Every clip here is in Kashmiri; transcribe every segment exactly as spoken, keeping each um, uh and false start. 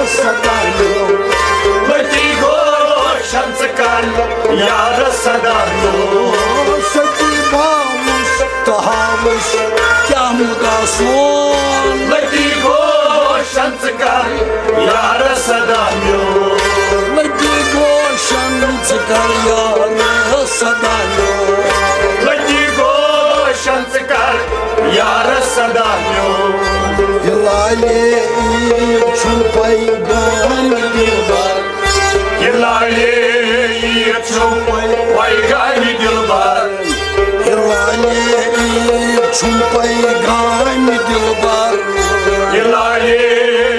صدا میون۔ لتی گوشن ژٕ کر یارس صدا میون۔ ستی باوُس تہٕ ہاوُس کیٛاہ مُدا سون۔ لتی گوشن ژٕ کر یارس صدا میون۔ لتی گوشن ژٕ کر یارس صدا میون۔ لتی گوشن ژٕ کر یارس صدا میون۔ یہِ لالے عیٖد چھُنہٕ پیغام دِلبر۔ یہِ لالے عیٖد چھُنہٕ پیغام دِلبر۔ یہِ لالے عیٖد چھُنہٕ پیغام دِلبر۔ یہِ لالے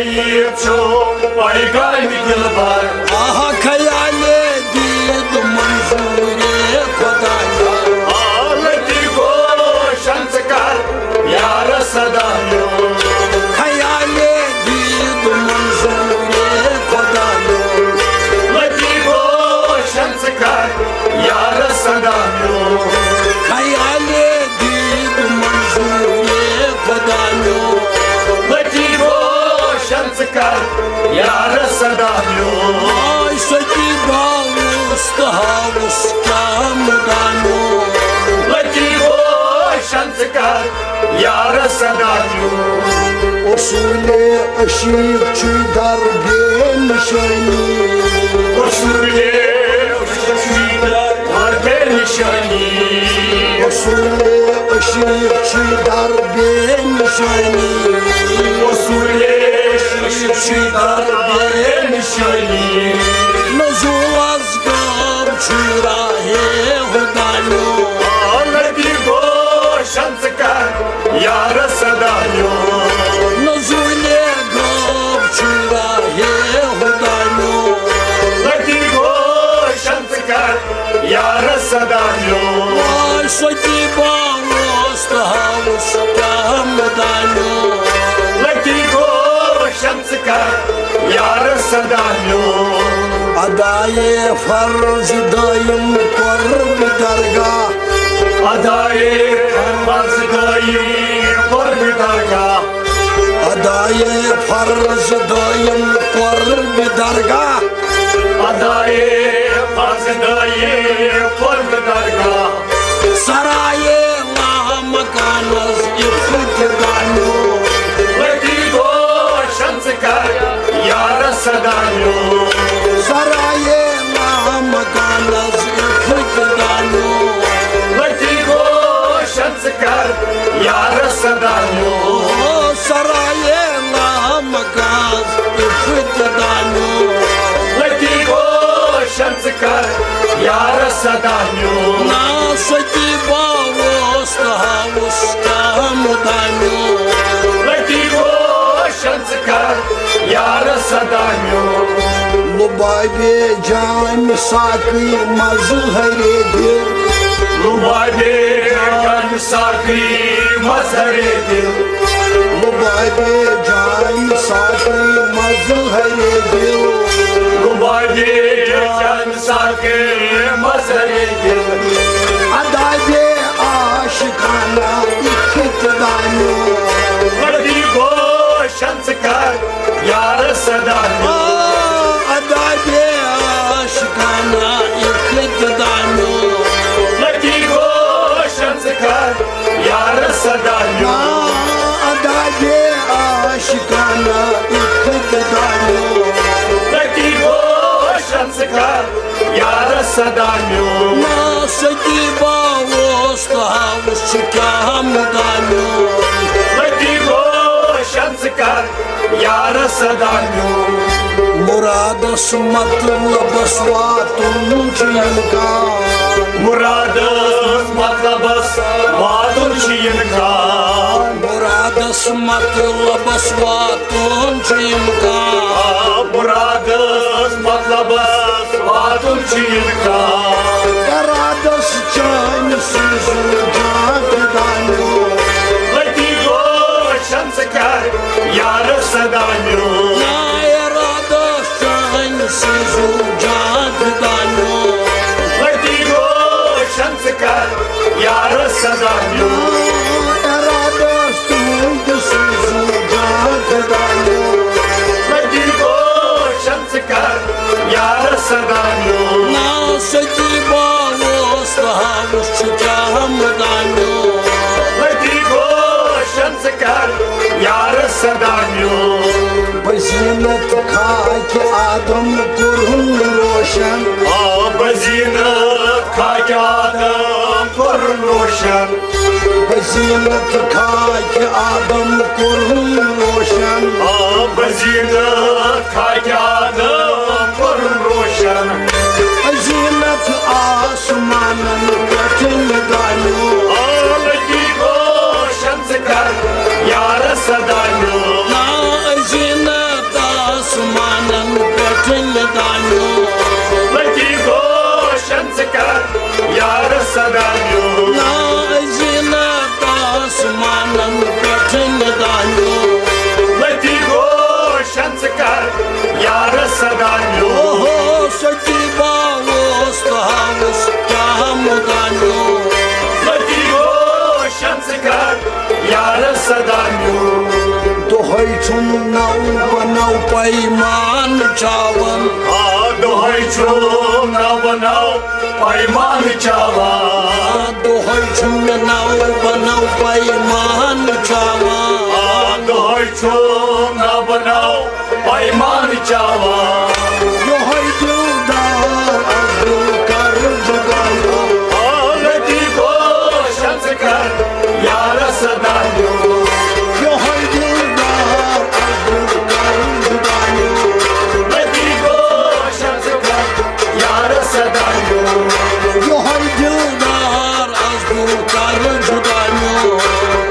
عیٖد چھُنہٕ پیغام دِلبر۔ آہا خیالے دید منظورے خدایا۔ آ لتی گوشن ژٕ کر یارس صدا میون۔ خیالے دید منظورے خدایا۔ لتی گوشن ژٕ کر یارس صدا میون۔ خیالے دید منظورے خدایا۔ لتی گوشن ژٕ کر یارس صدا میون۔ آے ستی باوُس تہٕ ہاوُس کیٛاہ مُدا میون۔ لتی گوشن ژٕ کر یارس صدا میون۔ اصوٗلے عشیٖق چھُے در بے نِشٲنی۔ اصوٗلے عشیٖق چھُے در بے نِشٲنی۔ اصوٗلے عشیٖق چھُے در بے نِشٲنی۔ اصوٗلے عشیٖق چھُے در بے نِشٲنی۔ نزولس گام چھُے راہے ہُدا میون۔ آ لتی گوشن ژٕ کر یارس صدا میون۔ نزولے گام چھُے راہے ہُدا میون۔ لتی گوشن ژٕ کر یارس صدا میون۔ آے ستی باوُس تہٕ ہاوُس کیٛاہ مُدا میون۔ لتی گوشن ژٕ کر یارس صدا میون۔ ادایے فرض دٲیِم قرب درگاہ۔ ادایے فرض دٲیِم قرب درگاہ۔ ادایے فرض دٲیِم قرب درگاہ۔ ادایے فرض دٲیِم قرب درگاہ۔ سرایے لامکانس افتتاح میون۔ لتی گوشن ژٕ کر یارس صدا میون۔ سرایے لامکانس افتتاح میون۔ لتی گوشن ژٕ کر یارس صدا میون۔ او سرایے لامکانس افتتاح میون۔ لتی گوشن ژٕ کر یارس صدا میون۔ نا ستی باوُس تہٕ ہاوُس کیٛاہ مُدا میون۔ لتی گوشن ژٕ کر یارس صدا میون۔ لُبابے جامہِ ساقی مظہرے دِل۔ لُبابے جامہِ ساقی مظہرے دِل۔ لُبابے جامہِ ساقی مظہرے دِل۔ لُبابے جامہِ ساقی مظہرے دِل۔ ادابے عاشقانہ اقتدا میون۔ لتی گوشن ژٕ کر یارس صدا میون۔ ادابے عاشقانہ اقتدا میون۔ لتی گوشن ژٕ کر یارس صدا میون۔ ادابے عاشقانہ اقتدا میون۔ لتی گوشن ژٕ کر یارس صدا میون۔ نا ستی باوُس تہٕ ہاوُس چھُ کیٛاہ مُدا میون۔ لتی گوشن ژٕ کر یارس صدا میون۔ مرادس مطلبس واتُن چھُ اِمکان۔ مرادس مطلبس واتُن چھُ اِمکان۔ مرادس مطلبس واتُن چھُ اِمکان۔ آ، مرادس مطلبس واتُن چھُ اِمکان۔ ارادس چٲنۍ سوٗزِو جان فدا میون۔ لتی گوشن ژٕ کر یارس صدا میون۔ نا ارادس چٲنۍ سوٗزِو جان فدا میون۔ لتی گوشن ژٕ کر یارس صدا میون۔ ارادس تُہُنٛد سوٗزِو جان فدا میون۔ لتی گوشن صدا میون۔ بزینت خاک آدم کوٚرُن روشن۔ آ، بزینت خاک آدم کوٚرُن روشن۔ بزینت خاک آدم کوٚرُن روشن۔ آ، بزینت خاک آدم کوٚرُن روشن۔ بزینت آسمانن پٮ۪ٹھ دانیو۔ آ، لتی گوشن ژٕ کر یارس صدا میون۔ نا زینت آسمانن پٮ۪ٹھ دانیو۔ لتی گوشن ژٕ کر یارس صدا میون۔ نا زینت آسمانن پٮ۪ٹھ دانیو۔ لتی گوشن ژٕ کر یارس صدا میون۔ اوہو سچی باوس تہٕ ہاوس کیٛاہ مُدانیو۔ لتی گوشن ژٕ کر یارس صدا میون۔ دۄہے چھُم نو بنو پیمان چاوان۔ آ، دۄہے چھُم نو بنو پیمان چاوان۔ دۄہے چھُم نو بنو پیمان چاوان۔ آ، دۄہے چھُم نو بنو پیمان چاوان۔ یوہے دلدار عبدالکر جدایو۔ آ، لتی گوشن ژٕ کر یارس صدا میون۔ یوہے دلدار عبدالکر جدایو۔ لتی گوشن ژٕ کر یارس صدا میون۔ یوہے دلدار عبدالکر جدایو۔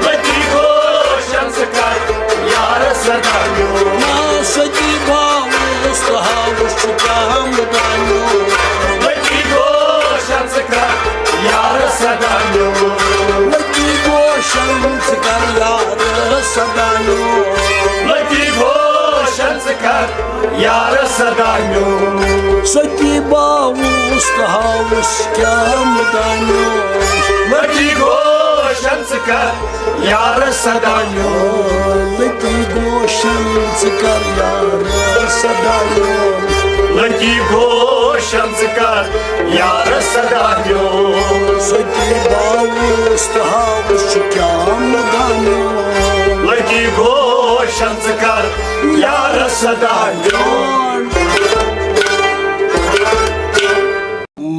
لتی گوشن ژٕ کر یارس صدا میون۔ نا سچی باوس تہٕ ہاوس چھُ کیٛاہ مُدانیو۔ لتی گوشن ژٕ کر یارس صدا میون۔ لتی گوشن ژٕ کر یارس صدا میون۔ لتی گوشن ژٕ کر یارس صدا میون۔ سچی باوس تہٕ ہاوس کیٛاہ مُدانیو۔ لتی گوشن ژٕ کر یارس صدا میون۔ لتی گوشن ژٕ کر یارس صدا میون۔ لتی گوشن ژٕ کر یارس صدا میون۔ سچی باوس تہٕ ہاوس چھُ کیٛاہ مُدانیو۔ لتی گوشن ژٕ کر یارس صدا میون۔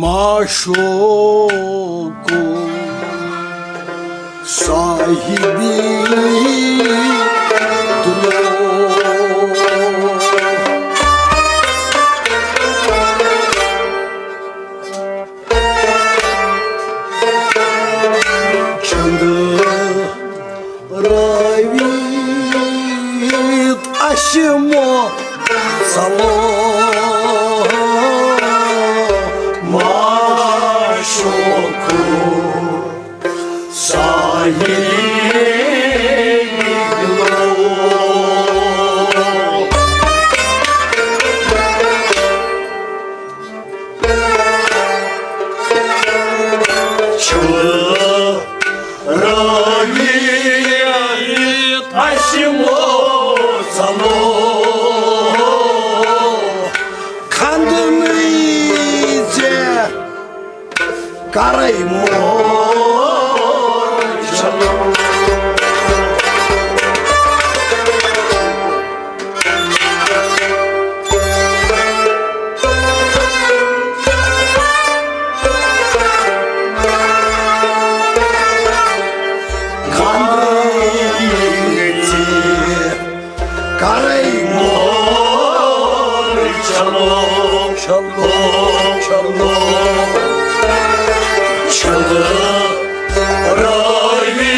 معشوق صاحبی دلو۔ چند راوی اسہِ مو ژلو معشوق ساحلی دلو۔ چھُ رٲوی اسہِ مو ژلو۔ خندنٕے ژےٚ کرے مول چلو۔ کرے مول چلو، چلو، چلو، چلو۔ رٲوی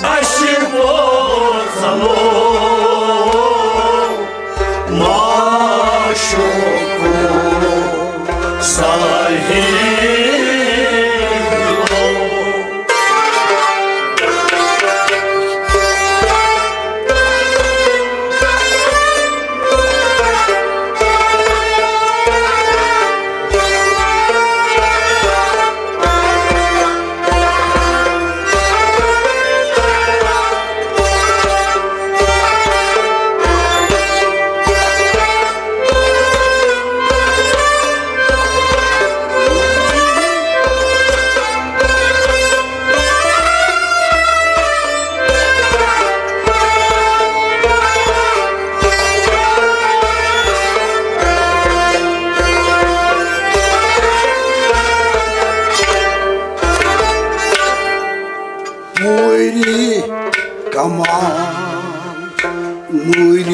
اسہِ مو ژلو، معشوق ساحل۔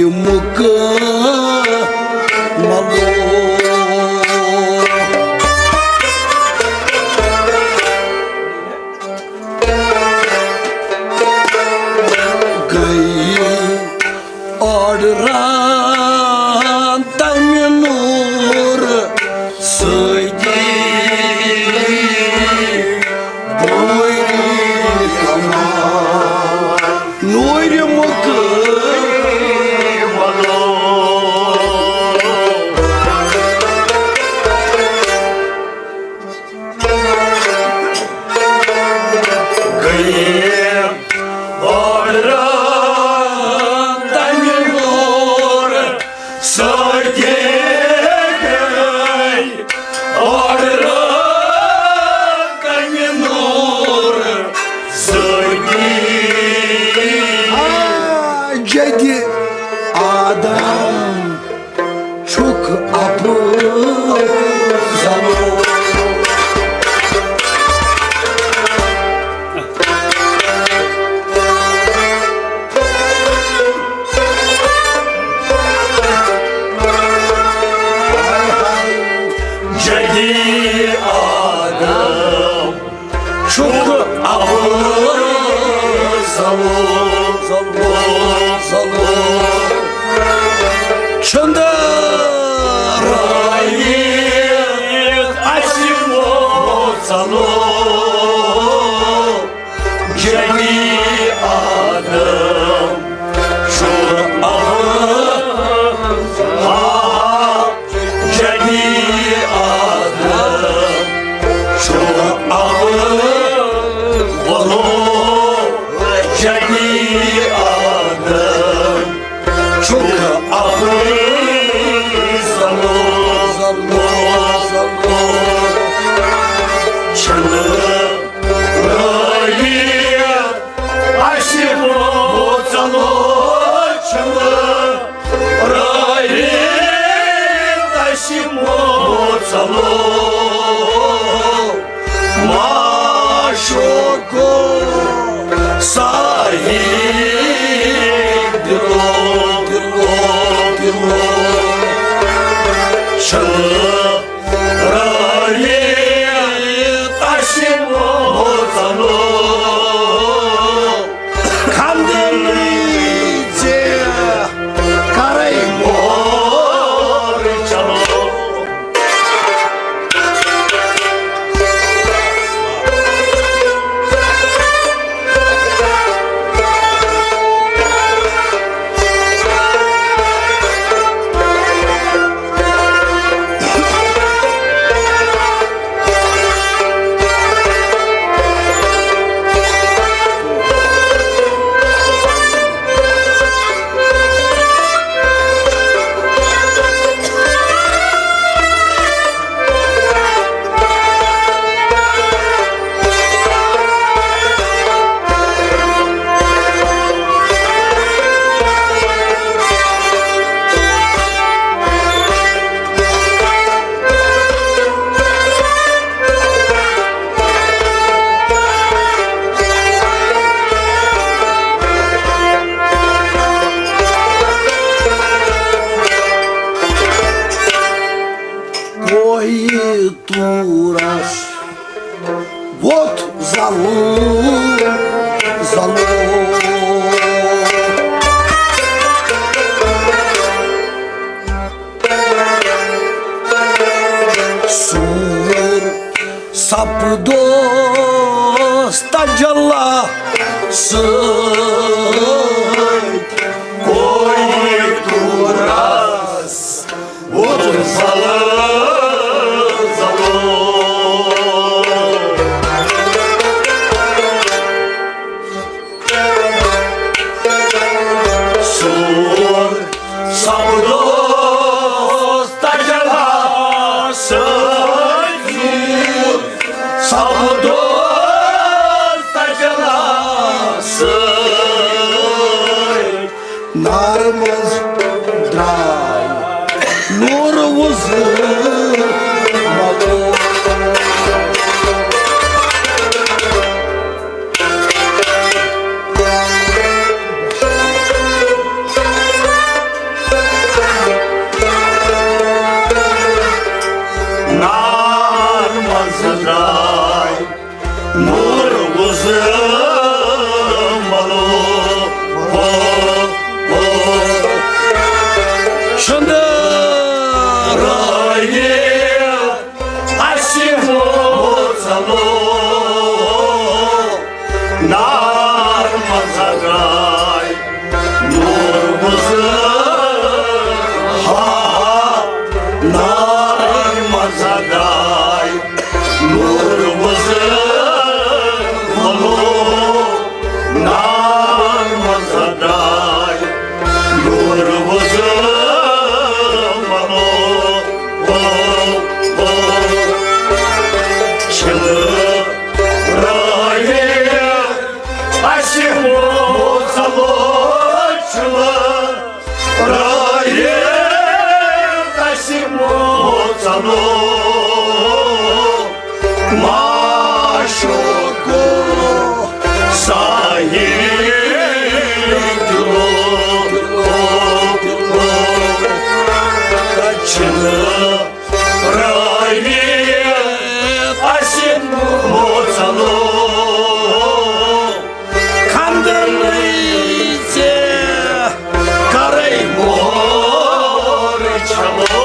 مُکملو۔ گٔیے آرڈران تمہِ نوٗر سۭتی بوٗری کمال۔ نوٗرِ مُکملو۔ گٔیے آرڈران تمہِ نوٗر سۭتی، گٔیے آرڈران تمہِ نوٗر سۭتی۔ آ، جدِ آدم چھُکھ اپُز زنو۔ جدِ آدم چھُکھ اپُز زنو، زنو، زنو۔ چھُنہٕ رٲوِتھ اَسہِ موژلو۔ جدِ آدم چھُ اپُز، آ، جدِ آدم چھُ اپُز، وَلو جدِ آدم چھُکھ اپُز زنو، زنو، زنو۔ چھُنہٕ رٲوِتھ اَسہِ موژلو، چھُنہٕ رٲوِتھ اَسہِ موژلو۔ معشوقو صاحب دِلو، دِلو، دِلو۔ چھُنہٕ رٲوِتھ اَسہِ موژلو۔ خندنٕے ژےٚ کرے مور چلو۔ کوہہِ طورس ووٚتھ زلو، زلو۔ سوٗر سپدوس تجلا سۭتۍ کوہہِ طورس ووٚتھ زلو، زلو۔ سوٗر سپدوس تجلا سۭتۍ، سوٗر سپدوس تجلا سۭتۍ۔ نارٕ منٛز درٛاے نوٗر وُزٕ مَتو۔ موژلو معشوقو ساحل دِلو، دِلو، دِلو۔ تَتہِ چھِنہٕ راوی اَسہِ موژلو۔ خندنٕے ژےٚ کرے مور چھلو۔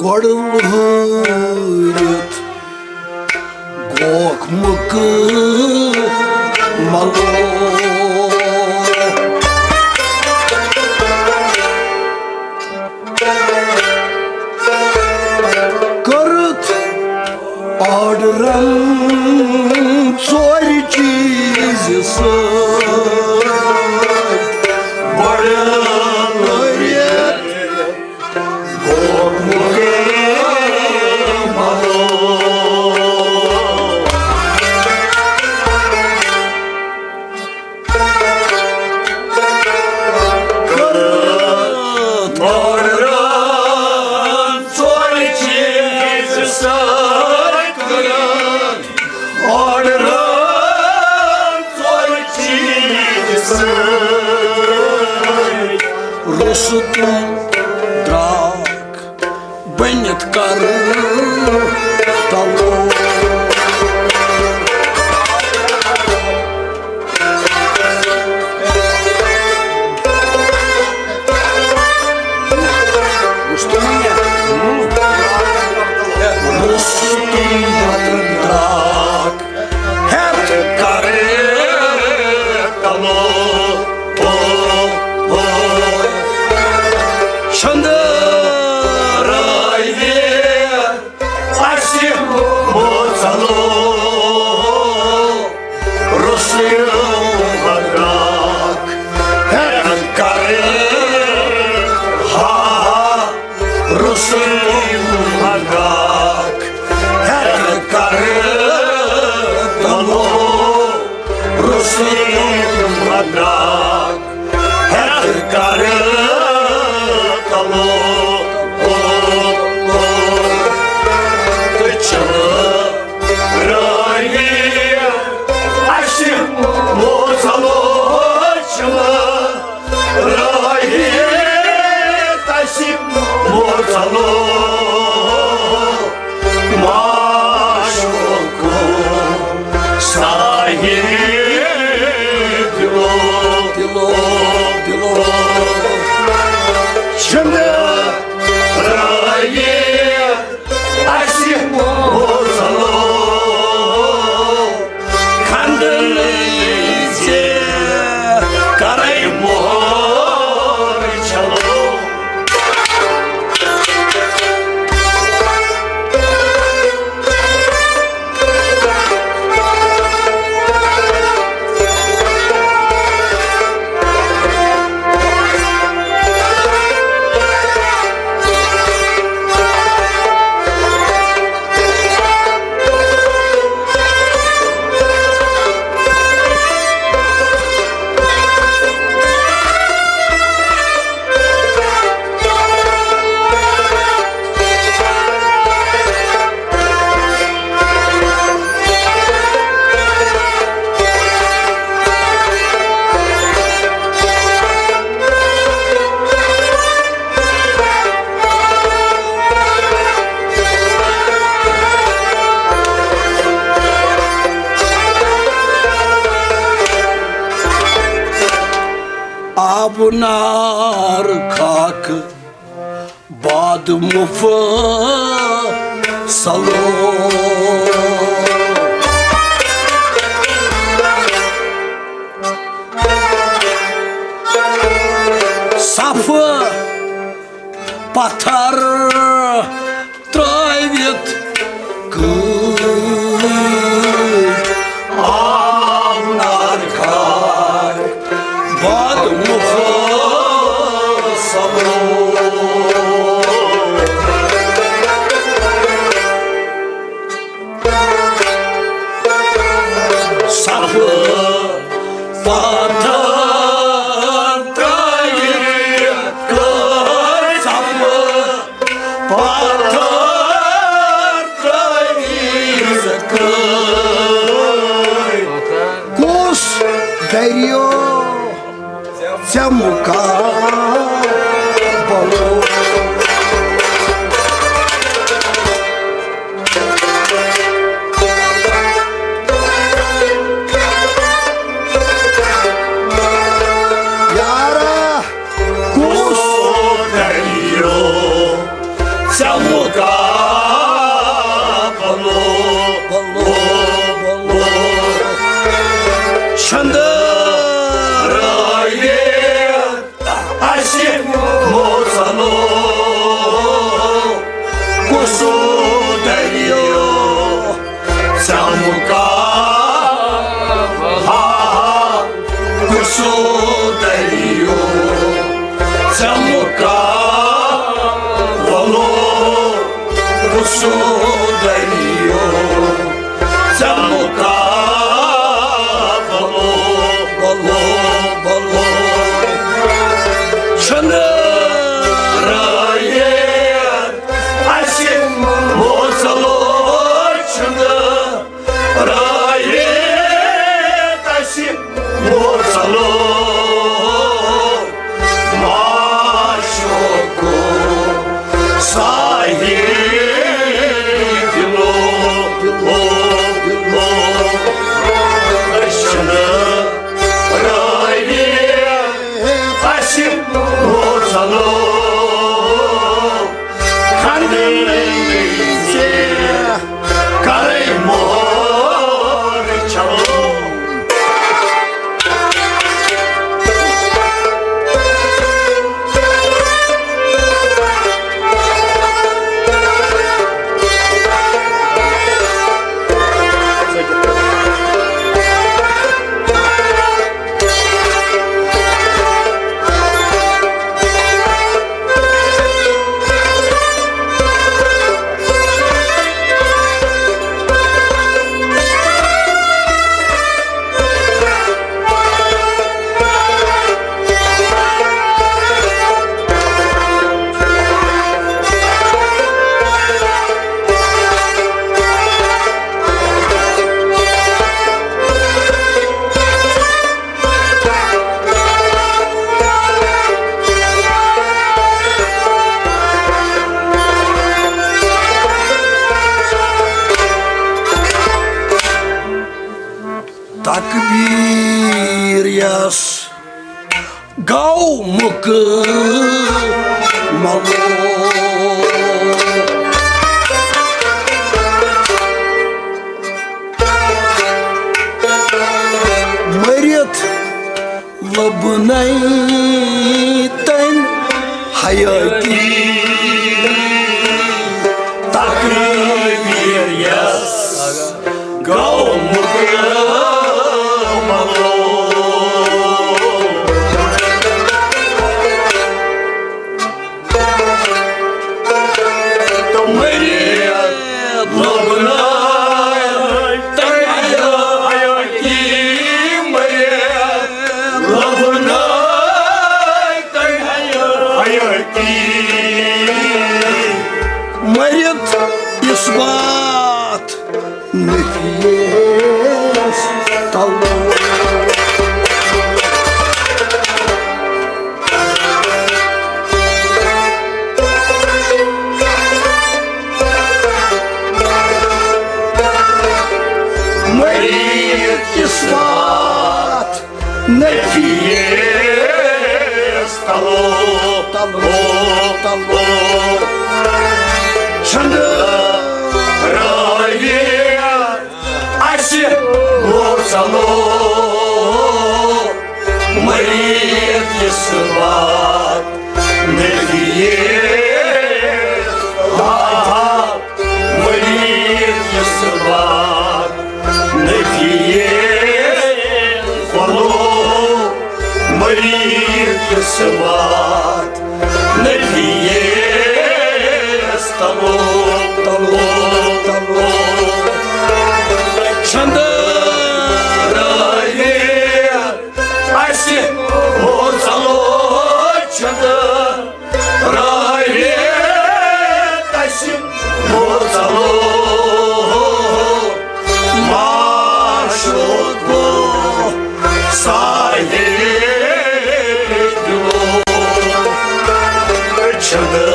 گۄڈٕ وٲرِتھ گوکھ مُکہٕ ملو۔ کٔرٕتھ آرڈرن ژورِ چیٖزِ سۭتۍ۔ گۄڈٕ لٲرِتھ گوٚو مُکمل۔ کٔرٕتھ آرڈرن ژورِ چیٖزِ سۭتۍ۔ کٔرٕتھ آرڈرن ژورِ چیٖزِ سۭتۍ۔ روٚستُم، درٛاکھ، بٔنِتھ کر تلو۔ روٚستُم، درٛاکھ، ہٮ۪تھ کر تلو۔ او، او۔ چھندٕ رٲوی اَسہِ موژلو۔ روٚستُم، درٛاکھ، ہٮ۪تھ کر، ہا، ہا۔ روٚستُم، درٛاکھ، ہٮ۪تھ کر تلو۔ روٚستُم، درٛاکھ، ہٮ۪تھ کر تلو۔ او، او۔ تہٕ چھِنہٕ رٲوی اَسہِ موژلو، چھِنہٕ رٲوی اَسہِ موژلو۔ معشوقو ساحل دِلو، دِلو، دِلو۔ چھِنہٕ پنار خاک باد مفصلو۔ صف پتھر ترٲوِتھ کٔرۍ آو نار خاک باد مفصلو۔ صف پتھر ترٲوِتھ کٔرۍ صف پتھر ترٲوِتھ کٔرۍ۔ کُس دٔریاو ژےٚ مُقابلو؟ یارا، کُس دٔریاو ژےٚ مُقابلو؟ چھندرٲوِتھ اسہِ مفصلو۔ کُس دٔریاو ژےٚ مُقابلو؟ کُس دٔریاو ژےٚ مُقابلو؟ کُس دٔریاو ژےٚ مُقابلو؟ بلو، بلو۔ چھنہٕ رٲیِتھ اسہِ مفصلو، چھنہٕ رٲیِتھ اسہِ مفصلو۔ معشوقو ساحل دلو، دلو، دلو۔ چھنہٕ رٲیِتھ اسہِ مفصلو۔ خندٕے ژےٚ کرے مور چھلو۔ تکبیر یس گو مکمل۔ مٔرِتھ لبنَے تٔمۍ حیٲتی۔ تقریر یس گو مکمل۔ تہٕ مٔرِتھ لبنَے تٔمۍ حیٲتی۔ مٔرِتھ لبنَے تٔمۍ حیٲتی۔ مٔرِتھ اثبات نفی یس تلو۔ مٔرِتھ اثبات نفی چھنٛدٕ رٲوِتھ اَسہِ ووت ژلو۔ مٔرِتھ یہِ صُبحَس نبی یے۔ آ، مٔرِتھ یہِ صُبحَس نبی یے۔ وَلو، مٔرِتھ یہِ صُبحَس نبی یے۔ تلو، تلو، تلو۔ چھنٛدٕ رٲوِتھ اَسہِ ووت ژلو۔ چھنٛدٕ رٲوِتھ اَسہِ ووت ژلو۔ معشوق گوٚو ساحِلِ دِلو۔ چھنٛدٕ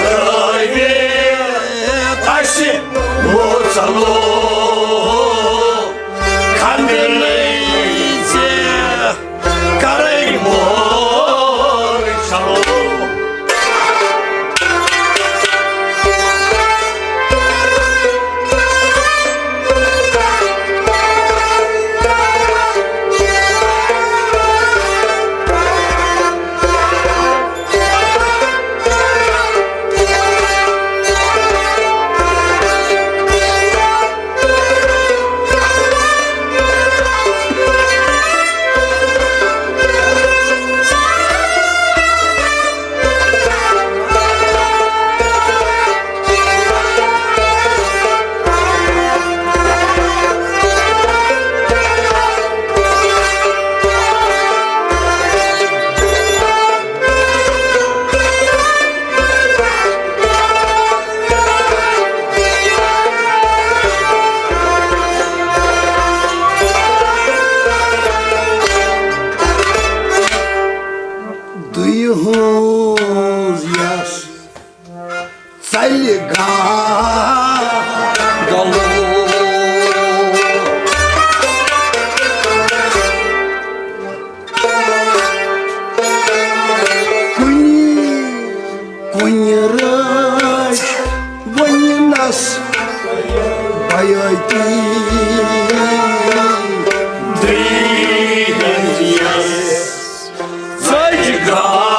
رٲوِتھ اَسہِ ووت ژلو۔ خندنٕے ژےٚ کرے مور چلو۔ دُیہِ ہٕنٛز یَس ژَلہِ گاگلو۔ کُنہِ، کُنہِ رٲچھ وۄنۍ نَس بیٲتی۔ دٔیِم یَس ژٔج گاگلو۔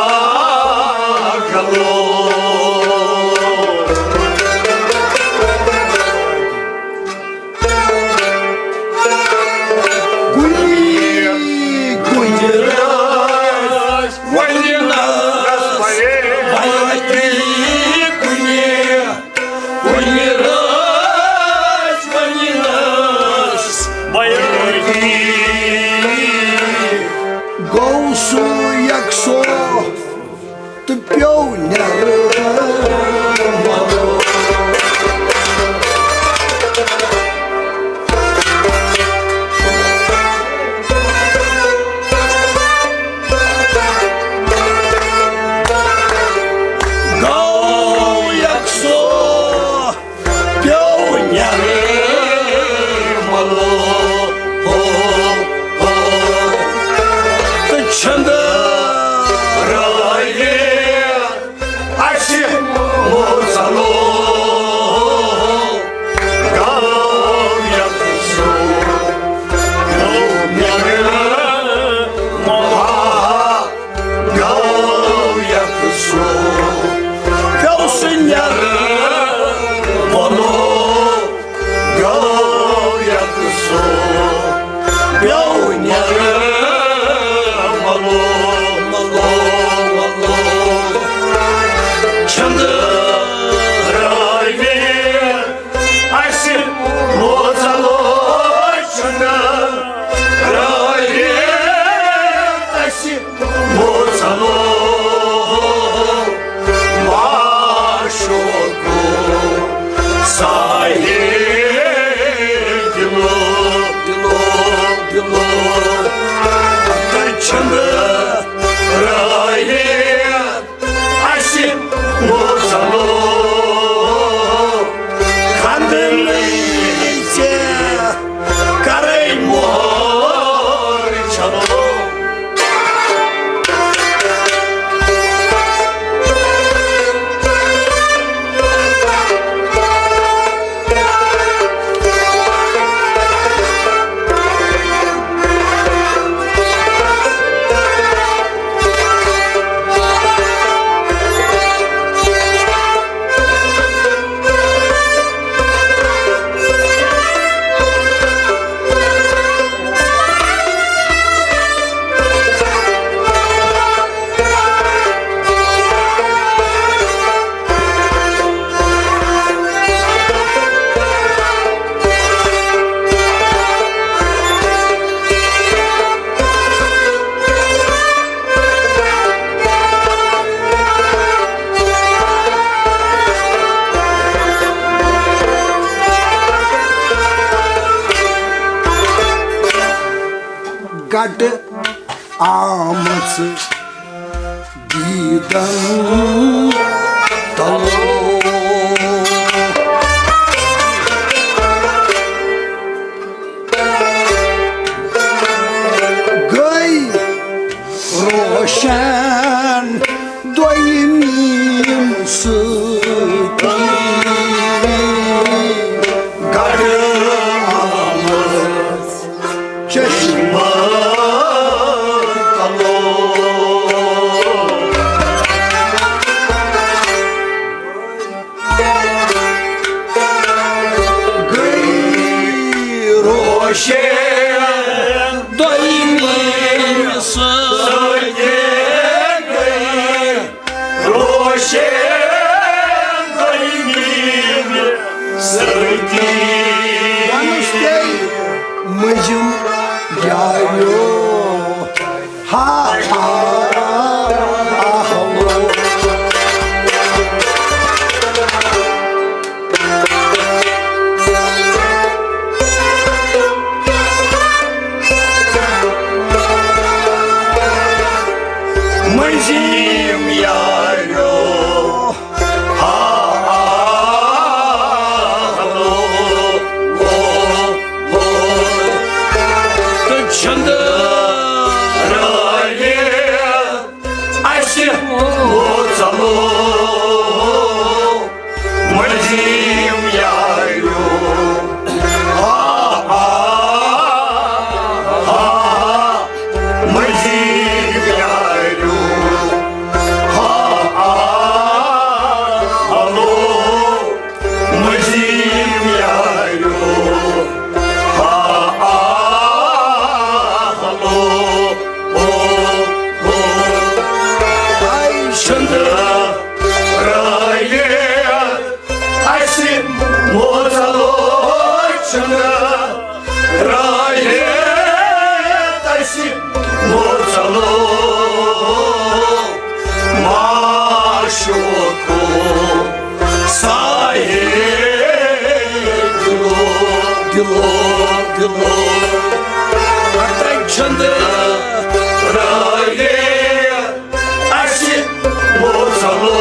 کُنہِ، کُنہِ رٲژ وۄنہِ نَس بیٲتی۔ کُنہِ، کُنہِ رٲژ وۄنہِ نَس بیٲتی۔ گوٚو سُہ یکسو تہٕ پیوٚو نیرٕ۔ گوٚو یکسو پیوٚو نیرٕ ملو۔ ہو، ہو۔ تہٕ چھنٛدٕ رٲوِتھ اَٹہٕ آمٕژ دیٖدن تلو۔ گٔے روشن دوٚیمہِ سۭتی گڑھ آمٕژ چشمہ تلو۔ گٔے روشن دوٚیمہِ سۭتۍ، گٔے روشن دوٚیمہِ سۭتی۔ ونُس تیٚلہِ مٔنٛزِم یارو۔ ہا، ہا، آہو۔ مٔنٛزِم یارو۔ ہا، آہو۔ تہٕ چھندٕ رٲوِتھ اسہِ موژلو مٔنٛزِم یارو۔ آ، آ، آ، مٔنٛزِم یارو۔ آ، آ، ہلو۔ مٔنٛزِم یارو، ہا، آ، ہلو، او، او۔ آے چھُنہٕ رٲوِتھ اسہِ موژلو، چھُنہٕ رٲوِتھ اسہِ موژلو، معشوقو۔ ساحل دِلو، دِلو، دِلو۔ اَتَے چھَنٛدٕ رٲوِتھ اَسہِ موزلو۔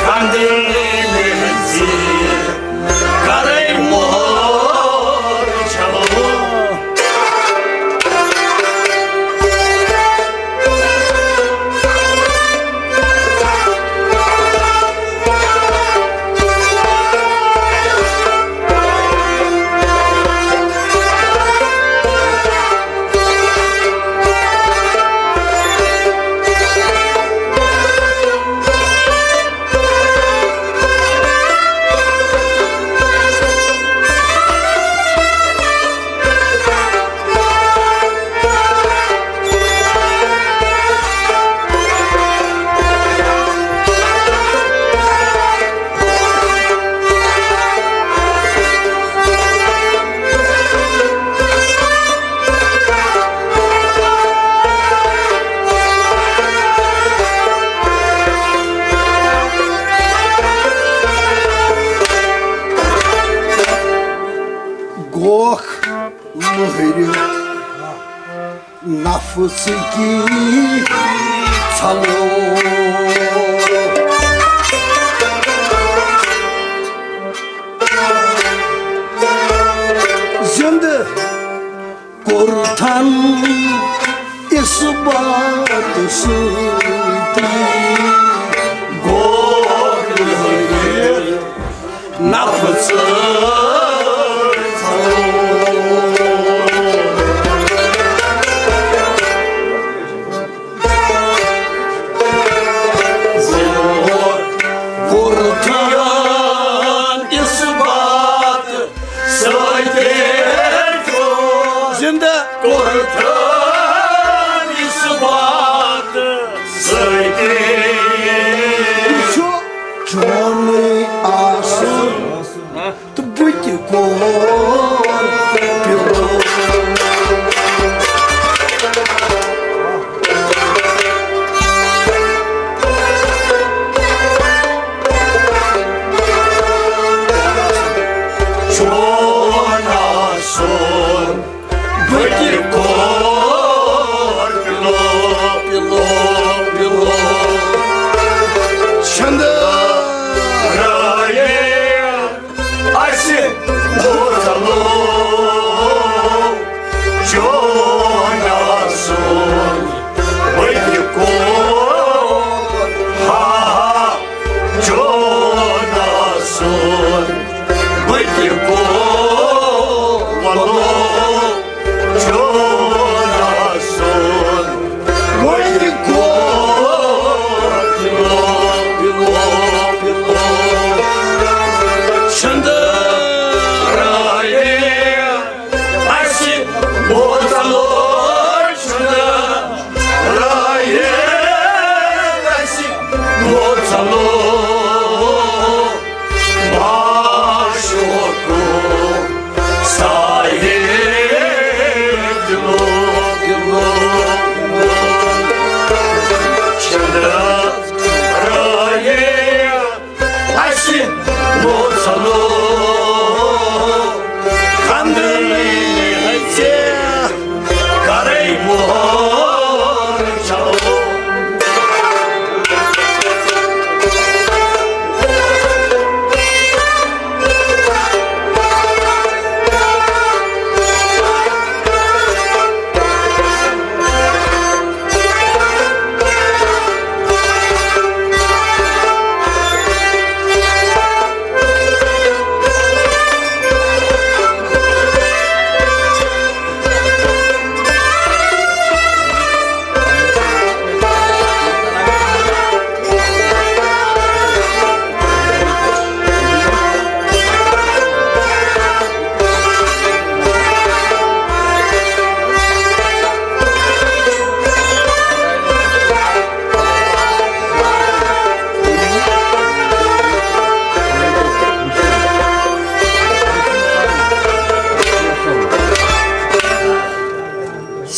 کھَنٛدٕنۍ مےٚ زِ کرے مور چھلو۔ گوکھ مٔہرِ نفسٕکی ژھلو۔ زِنٛدٕ کوٚرتھن اِثبات سۭتی گوٚو نفس۔ کوٚرتھن اِثبات سۭتۍ زِنٛدٕ۔ کوٚرتھن اِثبات سۭتۍ۔ یہِ چھُ چونُے آسُن تہٕ بہٕ تہِ کوٚر پِلو۔ چون آسُن، بہٕ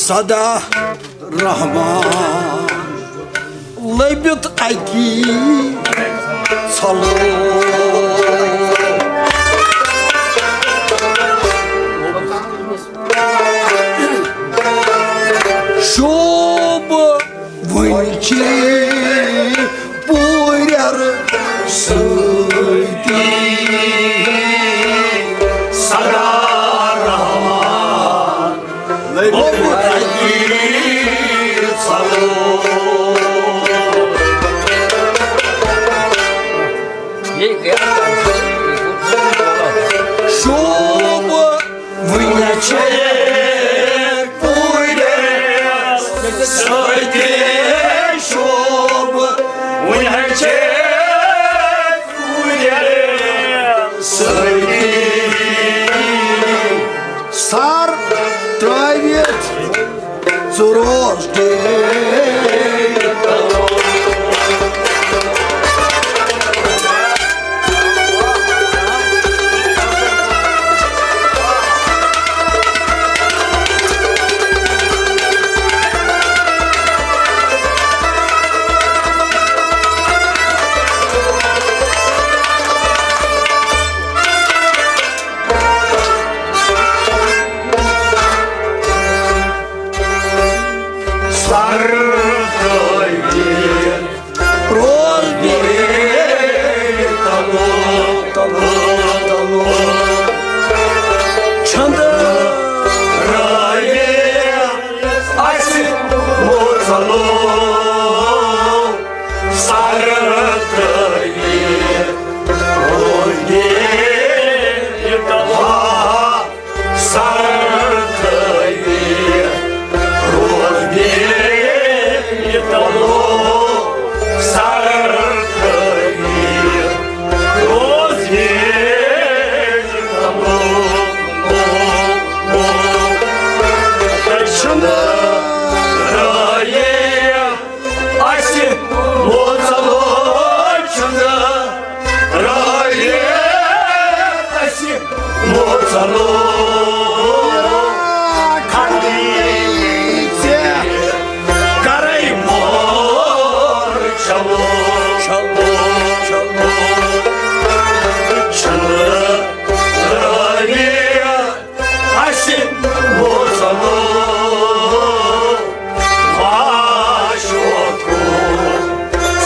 سدا رحمان لٔبِتھ اَکی ژھلو۔ شوبہٕ وٕنہِ چھِ پوٗرٮ۪ر سۭتی۔ سدا رحمان لٔبِتھ اَکی ژھلو۔ شوبہٕ وٕنہِ چھِ پوٗرٮ۪ر سۭتی۔ شوبہٕ وٕنہِ چھِ پوٗرٮ۪ر سۭتی۔ سر ترٲوِتھ ژٕ روز ڈے۔ سر ترٲوِتھ روز بیٚیہِ تلو، تلو، تلو۔ چھندٕ رٲوِتھ اَسہِ موژلو۔ سر ترٲوِتھ روز بیٚیہِ تلو۔ سر تھٲوِتھ روز بیٚیہِ تلو، سر تھٲوِتھ روز بیٚیہِ تلو۔ چھُنہٕ رٲیِتھ اَسہِ موزلو، چھُنہٕ رٲیِتھ اَسہِ موزلو۔ کھنٛڈی ژےٚ گرَے مور چھلو، چھلو، چھلو۔ چھُنہٕ رٲیِتھ اَسہِ موزلو معاشوقُک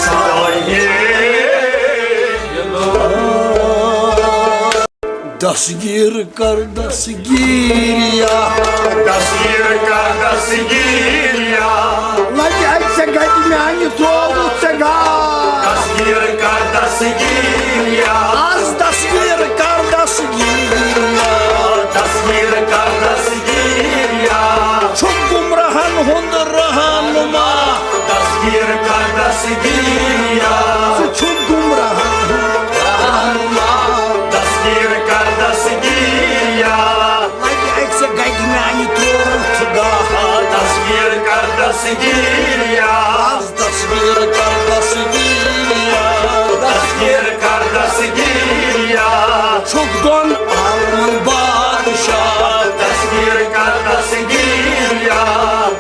ساحِل۔ دستگیر کر دستگیریا۔ دستگیر کر دستگیریا۔ لگہِ اَتہِ ژےٚ گَتہِ میٛانہِ ترٛووُتھ ژےٚ گاش۔ دستگیر کر دستگیریا۔ از دستگیر کر دستگیریا۔ دستگیر کر دستگیریا۔ چھُ گمراہن ہُنٛد رہنما۔ دستگیر کر دستگیریا۔ ژٕ چھُکھ گمراہن ہُنٛد رہنما۔ دستگیر کر دستگیریا۔ لگہِ اَتہِ ژےٚ گَتہِ میٛانہِ ترٛووُتھ گاش۔ دستگیر کر دستگیریا۔ از دستگیر کر دستگیریا۔ دستگیر کر دستگیریا۔ چھُکھ دۄن عالمن بادشاہ۔ دستگیر کر دستگیریا۔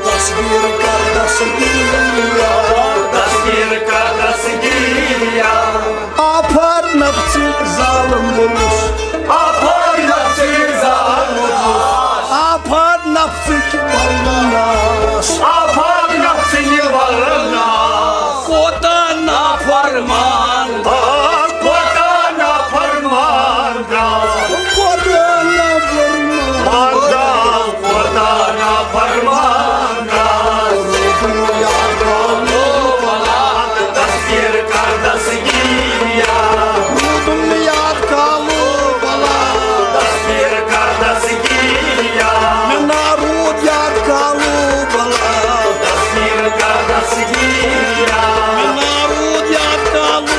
دستگیر کر دستگیریا۔ دستگیر کر دستگیریا۔ آفر نفسٕکۍ ظالم ووٚنُس۔ آفر نفسٕکۍ ظالم ووٚنُس۔ آفر نفسٕکۍ ولنس۔ آفر نفسٕکۍ ولنس۔ کوتاہ نافرمان۔ آ، کوتاہ نافرمان درٛاو۔ کوتاہ نافرمان۔ آ، درٛاو، کوتاہ نافرمان درٛاو۔ روٗدُم یاد کالو بلا۔ دستگیر کر دستگیریا۔ روٗدُم یاد کالو بلا۔ دستگیر کر دستگیریا۔ مےٚ نا روٗد یاد کالو بلا۔ دستگیر کر دستگیریا۔ مےٚ نا روٗد یاد کالو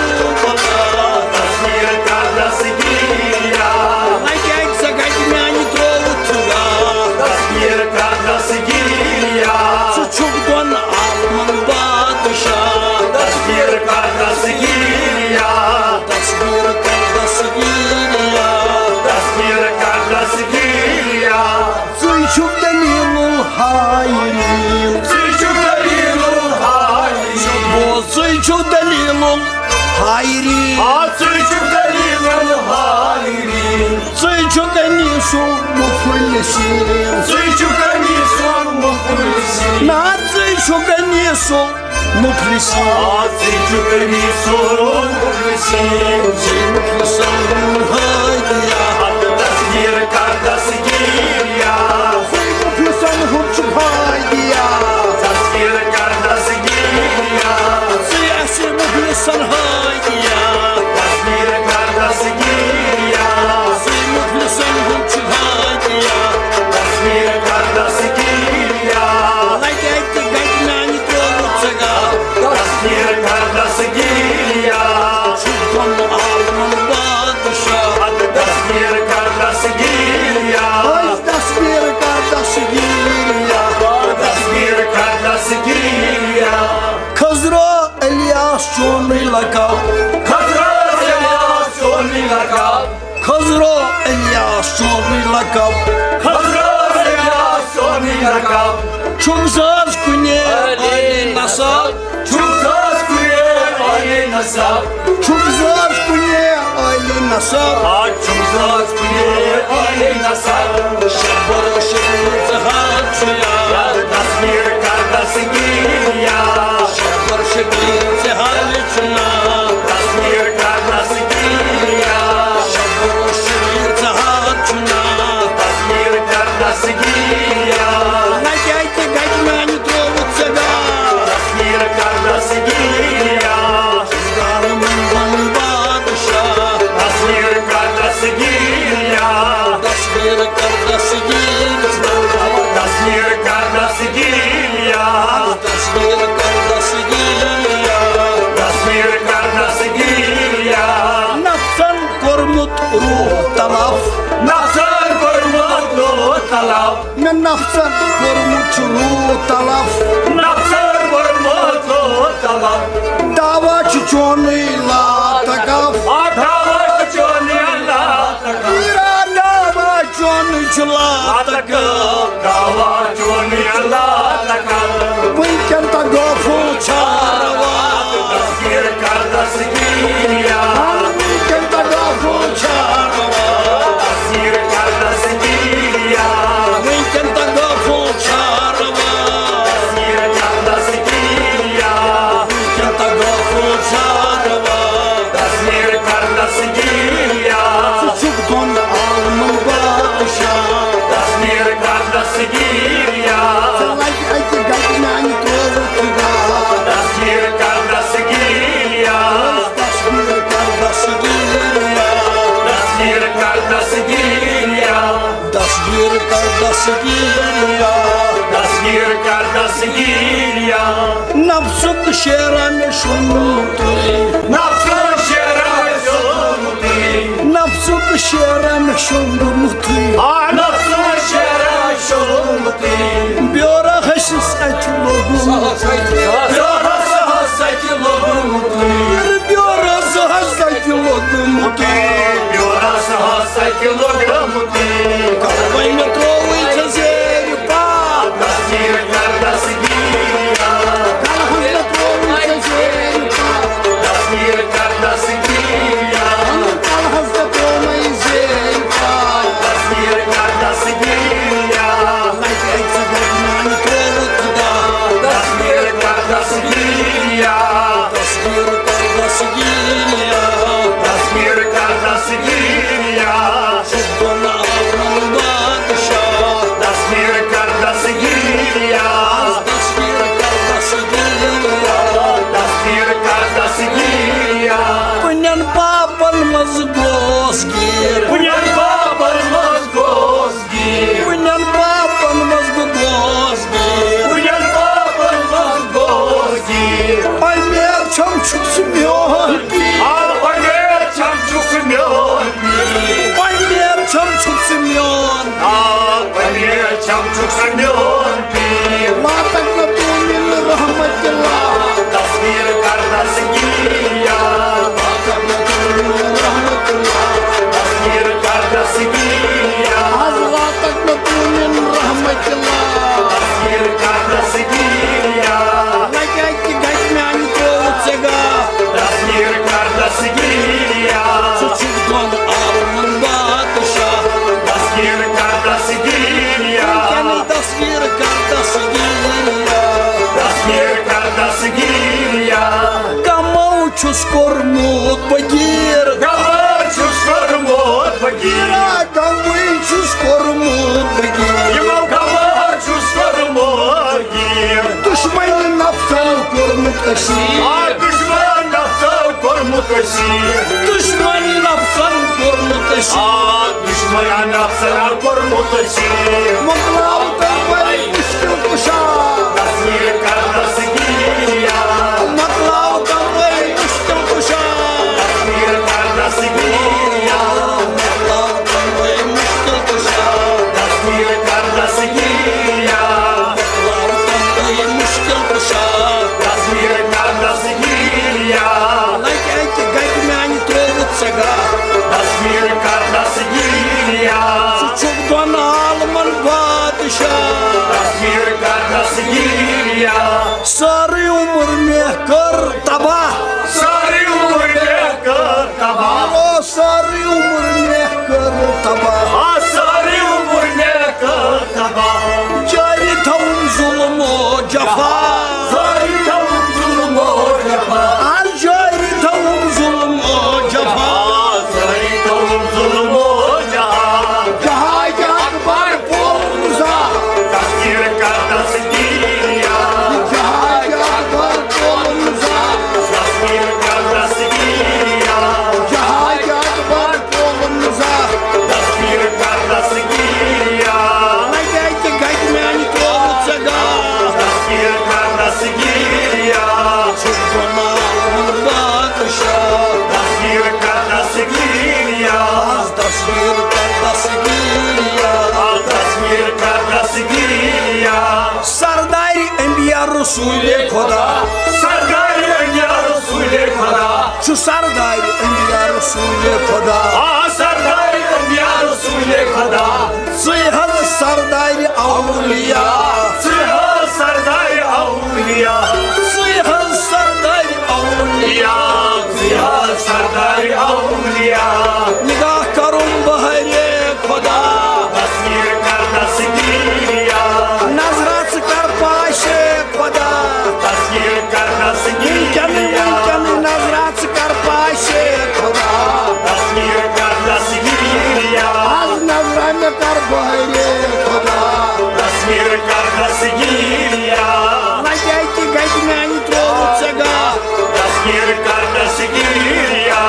حایری۔ آ، ژٕے چھُکھ دٔلیٖلَن حایری۔ ژٕے چھُکھ أنیٖسُن مُفلِسیٖن۔ ژٕے چھُکھ أنیٖسُن مُفلِسیٖن۔ نہ، ژٕے چھُکھ أنیٖسُن مُفلِسیٖن۔ آ، ژٕے چھُکھ أنیٖسُن مُفلِسیٖن۔ ژٕے مُفلِسَن ہُنٛد ہادِیا۔ اَدٕ دستگیٖر کر دستگیٖریا۔ ژٕے مُفلِسَن ہُنٛد چھُکھ ہادِیا۔ دستگیٖر کر دستگیٖریا۔ ژٕے اَسہِ مُفلِسَن ہادِیا۔ دستگیٖر کر دستگیٖریا۔ ژٕے مُفلِسَن ہُنٛد چھُکھ ہادِیا۔ دستگیٖر کر دستگیٖریا۔ لَگہِ اَتہِ گَگہِ میٛانہِ ترٛووُتھ ژٕ گا۔ دستگیٖر کر دستگیٖریا۔ چھُکھ دۄن عالمَن بادشاہ۔ اَدٕ دستگیٖر کر دستگیٖریا۔ أسۍ دستگیٖر کر دستگیٖریا۔ دستگیٖر کر دستگیٖریا۔ خضرو الیاس چونُے لقب۔ خضرو الیاس چونُے لقب۔ خضرو الیاس چونُے لقب۔ خضرو الیاس چونُے لقب۔ چھُم زٲژ کُنے عٲلی نسب۔ چھُم زٲژ کُنے عٲلی نسب۔ چھُم زٲژ کُنے عٲلی نسب۔ آ، چھُم زٲژ کُنے عٲلی نسب۔ شبر شبیر ژٕ حظ چھُ یاد۔ دستگیٖر کر دستگیٖریا۔ شبر شبیر ژٕ حظ چھُ یاد۔ دستگیٖر کر دستگیٖریا۔ شبر شبیر ژٕ حظ چھُ یاد۔ دستگیٖر کر دستگیٖریا۔ نہ کیٛازِ تہِ گژھِ میٛانہِ ترٛووُتھ ژےٚ گاش۔ دستگیٖر کر دستگیٖریا۔ ظالمن بن بادشاہ۔ دستگیٖر کر دستگیٖریا۔ دستگیٖر کر دستگیٖر۔ دستگیٖر کر دستگیٖریا۔ دستگیٖر کر دستگیٖریا۔ دستگیٖر کر دستگیٖریا۔ نفسن کوٚرمُت روح تلف۔ نفسن کوٚرمُت روح تلف۔ مےٚ نفسن کوٚرمُت چھُ روح تلف۔ نفسن کوٚرمُت روح تلف۔ دعویٰ چھُ چونُے لا تکف۔ آ، دعویٰ چھُ چونُے لا تکف۔ میرا دعویٰ چونُے چھُ لا تکف۔ دعویٰ چونُے لا تکف۔ وٕنکٮ۪ن تہٕ غافل چھا روا۔ دستگیٖر کر دستگیٖریا۔ وٕنکٮ۪ن تہٕ غافل چھا روا۔ دستگیٖر کر دستگیٖریا۔ وٕنکٮ۪ن تہٕ غافل چھا روا۔ دستگیٖر کر دستگیٖریا۔ وٕنکٮ۪ن تہٕ غافل چھا روا۔ دستگیٖر کر دستگیٖریا۔ ژٕ چھُکھ دۄن عالمن بادشاہ۔ دستگیٖر کر دستگیٖریا۔ ژٕ لگہِ اَکہِ گَگہِ میٛانہِ ترٛووُتھ گاش۔ دستگیٖر کر دستگیٖریا۔ دستگیٖر کر دستگیٖریا۔ دستگیٖر کر دستگیٖریا۔ دستگیٖر کر دستگیٖریا۔ دستگیٖر کر دستگیٖریا۔ نفسُک شیرا مےٚ شوٚنگمُتٕے۔ نفسُک شیرا مےٚ شوٚنگمُتٕے۔ نفسُک شیرا مےٚ شوٚنگمُتٕے۔ آ، نفسُک شیرا مےٚ شوٚنگمُتٕے۔ بیورا ہسِس اَتھِ لوٚگمُت۔ بیورا ہسِس اَتھِ لوٚگمُتٕے۔ بیورا ہسِس اَتھِ لوٚگمُتٕے۔ بیورا ہسِس اَتھِ لوٚگمُتٕے۔ کَلہٕ وَے مےٚ ترٛووُے ژےٚ زیرِ پاو۔ دستگیٖر کر دستگیٖریا۔ کَلہٕ وَے مےٚ ترٛووُے ژےٚ زیرِ پاو۔ دستگیٖر کر دستگیٖریا۔ کَلہٕ وَے مےٚ ترٛووُے زیرِ پاو۔ دستگیٖر کر دستگیٖریا۔ لَگہِ اَکہِ ساتہٕ میٛانہِ ترٛووُتھ خدا۔ دستگیٖر کر دستگیٖریا۔ دستگیٖر کر دستگیٖریا۔ دستگیٖر کر دستگیٖریا۔ چھُکھ دۄن عالمن بادشاہ۔ دستگیٖر کر دستگیٖریا۔ دستگیٖر کر دستگیٖریا۔ دستگیٖر کر دستگیٖریا۔ کُنٮ۪ن پاپن منٛز گوس گیٖر۔ کُنٮ۪ن پاپن منٛز گوس گیٖر۔ کُنٮ۪ن پاپن منٛز بہٕ گوس گیٖر۔ کُنٮ۪ن پاپن منٛز گوس گیٖر۔ اُمید چھم چھُکھ ژٕ میون پیر۔ آ، اُمید چھم چھُکھ ژٕ میون پیر۔ اُمید چھم چھُکھ ژٕ میون۔ آ، اُمید چھم چھُکھ ژٕ میون پیر۔ لا تقنطوا من رحمة الله۔ دستگیٖر کر دستگیٖریا۔ لا تقنطوا من رحمة الله۔ دستگیٖر کر دستگیٖریا۔ از لا تقنطوا من رحمة الله۔ دستگیٖر کر دستگیٖریا۔ لگہِ اَکہِ گَگہِ میٛانہِ ترٛووُتھ ژےٚ گاش۔ چھُس کوٚرمُت بہٕ گیٖر۔ غمہٕ چھُس کوٚرمُت بہٕ گیٖر۔ گمٕے چھُس کوٚرمُت بہٕ گیٖر۔ یِمو غمہٕ چھُس کوٚرمُت گیٖر۔ دُشمن نفسن کوٚرمُت اسیٖر۔ آ، دُشمن نفسن کوٚرمُت اسیٖر۔ دُشمن نفسن کوٚرمُت اسیٖر۔ آ، دُشمن نفسن کوٚرمُت اسیٖر۔ مۄکلاو تَوَے مُشکِل کُشا۔ تصویر کر دستگیریا۔ مۄکلاو تَوَے مُشکِل کُشا۔ تصویر کر دستگیریا۔ مۄکلاو تَوَے مُشکِل کُشا۔ تصویر کر دستگیریا۔ مۄکلاو تَوَے مُشکِل کُشا۔ تصویر کر دستگیریا۔ لگہِ اَکہِ گَتہِ میٛانہِ ترٛووُتھ ژےٚ گاہ۔ تصویر کر دستگیریا۔ ژٕ چھُکھ دۄن عالمن بادشاہ۔ تصویر کر دستگیریا۔ سٲرٕے عمر مےٚ کٔر تباہ۔ سٲرٕے عمر مےٚ کٔر تباہ۔ او سٲرٕے عمر مےٚ کٔر تباہ۔ آ، سٲرٕے عمر مےٚ کٔر تباہ۔ جٲری تھاوُن ظُلم و جفا۔ جٲری تھاوُن ظُلم و جفا۔ آ، جٲری تھاوُن ظُلم و جفا۔ جٲری تھاوُن ظُلم و جفا۔ جہاد اکبر پوٚل زا۔ تصویر کر دستگیریا۔ جہاد اکبر پوٚل زا۔ تصویر کر دستگیریا۔ جہاد اکبر پوٚل زا۔ تصویر کر دستگیریا۔ لگے تہِ گَتہِ میٛانہِ ترٛووُتھ ژےٚ گاہ۔ تصویر کر دستگیریا۔ چھُس بہٕ مالُن بادشاہ۔ تصویر کر دستگیریا۔ تصویر کر دستگیریا۔ آ، تصویر کر دستگیریا۔ سردار انبیاء رسول خدا۔ سردار انبیاء رسول خدا۔ چھُ سردار انبیاء رسول خدا۔ آ، سردار انبیاء رسول خدا۔ ژٕے حظ سردار اولیاء۔ ژٕے حظ سردار اولیاء۔ ژٕے حظ سردار اولیاء۔ ژٕے حظ سردار اولیاء۔ نگاہ کرُن بہرے خدا۔ تصویر کر دستگیریا۔ نظرہ ژٕ کر پاشے خدا۔ تصویر کر دستگیریا۔ وٕنکیٚنٕے، وٕنکیٚنٕے نظرہ ژٕ کر پاشے خدا۔ تصویر کر دستگیریا۔ از نظرہ مےٚ کر بہرے خدا۔ تصویر کر دستگیریا۔ لگے تہِ گَتہِ میٛانہِ ترٛووُتھ ژےٚ گاہ۔ تصویر کر دستگیریا۔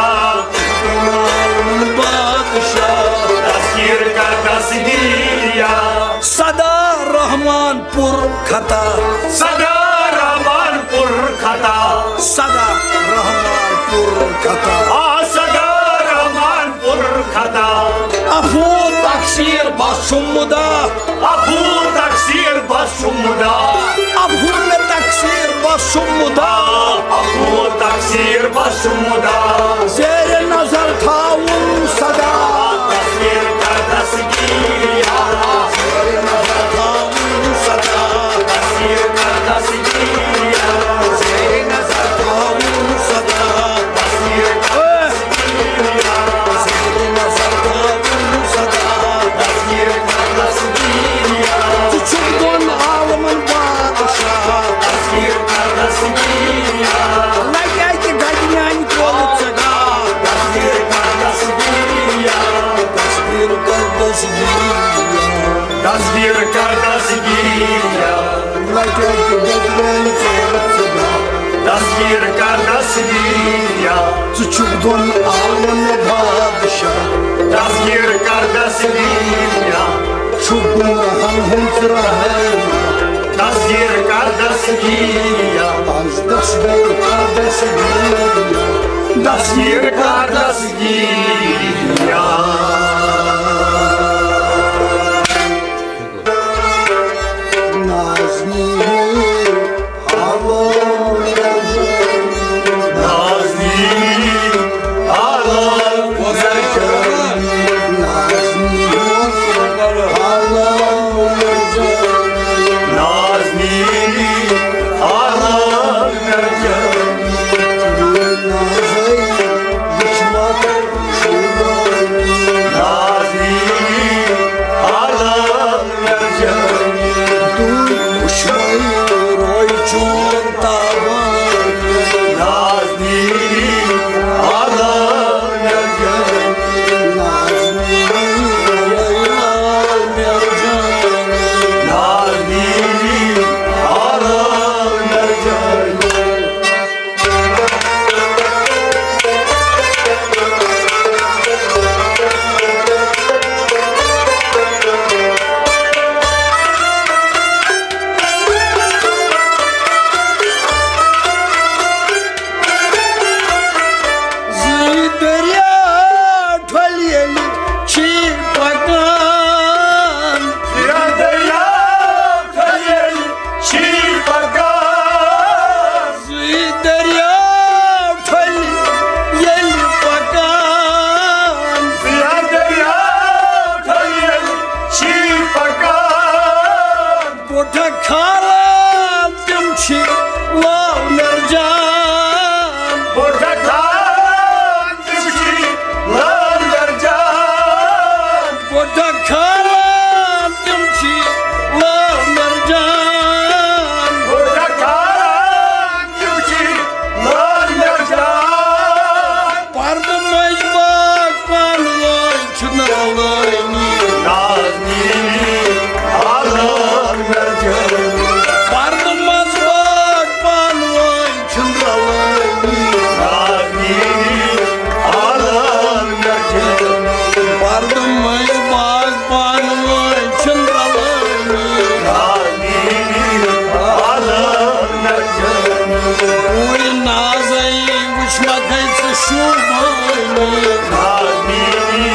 بادشاہ۔ تصویر کر دستگیریا۔ سدا رحمان پُر خطا۔ سدا رحمان پُر خطا۔ سدا رحمان پُر خطا۔ آ، سدا رحمان پُر خطا۔ عفو تقصیر بس چھُم مُدا۔ عفو تقصیر بس چھُم مُدا۔ عفو مےٚ تقصیر بس چھُم مُدا۔ عفو تقصیر بس چھُم مُدا۔ زیر نظر تھاوُن سدا۔ تصویر کر دستگیریا۔ زیر نظر تھاوُن سدا۔ تصویر کر دستگیریا۔ زیر نظر تھاوُن سدا۔ تصویر کر اے! دستگیریا۔ زیر نظر تھاوُن سدا۔ تصویر کر دستگیریا۔ ژٕ چھُکھ دۄن عالمن بادشاہ۔ تصویر کر دستگیریا۔ لگے تہِ گَتہِ میٛانہِ ترٛووُتھ ژےٚ گاہ۔ تصویر کر دستگیریا۔ تصویر کر دستگیریا۔ تصویر کر دستگیریا۔ لگے تہِ گَتہِ میٛانہِ ترٛووُتھ ژےٚ گاہ۔ تصویر کر دستگیریا۔ ژٕ چھُکھ دۄن عالمن بادشاہ۔ تصویر کر دستگیریا۔ چھُکھ گمراہن ہُنٛد رہنما۔ تصویر کر دستگیریا۔ از تصویر کر دستگیریا۔ تصویر کر دستگیریا۔ نازنین، حلال نازنین، حلال نازنین، حلال نازنین، حلال نازے وٕچھمت چھُم مگر ژٕ شوٗبٲنی۔ نازنیٖنی،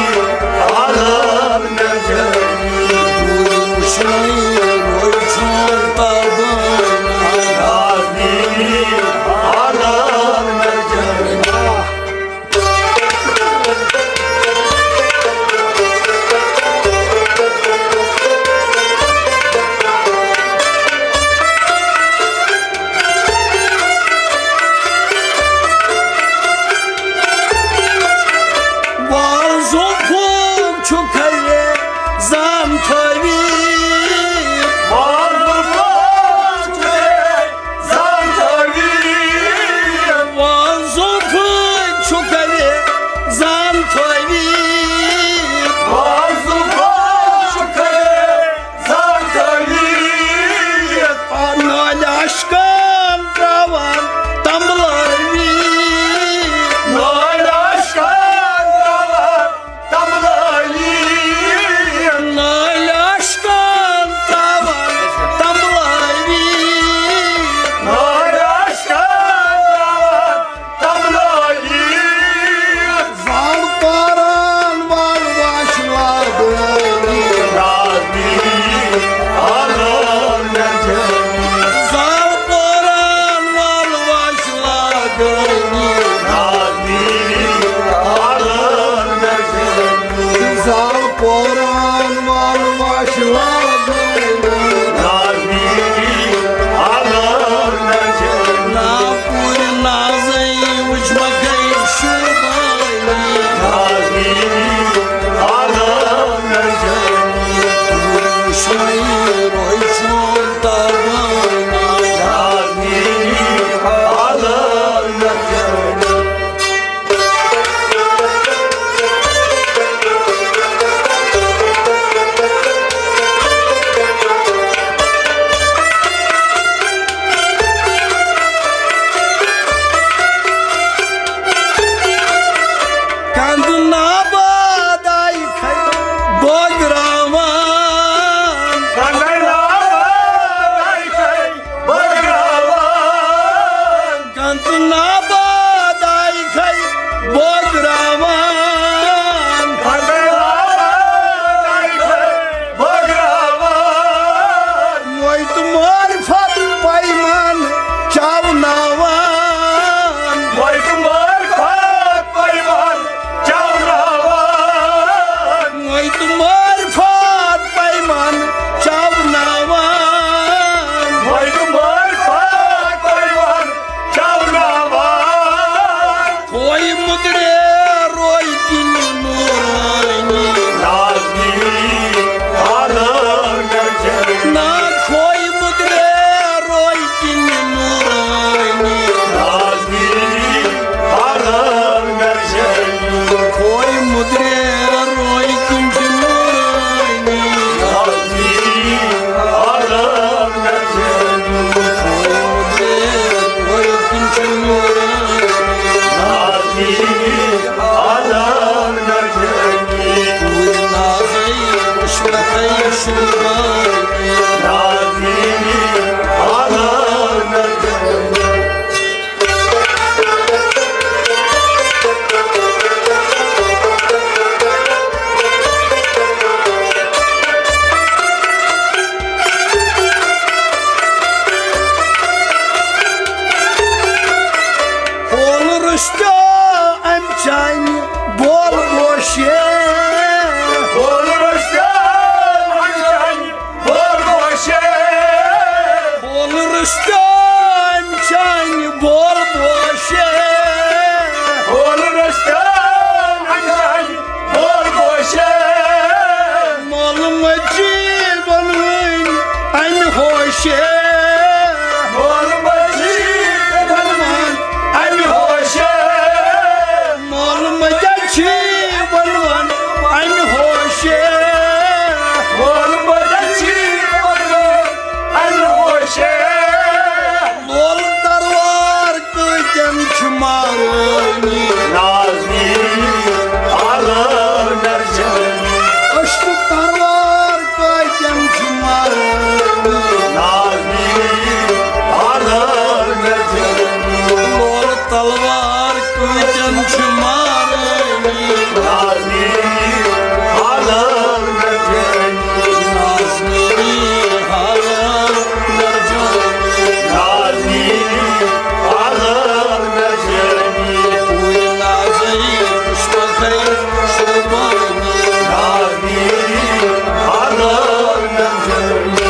آلار مےٚ جٲنی۔ دوٗرِ وٕچھنَے روزِ چون تابٲنی۔ نازنیٖنی، آلار مےٚ جٲنی۔ وازُک پھوٚل چھُ کھلہِ زان تھٲوِتھ۔ وازُک پھوٚل چھُ کھلہِ زان تھٲوِتھ۔ وازُک پھوٚل چھُ کھلہِ زان تھٲوِتھ۔ وازُک پھوٚل چھُ کھلہِ زان تھٲوِتھ۔ نالہِ اشکن تراوان تمبلٲوِتھ۔ نالہِ اشکن تراوان تمبلٲوِتھ۔ نالہِ اشکن تراوان تمبلٲوِتھ۔ نالہِ اشکن تراوان تمبلٲوِتھ۔ زال پوران وال واش لاگٲنی۔ نازنیٖنی، آلار مےٚ جٲنی۔ زال پوران وال واش لاگٲنی۔ نازنیٖنی، آلار مےٚ جٲنی۔ زال پوران وال واش لاگٲنی۔ نازنیٖنی، آلار مےٚ جٲنی۔ ناپوٗرِ نازٕے وٕچھ مےٚ گٔے شوٗبٲنی۔ نازنیٖنی، آلار مےٚ جٲنی۔ دوٗرِ وٕچھنَے روزِ چون تابٲنی۔ نازنیٖنی، آلار مےٚ جٲنی۔ کندٕ ناباد آیہِ کھے بٲگراوان۔ کندٕ ناباد آیہِ کھے بٲگراوان۔ کندٕ ناباد آیہِ کھے بٲگراوان۔ کندٕ ناباد آیہِ کھے بٲگراوان۔ موے تہٕ مٲرۍ فت پیمان چاوناوان۔ موے تہٕ مٲرۍ فت پیمان چاوناوان۔ موے تہٕ مٲرۍ فت پیمان چاوناوان۔ موے تہٕ مٲرۍ فت پیمان چاوناوان۔ کھوے مُدرے روے کِنۍ نورانی۔ نازنیٖنی، آلار مےٚ جٲنی۔ نا کھوے مُدرے روے کِنۍ نورانی۔ نازنیٖنی، آلار مےٚ جٲنی۔ کھوے مُدرے روے کِنۍ چھِ نورانی۔ نازنیٖنی، آلار مےٚ جٲنی۔ کھوے مُدرے روے کِنۍ چھِ نورانی۔ نازنیٖنی، آلار مےٚ جٲنی۔ پوٗرِ نازٕے وٕچھ مےٚ گٔے شوٗبٲنی۔ نازنیٖنی، آلار مےٚ جٲنی۔ ہول رُستیو اَمہِ چانہِ بول گوشے۔ ہول رُستیو اَمہِ چانہِ بول گوشے۔ ہول رُستیو اَمہِ چانہِ بول گوشے۔ ہول رُستیو اَمہِ چانہِ بول گوشے۔ مول مجید بنوٕنۍ اَمہِ ہوشے۔ مول مجید بنوٕنۍ اَمہِ ہوشے۔ مول مجید چھِ بنوان اَمہِ ہوشے۔ مول مجید چھِ بنوان اَمہِ ہوشے۔ لول تروار کۭتٮ۪ن چھِ مارٲنی۔ نازنیٖنی، آلار مےٚ جٲنی۔ أچھ تہٕ تروار کۭتٮ۪ن چھِ مارٲنی۔ نازنیٖنی، آلار مےٚ جٲنی۔ لول تلوار تِم چھِ مارٲنی۔ نازنیٖنی حلال مرجانی۔ نازنیٖنی حلال مرجانی۔ نازنیٖنی حلال مرجانی۔ پوٗرِ نازٕے وٕچھمَکھَے شوبٲنی۔ نازنیٖنی حلال مرجانی۔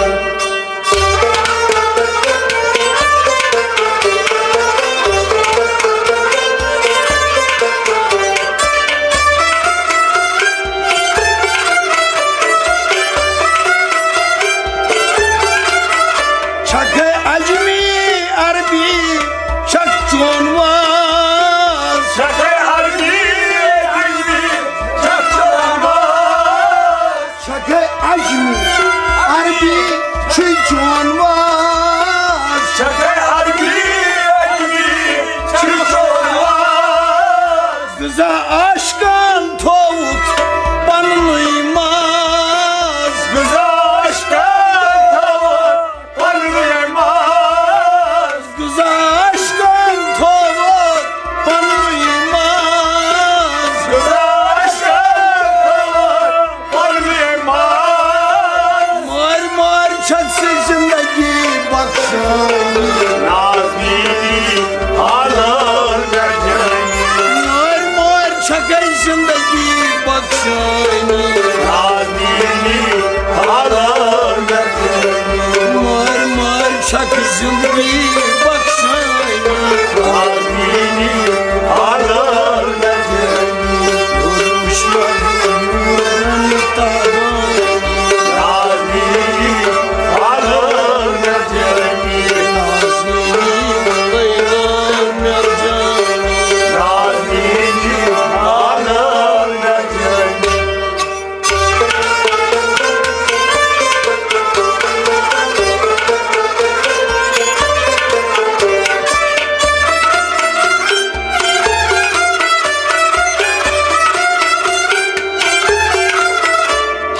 چھکھے عجمی عربی، چھکھ چون واز۔ چھکھے عربی، عجمی، چھکھ چون واز۔ چھکھے عجمی عربی، چھُے چون واز۔ چھکھے عربی، عجمی، چھُے چون واز۔ غذا عاشقن تھووُتھ پننُے ماز۔ غذا عاشقن تھووُتھ پننُے ماز۔ غذا عاشقن تھووُتھ پننُے ماز۔ غذا عاشقن تھووُتھ پننُے ماز۔ مٲرۍ مٲرۍ چھکھ ژٕ زندگی بخشٲنی۔ نازنیٖنی حلال مرجانی۔ مٲرۍ مٲرۍ چھکے زندگی بخشٲنی۔ نازنیٖنی حلال مرجانی۔ مٲرۍ مٲرۍ چھکھ زندگی بخشٲنی۔ نازنیٖنی حلال مرجانی۔ وٕچھ مےٚ نوٗرن تابان۔ نازنیٖنی حلال مرجانی۔ نازنیٖنی حلال مرجانی۔ نازنیٖنی حلال مرجانی۔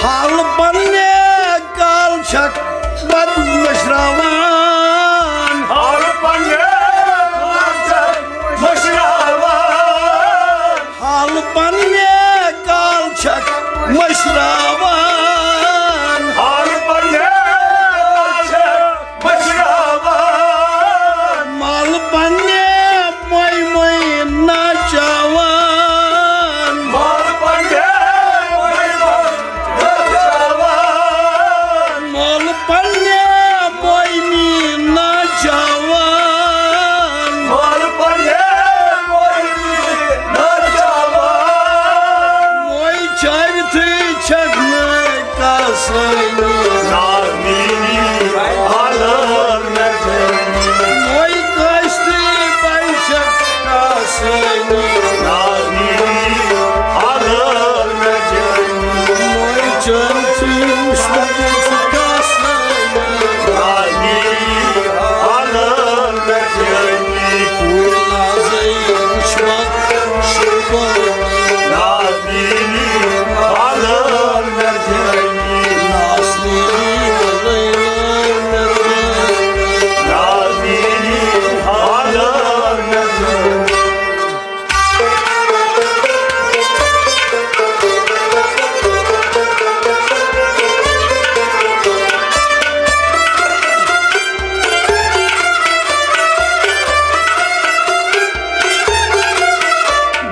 حال پننہِ کال چھکھ بد مٔشراوان۔ حال پننہِ کال چھکھ مٔشراوان۔ حال پننہِ کال چھکھ مٔشراوان۔ حال پننہِ کال چھکھ مٔشراوان۔ مال پننہِ مۄے مۄے ناچاوان۔ مال پننہِ مۄے مۄے ناچاوان۔ مال پننہِ مۄے می ناچاوان۔ مال پننہِ مۄے می ناچاوان۔ مۄے چاوِ تھٕے چھکھ نہٕ کاسٲنی۔ نازنیٖنی حلال مرجانی۔ مۄے کٲشرِ بَے چھکھ کاسٲنی۔ نازنیٖنی حلال مرجانی۔ مۄے چٲنۍ چیٖز مےٚ چھِ کاسٲنی۔ نازنیٖنی حلال مرجانی۔ پوٗرٕ نازٕے وٕچھمَکھ شوبٲنی۔ نازنیٖنی حلال مرجانی۔ نازنیٖنی حلال مرجانی۔ نازنیٖنی حلال مرجانی۔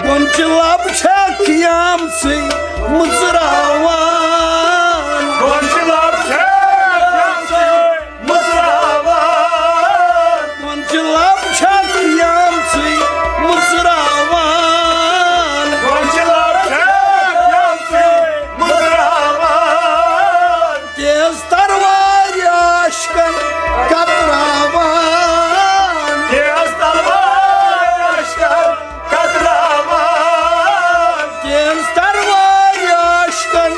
گۄنچہِ لب چھکھ یامژٕے مُژراوان۔ گۄنچہِ لب چھکھ یامژٕے مُژراوان۔ گۄنچہِ لب چھکھ یامژٕے مُژراوان۔ گۄنچہِ لب چھکھ یامژٕے مُژراوان۔ تیز تروارِ عاشقن کتراوان۔ تیز تروارِ عاشقن کتراوان۔ تیز تروارِ عاشقن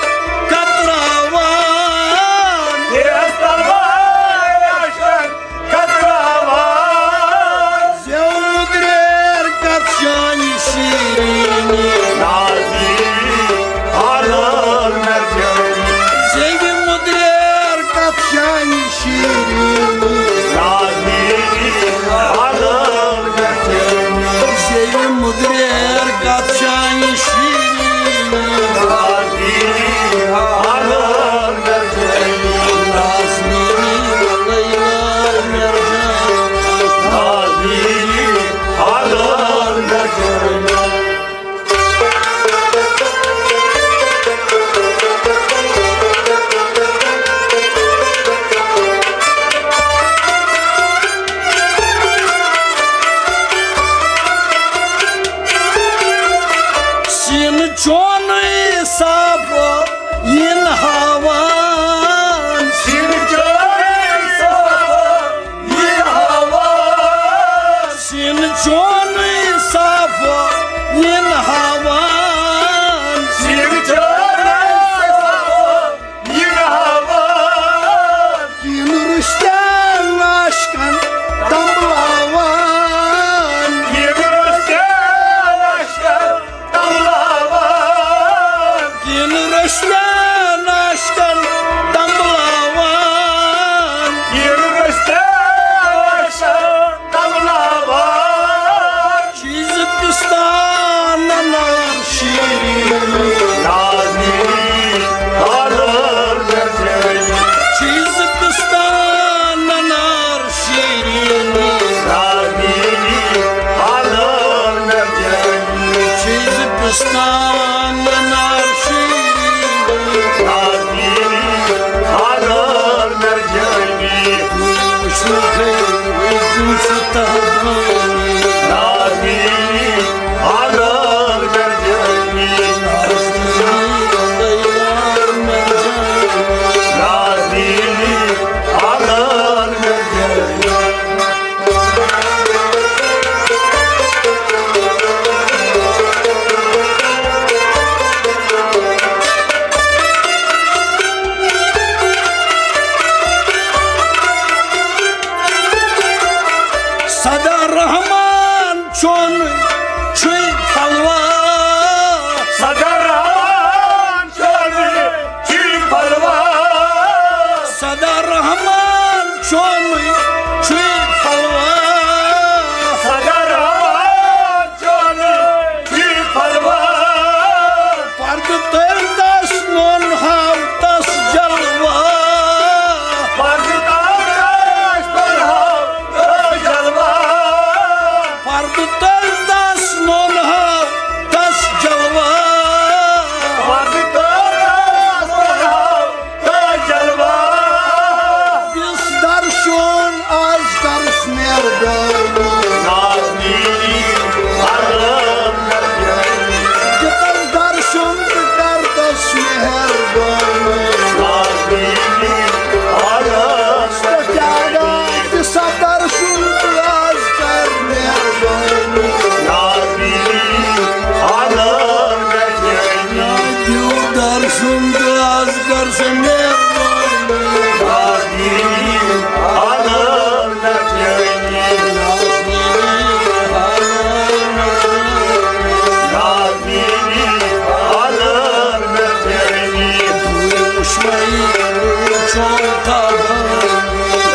کتھ چانہِ شیرینی، نازنینی، حلال مرجانی، نازنینی، لیلا مرجان، نازنینی، حلال مرجانی۔ سیٖنہٕ چونُے صاف یِن ہاوان۔ سیٖنہٕ چونُے صاف یِن ہاوان۔ سیٖنہٕ چونُے صاف یِن ہاوان۔ سیٖنہٕ چونُے صاف یِن ہاوان۔ کِنہٕ رُستن عاشقن تنبلاوان۔ کِنہٕ رُستن عاشقن تنبلاوان۔ کِنہٕ رُستن عاشقن تنبلاوان۔ کِنہٕ رُستن عاشقن تنبلاوان۔ چیٖزٕ پِستان نار شیٖرِن۔ نازنینی، حلال مرجانی۔ چیٖزٕ پِستان نار شیٖرِن۔ نازنینی، حلال مرجانی۔ چیٖزٕ پِستان نار شیٖرِن۔ نازنینی، حلال مرجانی۔ وٕچھِو ہے، وٕچھِو تہٕ نازنینی، حلال مرجانی۔ نازنینی، حلال مرجانی۔ نازنینی، حلال مرجانی۔ صدا رحمان چون چھُے پھلوا۔ صدا رحمان چون چھُے پھلوا۔ صدا رحمان چون چھُے پھلوا۔ صدا رحمان چون چھُے پھلوا۔ پردٕ تٔلۍ تس نوٚن ہاو تس جلوا۔ پردٕ تٔلۍ تس نوٚن ہاو تس جلوا۔ پردٕ تٔلۍ تس نوٚن ہاو تس جلوا۔ پردٕ تٔلۍ تس نوٚن ہاو تس جلوا۔ دِس درشُن از کرس مہربٲنی۔ نازنینی، حلال مرجانی۔ دِس درشُن تہٕ کر تس مہربٲنی۔ نازنینی، حلال مرجانی۔ دِس درشُن تہٕ از کر مہربٲنی۔ نازنینی، حلال مرجانی۔ دِس درشُن تہٕ از کر سا مہربٲنی۔ نازنینی، حلال مرجانی۔ نازنینی، حلال مرجانی۔ نازنینی، حلال مرجانی۔ دوٗر وٕچھ مےٚ یہِ چون تابان۔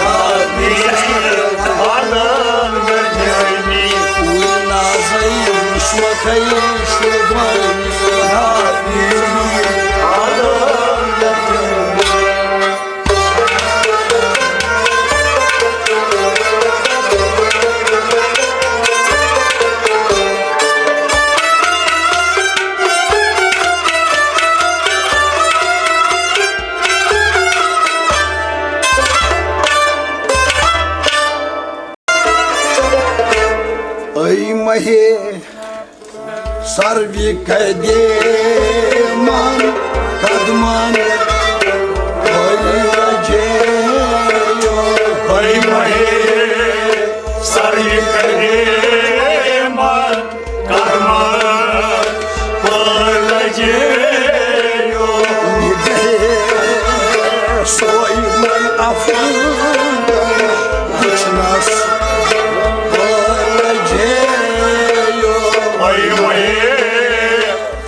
نازنینی، حلال مرجانی۔ پوٗرٕ نازے وٕچھ مےٚ تۄہہِ شوبان۔ نازنینی، حلال مرجانی۔ اے مہے سروِ قدیمن قدمن پھٔلۍ لجیو۔ اے مہے سروِ قدیمن قدمن پھٔلۍ لجیو۔ نگہے سوے من افغان وٕچھنس پھٔلۍ لجیو۔ اے مہے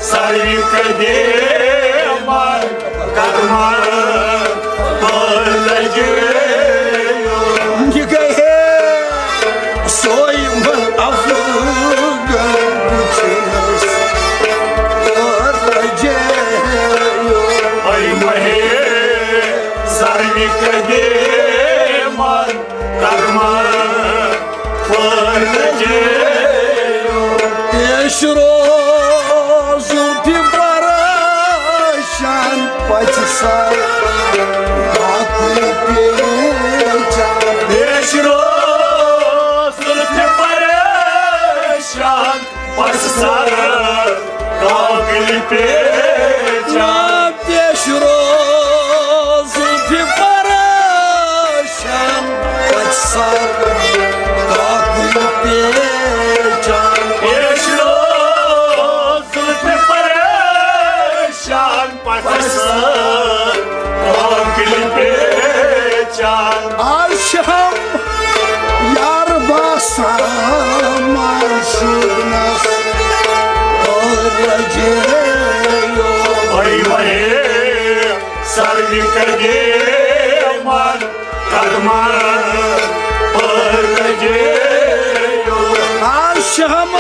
سروِ قدیمن قدمن پھٔلۍ لجیو۔ یہِ گٔیے سوے من افغان، قدیمن قدمن پرنجیو۔ پیش رو زلفِ پریشان پچہِ سر باقٕے پیچان۔ پیش رو زلفِ پریشان پچہِ سر کاکلِ پیچان۔ پیش رو زلفِ پریشان پچہِ سر کاکلِ پیچان۔ پیش رو زلفِ پریشان پچہِ سر کاکلِ پیچان۔ آز چھِ ہم یار باسان معشوقنس اور لجے۔ اے مہے سروِ قدیمن قدمن پرنجیو۔ آز چھِ ہم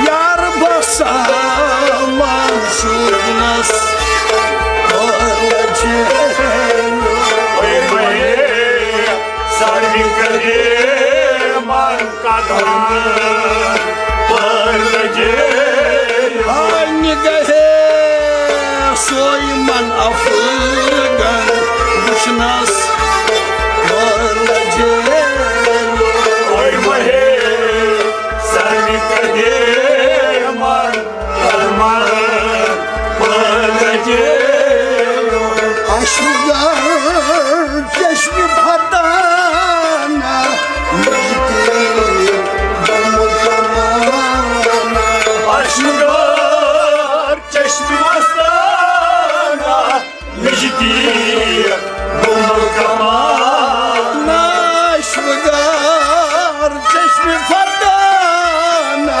یار باسان معشوقنس اور لجے۔ اے مہے سروِ قدیمن قدمن پرنجیو۔ آ نگہے سوے من افغان وچھنس اور لجے۔ اے مہے سروِ قدیمن قدمن پرنجیو۔ اشکار چشمِ فتانہ مجتی بم کمانہ۔ اشکار چشمِ مستانہ مجتی بم کمانہ۔ اشکار چشمِ فتانہ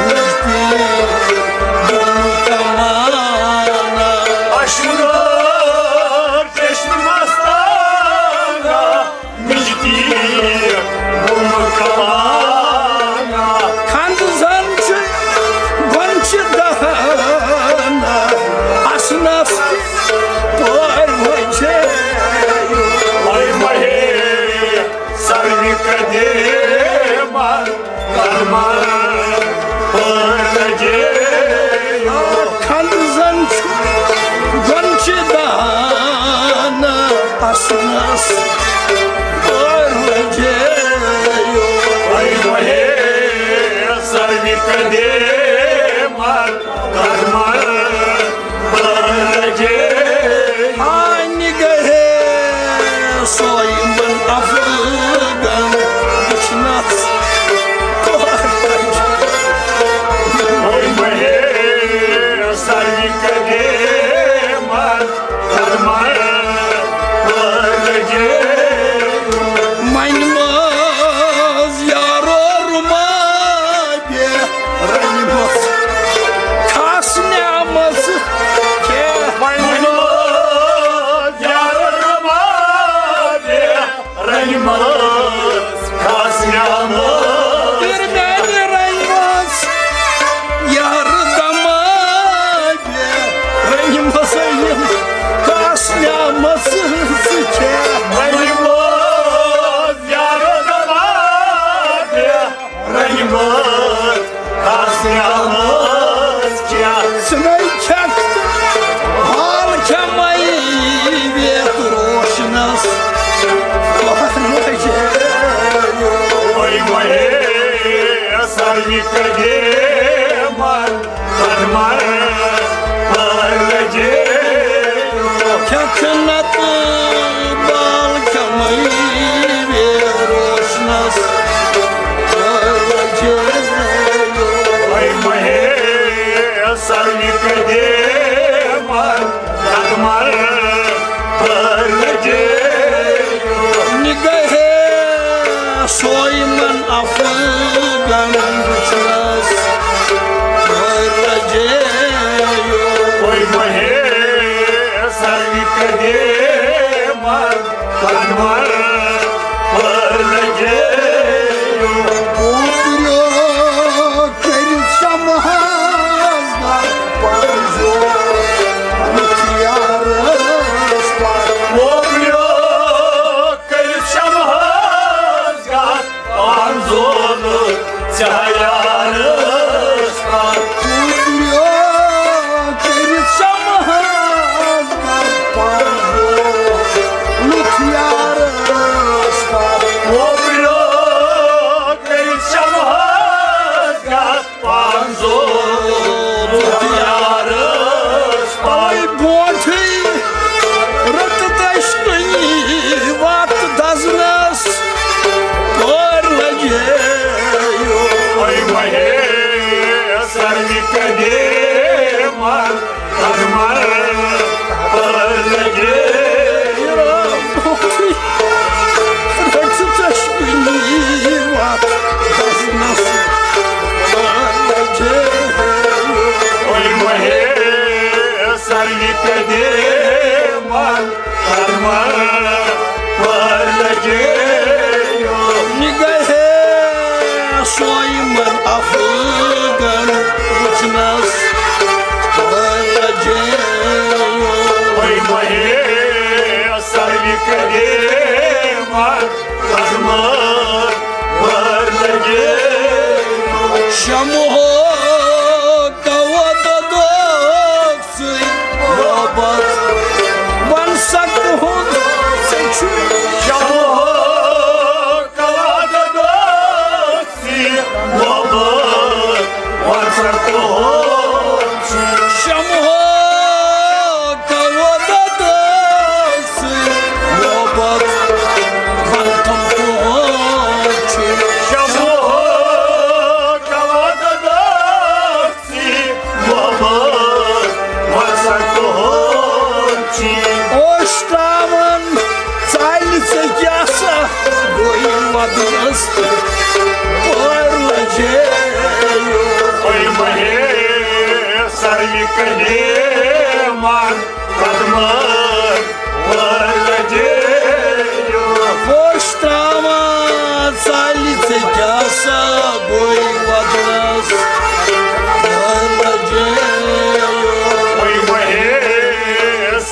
مجتی بم کمانہ۔ اشکار چشمِ مستانہ مجتی بم کمانہ۔ کھنٛد زن چھِ گۄنچہِ دہانہ اسنس تہِ پٲرۍ وجے۔ اے مہے سروِ قدیمن قدمن پرنجیو۔ کھنٛد زن چھُ گۄنچہِ دہانہ اسنس پٲرۍ وجے۔ اے مہے سروِ قدیمن قدمن پرنجیو۔ آ نگہے سوے من افغان وچھنس۔ اے مہے سروِ قدیمن قدمن پرنجیو۔ منہِ منٛز یارو رُمابہِ رٔنمٕژ خاص نعمژ کیٛاہ؟ وۄنۍ وَنو یارٕ رُمابہِ رٔنمٕژ خاص نعمژ۔ پِرِ میٛانہِ رٔنمٕژ یارٕ دَمابہِ رٔنمٕژ یِم خاص نعمژ ژٕ کھےٚ۔ رٔنمٕژ یارٕ دَمابہِ رٔنمٕژ خاص نعمژ کیٛاہ؟ ژٕ نے کھٮ۪کھ تہٕ حال کھٮ۪مَے ویت روشنس۔ اے مہے سروِ قدیمن قدمن پرنجیو۔ کھٮ۪کھ نتہٕ بال کھٮ۪مَے ویت روشنس۔ اے مہے سروِ قدیمن قدمن پرنجیو۔ نگہے سوے من افغان وچھنس پرنجیو۔ اے مہے سروِ قدیمن زوٗ یارس پاے برونٛٹھٕے رٔٹ دٔچھنی وَتھ دزنس۔ کور لگے یو۔ اے مہے سروِ قدیمن قدمن پر لگے یو۔ رٔٹ دٔچھنی وَتھ دزنس۔ کور لگے یو۔ اے مہے سروِ قدیمن قدمن پر لگے یو۔ نگہے سویمن افغن وچھنس پر لگے یو۔ اے مہے سروِ قدیمن قدمن پر لگے یو۔ شمہو کوا ددوکھ ژٕے محبت، وَن سا کُہُنٛد ژےٚ چھُے۔ شمہو کوا ددوکھ ژٕے محبت، وَن سا کُہُنٛد ژےٚ۔ شمہو کوا ددوکھ ژٕے محبت، وَن تِم کُہُنٛد چھُے۔ شمہو کوا ددوکھ ژٕے محبت، وَن سا کُہُنٛد چھُے۔ اوس ترٛاوان ژَلہِ ژےٚ کیٛاہ سا گوٚو وَدنَس تہٕ پٲرۍ لَجے یو۔ اے مہے سروِ قدیمن قدمن پر لگے یو۔ اوس ترٛاوان ژَلہِ ژےٚ کیٛاہ سا گوٚو وَدنَس پر لَجے یو۔ اے مہے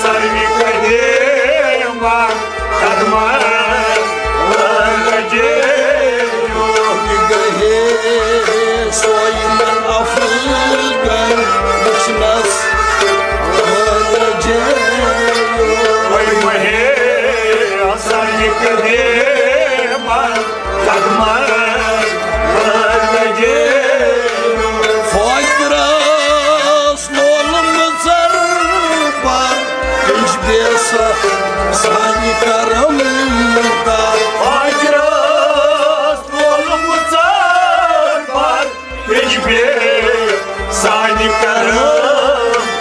سروِ قدیمن قدمن پر لگے یو۔ گہے سویمن افغن وچھنس پر لگے یو۔ اے مہے سروِ قدیمن قدمن پر لگے یو۔ فقرس لولمٕژن پر تجبیس سانہِ کرم دار۔ فقرس لولمٕژن پر تجبیس سانہِ کرم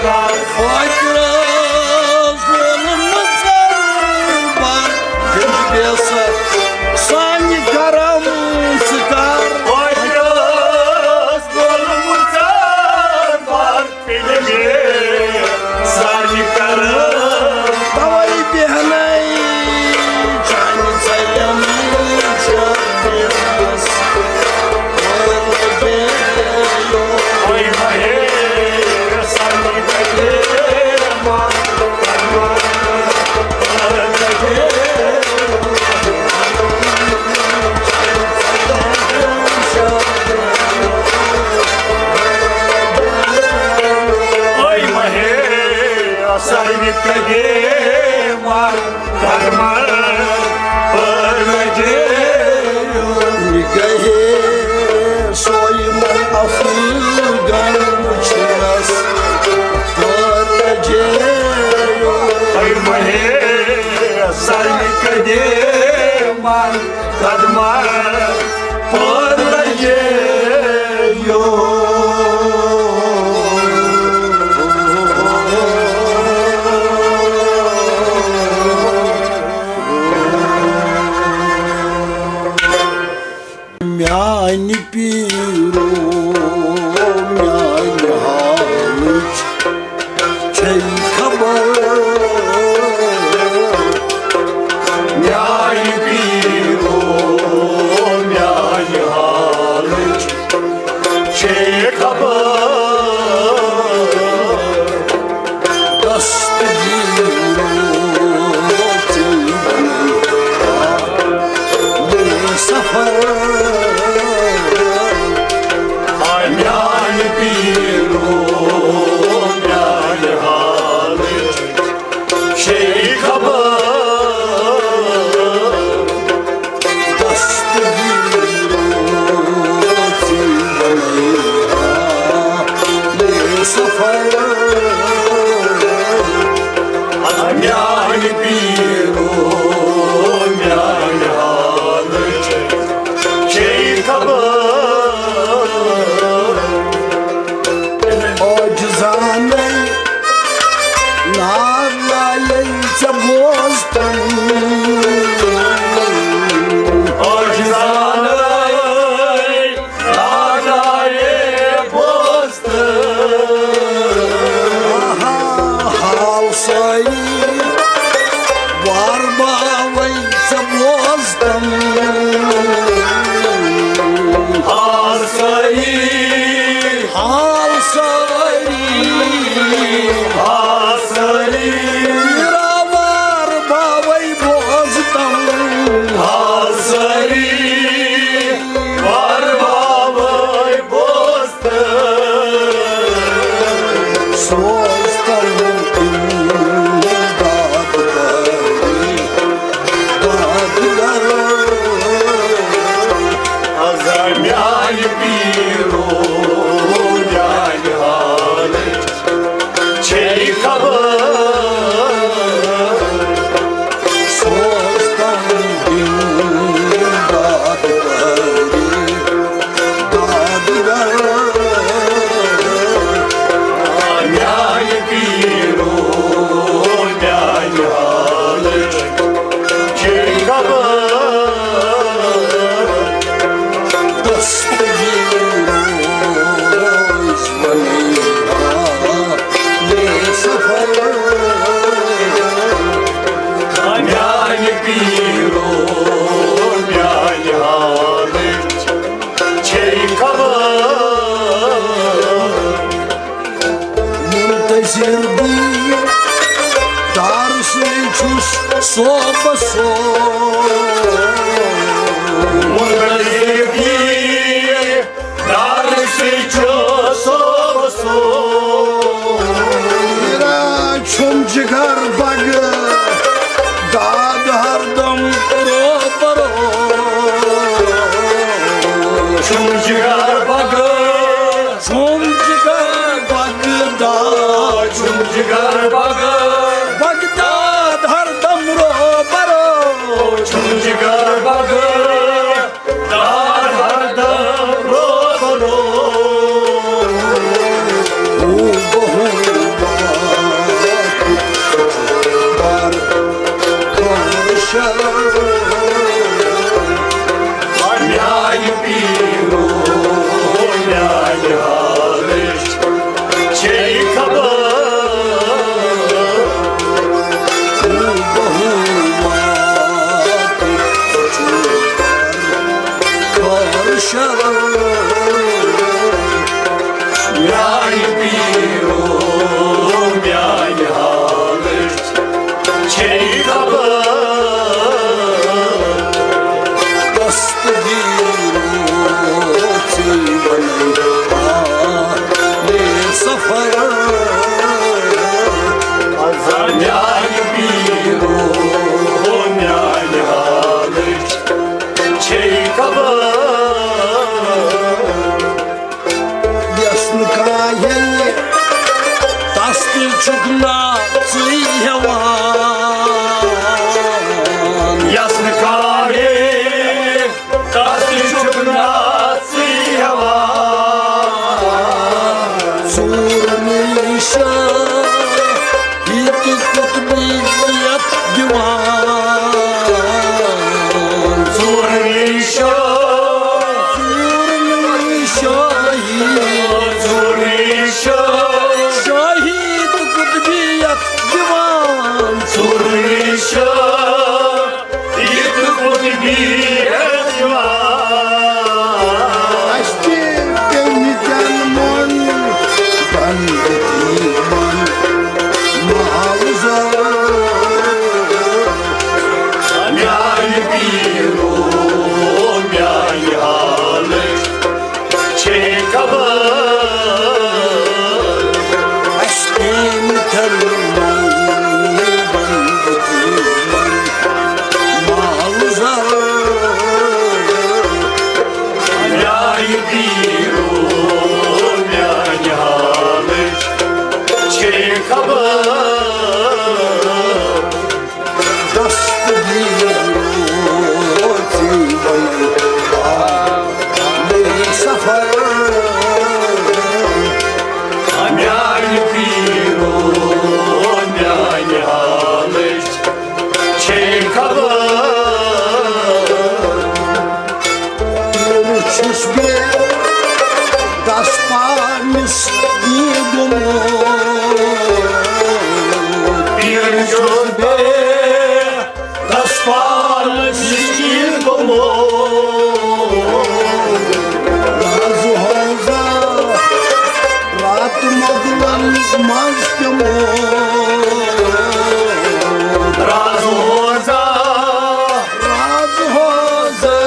دار۔ فقرس لولمٕژن پر تجبیس سانہِ کرم ژٕ کر۔ فقرس لولمٕژن پر تجبیس سانہِ کرم۔ توے بیہنے چانہِ ژلٮ۪ن شبنس۔ اے مہے سروِ قدیمن قدمن پر لگے یو۔ اے مہے سروِ قدیمن قدمن پر لگے یو۔ گہے سویمن افغن وچھنس پر لگے یو۔ اے مہے سروِ قدیمن قدمن پر لگے یو۔ سفر۔ میانہِ پیٖرو، میانہِ حالٕچ چھے خبر۔ عاجزانَے نالایے ژےٚ بوزتم۔ عاجزانَے نالایے بوزتم۔ آہا، حال سٲری وار باوَے ژےٚ بوزتم۔ حال سٲری، حال سٲری، حال سٲری۔ وار باوَے بوزتم۔ حال سٲری وار باوَے بوزتم۔ سوز تم داد باری، داد گر۔ از میانہِ پیٖرو، میانہِ حالٕچ چھے خبر۔ سوز تم داد باری، داد گر۔ میانہِ پیٖرو، میانہِ حالٕچ چھے خبر۔ دستگیر روز بنی بے سفر۔ میانہِ پیٖرو، میانہِ حالٕچ چھے خبر۔ منتظر بی دار سٕے چھُس صوبہٕ صوب۔ منتظر بی دار سٕے چھُس صوبہٕ صوب۔ میرا چھُم جگر بگ داد ہردم رو برو۔ چھُم جگر بگ، چھُم جگر بگ داد، چھُم جگر بگ، بگ داد ہردم رو برو۔ چھُم جگر بگ داد ہردم رو برو۔ او بہو بار کار شر۔ میانہِ پیٖرو، میانہِ حالٕچ چھے خبر۔ او بہو بار کار شر۔ میانہِ پیٖرو، میانہِ حالٕچ چھے خبر۔ دستگیر ژے ونن آ، بے سفر۔ میانہِ پیٖرو، میانہِ حالٕچ چھے خبر۔ یس نہٕ کانٛہہ ہیٚیہِ، تس تہِ چھُکھ ناژٕے ہٮ۪وان۔ یس نہٕ کانٛہہ ہیٚیہِ، تس تہِ چھُکھ ناژٕے ہٮ۪وان۔ ژوٗرمہِ شاہی تہٕ قطبیت دِوان۔ ژوٗرمہِ شاہ، ژوٗرمہِ شاہی، ژوٗرمہِ شاہ، شاہی تہٕ قطبیت دِوان۔ ژوٗرمہِ شاہ، یہِ تہٕ قطبیت دِوان۔ اَسہِ تہِ پیٚمٕتٮ۪ن مۄن پیٖر چھُس بے دس پانس مسکین گوٚمُت۔ راز ہوزا رات مۄغلن منٛز پیوٚمُت۔ راز ہوزا، راز ہوزا،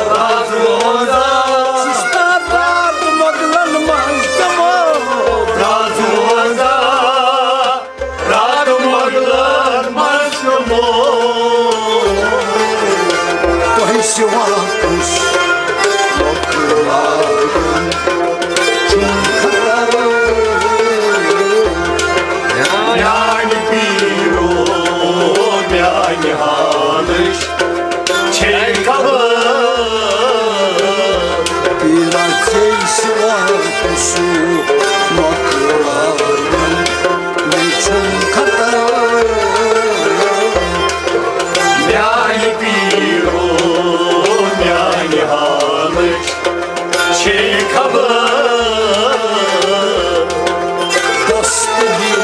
راز ہوزا۔ سُستار رات مۄغلن منٛز پیوٚمُت۔ راز ہوزا، رات مۄغلن منٛز پیوٚمُت۔ تۄہہِ سوا کُس مۄغل چھُم خطر؟ میانہِ پیٖرو، میانہِ حالٕچ چھے خبر۔ پیٖرا ژےٚ سوا کُس مۄغل مےٚ چھُم خطر۔ میانہِ پیٖرو، میانہِ حالٕچ چھے خبر۔ دستگیر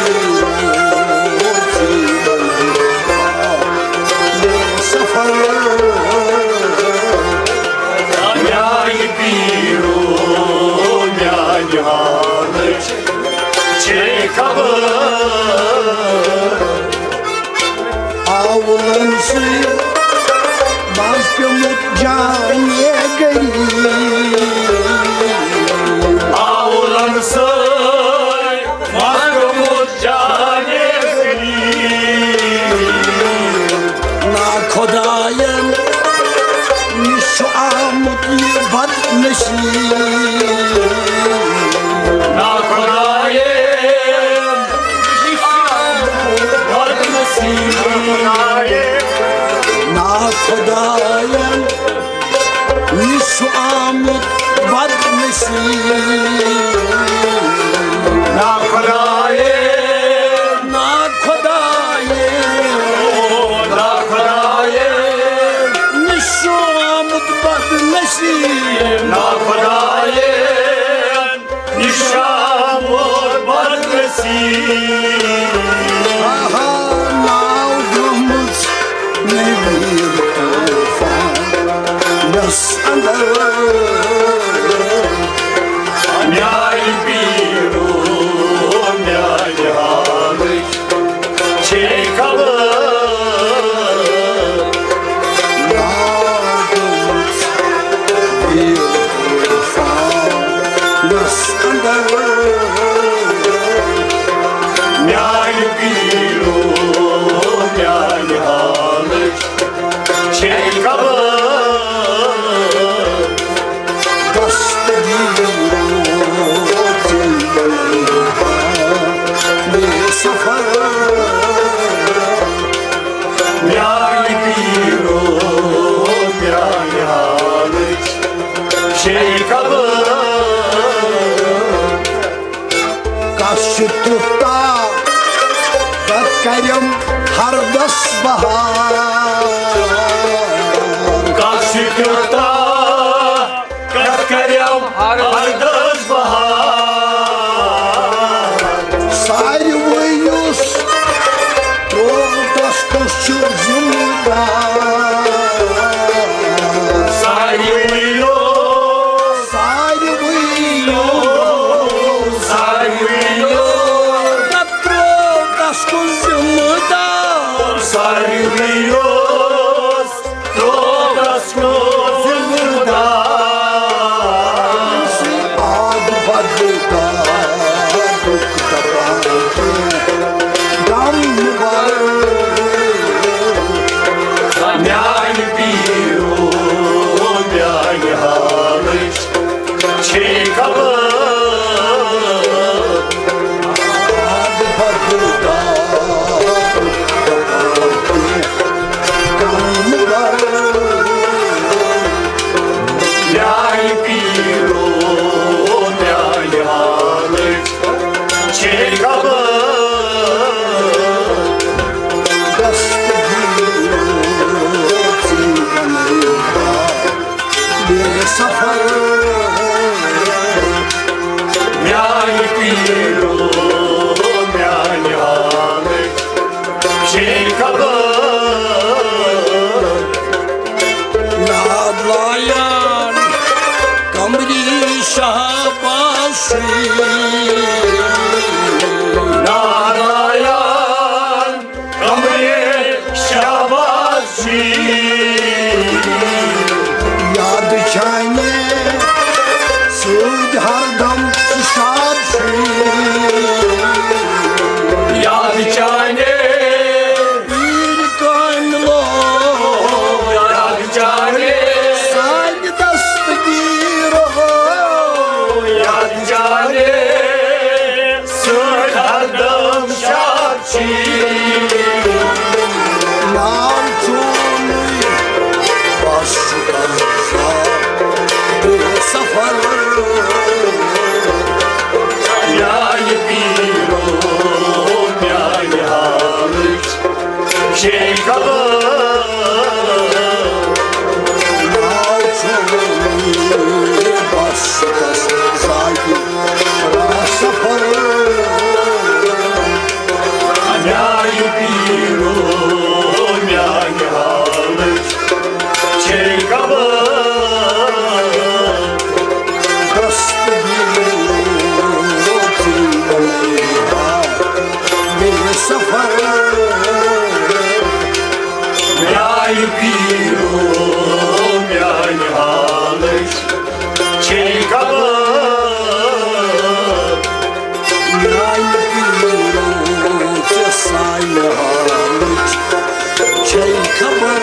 سفر۔ میانہِ پیٖرو، میانہِ حالٕچ چھے خبر۔ آولن سۭتۍ منٛز پیوٚمُت جانے غریب۔ آولن سۭتۍ منٛز پیوٚمُت جانے غریب۔ نا خداین نِش چھُ آمُت یہِ بدنصیب۔ نا خداین نِش آمُت بدنصیب۔ نا خداین نِش چھُ آمُت بدنصیب۔ نا خداین، نا خداین، نا خداین نِش چھُ آمُت بدنصیب۔ نا خداین نِش چھُ آمُت بدنصیب۔ آہا، ناو گٔمٕژ نویٖر طوفانس اندر۔ میانہِ پیٖرو، میانہِ حالٕچ چھے خبر۔ ناو گٔمٕژ نویٖر طوفانس اندر۔ میانہِ پیٖرو، میانہِ حالٕچ چھے خبر۔ دستگیر روزِ بے سفر۔ میانہِ پیٖرو، میانہِ حالٕچ چھے خبر۔ کس چھُ تیُتھ طاقت کریم ہردس بہار؟ کس چھُ تیُتھ طاقت کریم ہردس بہار؟ ساروٕے یُس ترٛوو تس کُس چھُ ذمہٕ دار؟ ساروٕے یُس، ساروٕے یُس، ساروٕے یُس ترٛوو تس کُس ذمہٕ دار؟ ساروٕے یُس ترٛوو تس کُس ذمہٕ دار؟ آد بد میانہِ حالٕچ چھے خبر۔ نادلایان کمری شاباشی۔ نادلایان کمری شاباشی۔ یاد چانہِ سۭتۍ ہردم شاد چھُ۔ یاد چانہِ پیٖرِ کاملو۔ یاد چانہِ سانہِ دستگیٖرو۔ یاد چانہِ سۭتۍ ہردم شاد ناو چونُے بس چھُ کران سفر۔ میانہِ پیٖرو، میانہِ حالٕچ چھے خبر۔ ناو چونُے بس چھُ کران سفر۔ میانہِ پیٖرو، میانہِ حالٕچ چھے خبر۔ دستگیٖر میانہِ سفر۔ میانہِ پیٖرو، میانہِ حالٕچ چھے خبر۔ میانہِ پیٖرو، ژےٚ سانہِ حالٕچ چھے خبر۔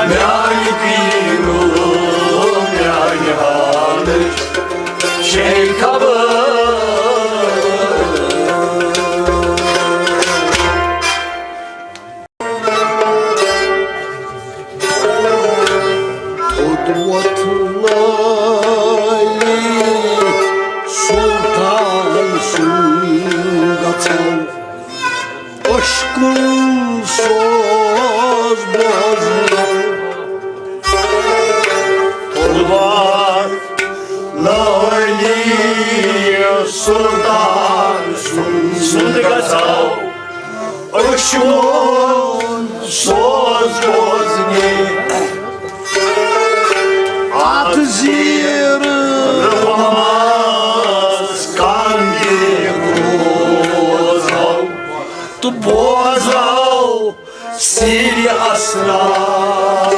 میانہِ پیٖرو، میانہِ حالٕچ چھے خبر۔ تھوٚد وۄتھ لٲلی سُلطان سُنٛد گژھو، عشقُن سوز بوزنہٕ۔ تھوٚد وۄتھ لٲلی سُلطان سُنٛد گژھو، عشقُن سوز بوزنہِ۔ اتھ زیٖر رُمس کان دِتھ روزو، تہٕ بوزو سِرِ اسرار۔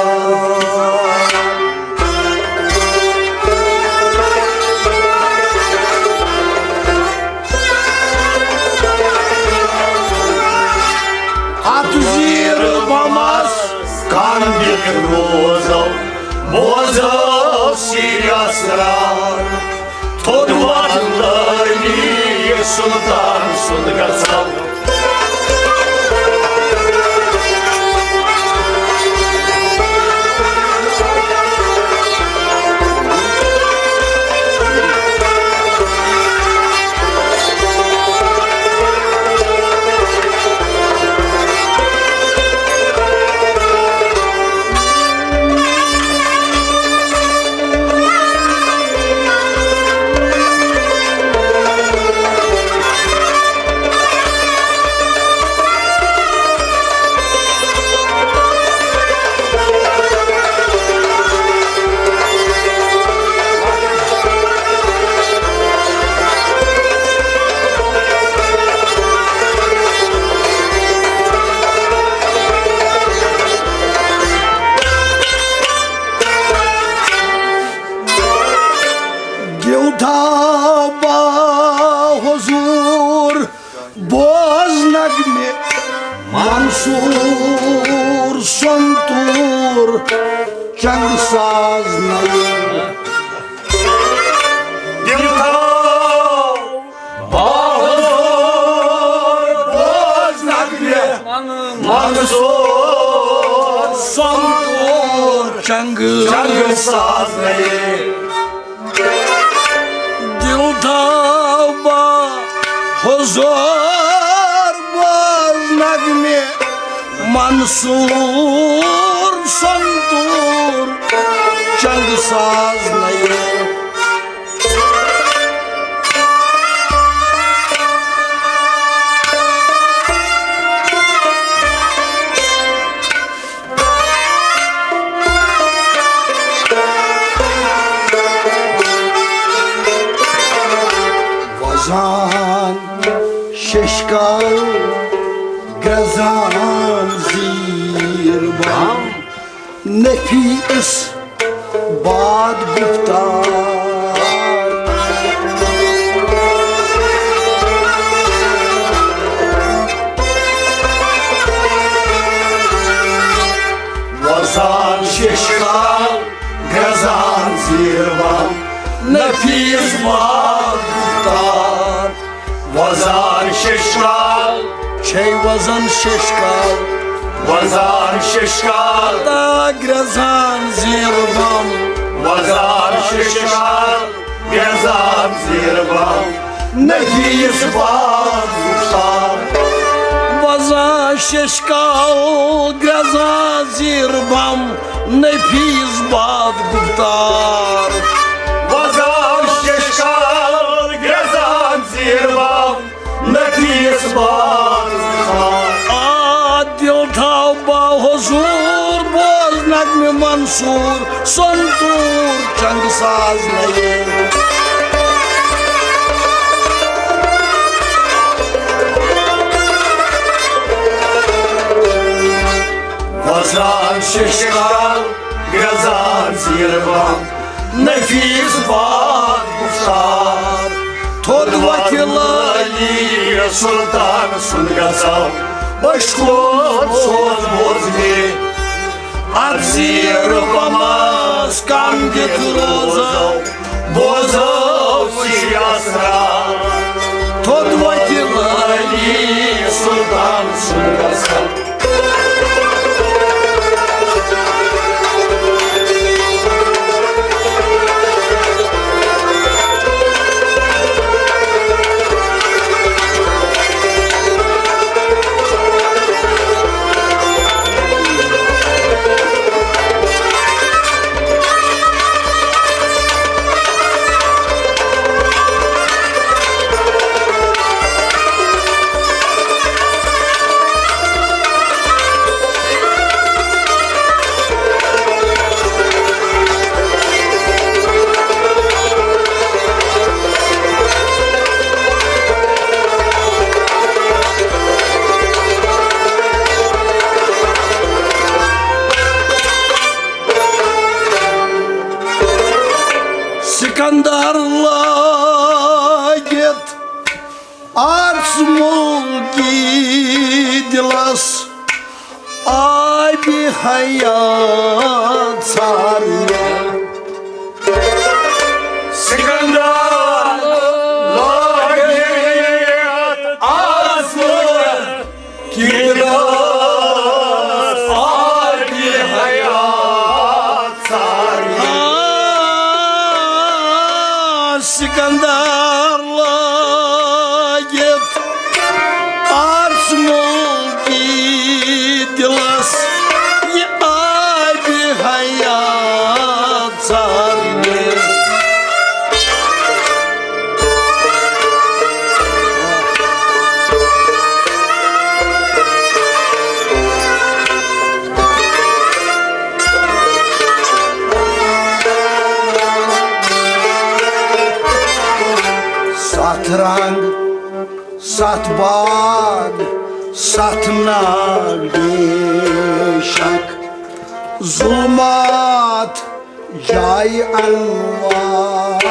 اتھ زیٖر بمس کان دِتھ روزو، بوزو سِرِ اسرار۔ تھوٚد وۄتھ لٲلی سُلطان سُنٛد گژھو۔ دِل تھاو با حضور بوز نغمہِ منصور سنتور چنگ ساز نوِ۔ دِل تھاو با حضور بوز نغمہِ منصور سنتور چنگ چنگ ساز نوِ۔ دِل تھاو با حضور بوز نغمہِ منصور سنتور چنگ ساز نوِ۔ باد گُفتار۔ وۄزان شیشکال، گرٛزان زیٖر بم، نفیس باد گُفتار۔ وۄزان شیشکال۔ چھے وۄزان شیشکال۔ وۄزان شیشکال۔ تا گرٛزان زیٖر بم۔ وۄزان شیشکال۔ گرٛزان زیٖر بم۔ نفیس باد گُفتار۔ وۄزان شیشکال۔ گرٛزان زیٖر بم۔ نفیس باد گُفتار۔ وۄزان شیشکال۔ گرٛزان زیٖر بم۔ نفیس باد گُفتار۔ آ دل تھاو با حضور، بوز نغمہِ منصور، سنتور چنگ ساز نئے۔ وۄزان شیشکال، گرٛزان زیٖر بم، نفیس باد گُفتار۔ تھوٚد وۄتھِ لٲلی سلطان سُنٛد غزل، أچھ کھول سوز بوزنہِ۔ اتھ زیٖر بمس کم دِتھ روزو، بوزو خوشی اسرار۔ تھوٚد وۄتھِ لٲلی سلطان سُنٛد غزل۔ سکندر لٲگِتھ آز مُلکی دِلس آبِ حیات ژھارنہِ۔ سکندر لٲگِتھ آز مُلکی دِلس آبِ حیات ژھارنہِ۔ آ، سکندر لٲگِتھ آز مُلکی دِلس یہِ آبِ حیات ژھارنہِ۔ ستھ رنگ، ستھ باغ، ستھ ناگ، بے شک ظلمات جایہِ انوار۔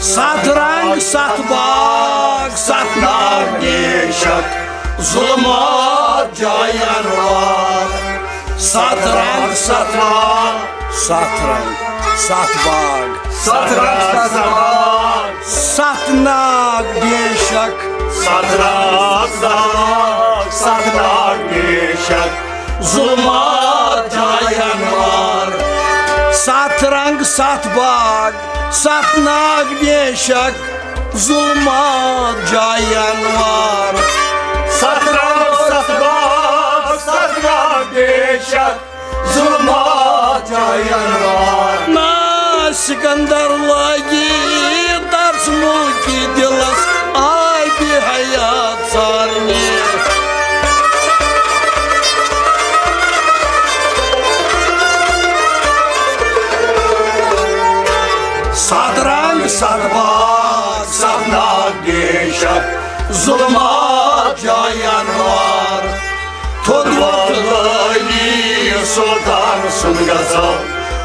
ستھ رنگ، ستھ باغ، ستھ ناگ، بے شک ظلمات جایہِ انوار۔ ستھ رنگ، ستھ ناگ، ستھ رنگ، ستھ باغ، ستھ رنگ، ستھ باغ، ستھ ناگ، بے شک ستھ رنگ، ستھ باغ، ستھ ناگ، بے شک ظلمات جایہِ انوار۔ ستھ رنگ، ستھ باغ، ستھ ناگ، بے شک ظلمات جایہِ انوار۔ ستھ رنگ، ستھ باغ، ستھ ناگ، بے شک ظلمات جایہِ انوار۔ نا سکندر لٲگِتھ آز مُلکی دِلس آبِ حیات ژھارنہِ۔ ستھ رنگ، ستھ باغ، ستھ ناگ، سلطان سُنٛد گژھو،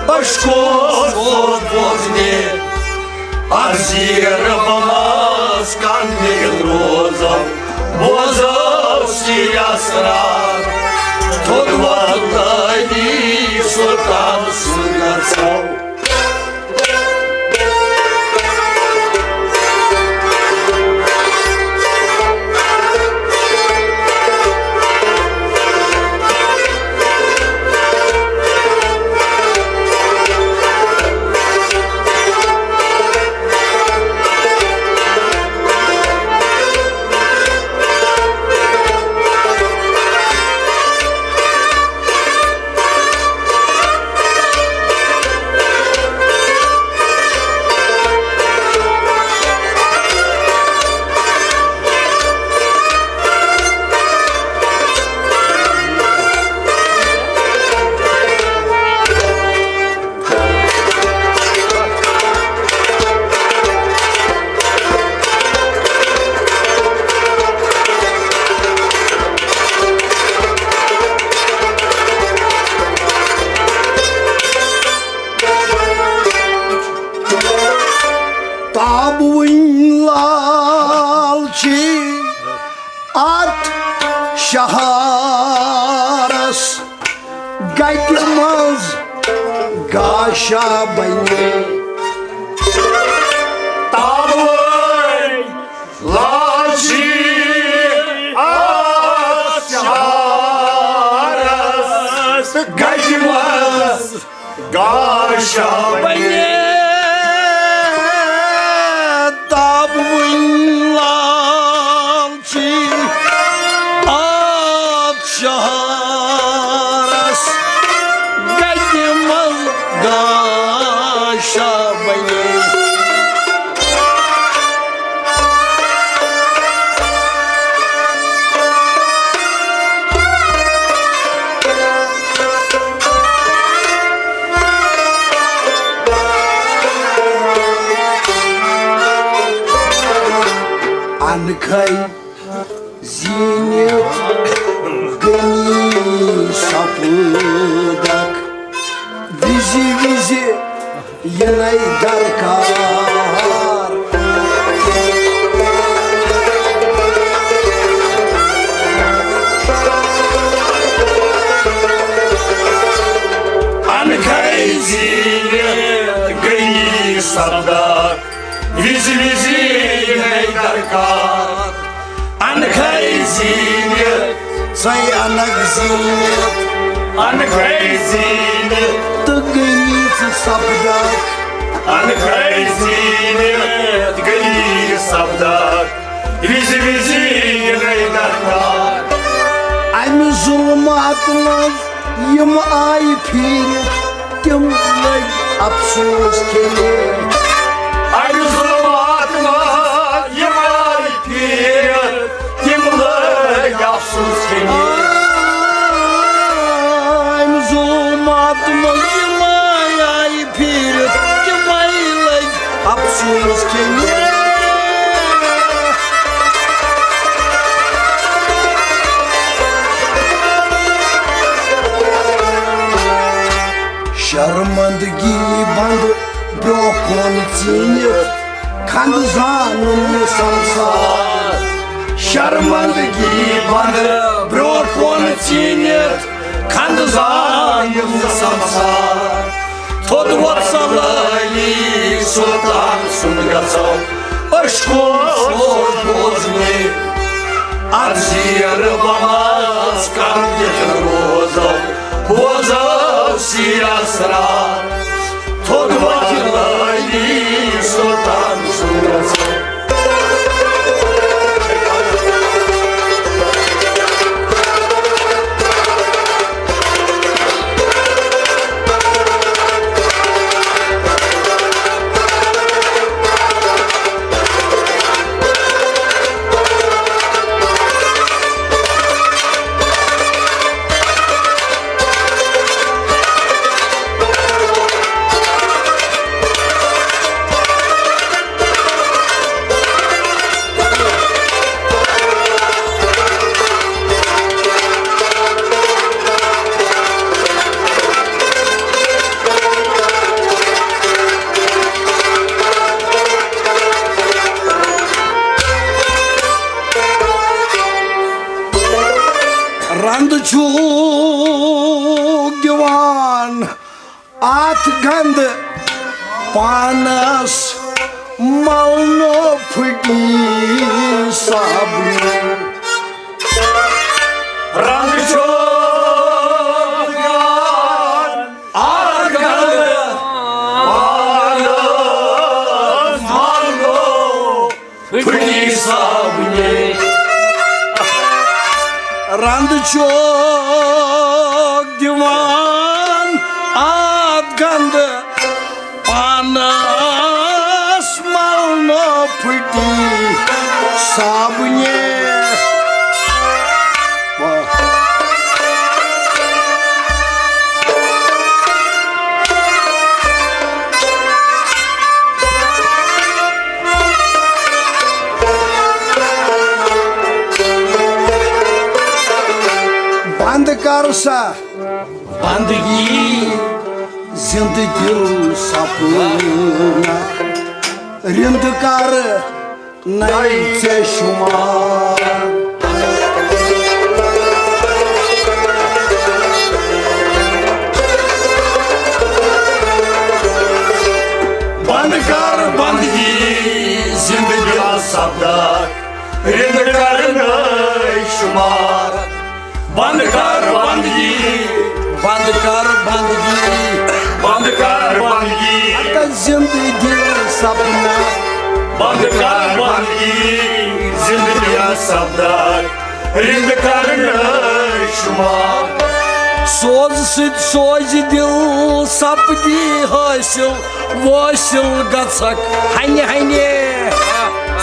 أسۍ کُس اوس بوزنہِ؟ اَتھ زیٖر بمس کن بِہِتھ روزو، بوزو سِر اسرار۔ تھوٚد وۄتھ عٲلی سلطان سُنٛد گژھو۔ تابوٕنۍ لال چھِ اتھ شہارس گتہِ منٛز گاشا بنہِ۔ تابوٕنۍ لال چھِ اتھ شہارس گتہِ منٛز گاشا بنہِ۔ تابوٕنۍ لال چھِ اتھ شہارس گتہِ منٛز گاشا بنہِ۔ انکھے زیٖنِتھ غنی سپدکھ، وِزِ وِزِ یِنَے درکار۔ انکھے زیٖنِتھ غنی سپدکھ، وِزِ وِزِ یِنَے درکار۔ انکھے زیٖنِتھ، سۄے انکھ زیٖنِتھ۔ انکھے زیٖنِتھ۔ تہٕ غنی ژٕ سپدکھ۔ انکھے زیٖنِتھ غنی سپدکھ، وِزِ وِزِ یِنَے درکار۔ امہِ ظلمات منٛز یِم آیہِ پھیٖرِتھ، تِم لٔگۍ افسوس کھیٚنہِ۔ امہِ ظلمات منٛز یِم آیہِ پھیٖرِتھ، تِم لٔگۍ افسوس کھیٚنہِ۔ امہِ ظلمات منٛز یِم آیہِ پھیٖرِتھ، تِمے لٔگۍ افسوس کھیٚنہِ۔ شرمندگی بند برونٛہہ کُن ژیٖنِتھ، کھنٛد زانُن نہٕ سمسار۔ شرمندگی بند برونٛہہ کُن ژیٖنِتھ، کھنٛد زانُن نہٕ سمسار۔ تھوٚد وۄتھ سلٲلی سلطان سُنٛد گژھو، أسۍ کُس اوس بوزنہِ؟ اتھ زیر بمس کن دِتھ روزو، بوزو سِر اسرار۔ تھوٚد وۄتھ لٲلی سلطان سُنٛد گژھو۔ اندٕ چھُکھ دِوان اتھ گنٛدٕ پانس ملنہٕ پھٕٹی صابنہِ۔ رنٛگ چھُ یِوان اتھ گنٛدٕ پانس ملنہٕ پھٕٹی صابنہِ۔ رنٛد چھُکھ دِوان اتھ گنٛدٕ پانس ملنہٕ پھٕٹی صابنہِ۔ واہ۔ بنٛد کر سا بندگی، زندٕ دِل سپنا۔ رِنٛد کر نَے ژےٚ شُمار۔ بنٛد کر بندگی، زندٕ دِل سپنا۔ رِنٛد کر نَے شُمار۔ بنٛد کر بندگی۔ بنٛد کر بندگی۔ بنٛد کر بندگی۔ اَتھ زندٕ دِل سپنا۔ بنٛد کر بندگی۔ زندٕ دِل سپنا۔ رِنٛد کر نَے شُمار۔ سوز سۭتۍ سوزِ دِل سپدی حٲصِل، وٲصِل گژھکھ ہنہِ ہنہِ۔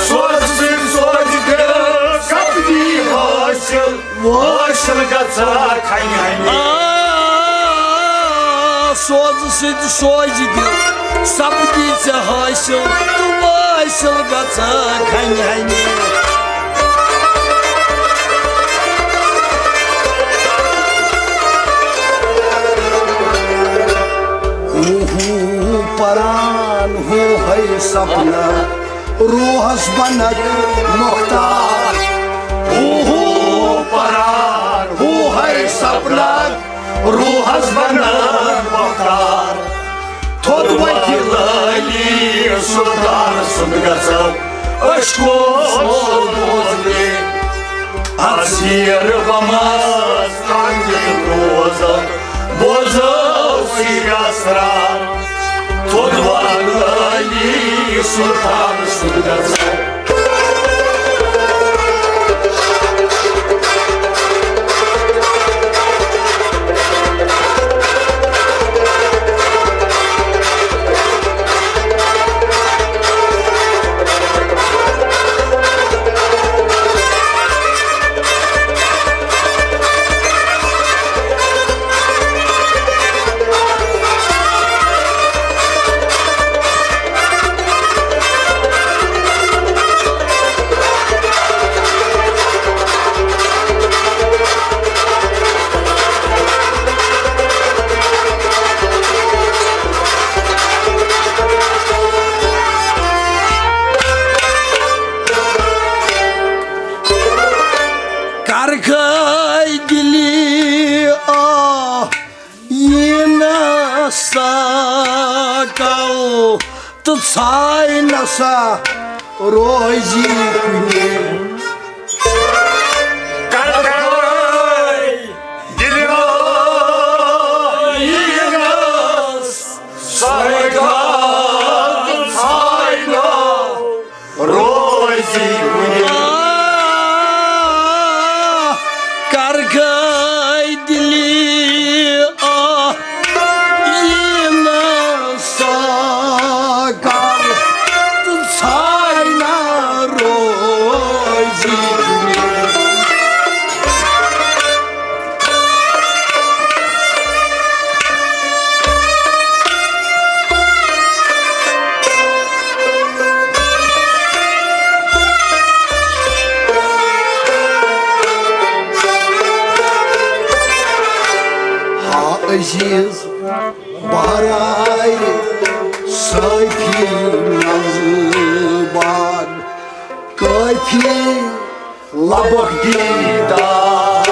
سوز سۭتۍ سوزِ دِل سپدی حٲصِل، وٲصِل گژھکھ ہنہِ ہنہِ۔ آ، سوز سۭتۍ سوزِ دِل سپدی ژےٚ حٲصِل، تہٕ وٲصِل گژھکھ ہنہِ ہنہِ۔ ہو ہو پران ہو ہے سپنا، روحس بنک مختار۔ ہو ہو پران ہو ہے سپنا، روحس بنک مختار۔ تھوٚد وتہِ لٲلی سُلطان سُنٛد گژھو، أچھ کُن سوز بوزنہِ۔ اتھ زیر بمس کانٛگرِ روزو، بوزو سیٖر اسرار۔ تھوٚد وتہِ لٲلی سُلطان سُنٛد گژھو۔ کر گٔے دِلی آہ یی نہ سا کل تہٕ ژھاے نہ سا روزی کُنہِ۔ کر گٔے دِلی آہ یی نہ سا کل تہٕ ژھاے نہ روزی کُنہِ۔ آہ، کر گٔے دِلی آہ، یی نہ سا کل تہٕ ژھاے نہ روزی کُنہِ۔ ہا عزیز بہرائے صافی نظر باغ کافی لبک دیدار۔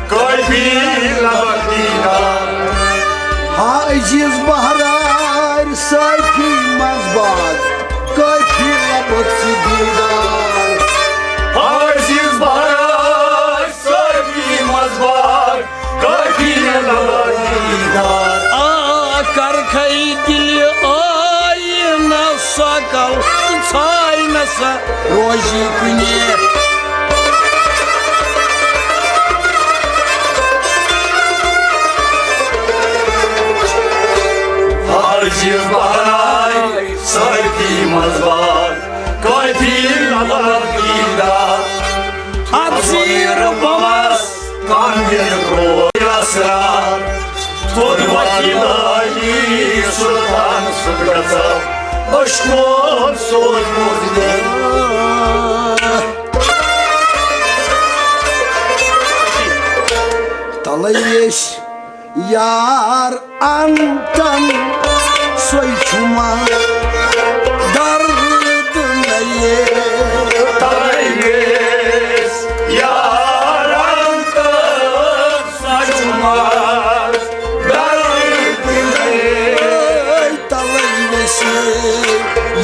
کٲفی لبک دیدار۔ ہا عزیز بہرار صٲفی منٛز باغ، کٲفی لبک ژٕ دیدار۔ ہا عزیز بہرار صٲفی منٛز باغ، کٲفی لبک دیدار۔ آ، کرکھے دِلہِ ٲیی نہ سۄ کل، ژھاے نہ سۄ روزی کُنہِ۔ ہر چیز بہرائے صٲفی منٛز باغ، کٲفی لبک دیدار۔ اتھ زیٖر بمس کانٛگرِ رویا سرار، تھوٚد وۄتھِ لٲلی سلطان سُنٛد گژھو، أشکول سوزمُت دِل۔ تلے یس یار انتن سوی چھُ ما درد نئے۔ تلے یس یار انتن سوی چھُ ما درد نئے۔ تلے ویسے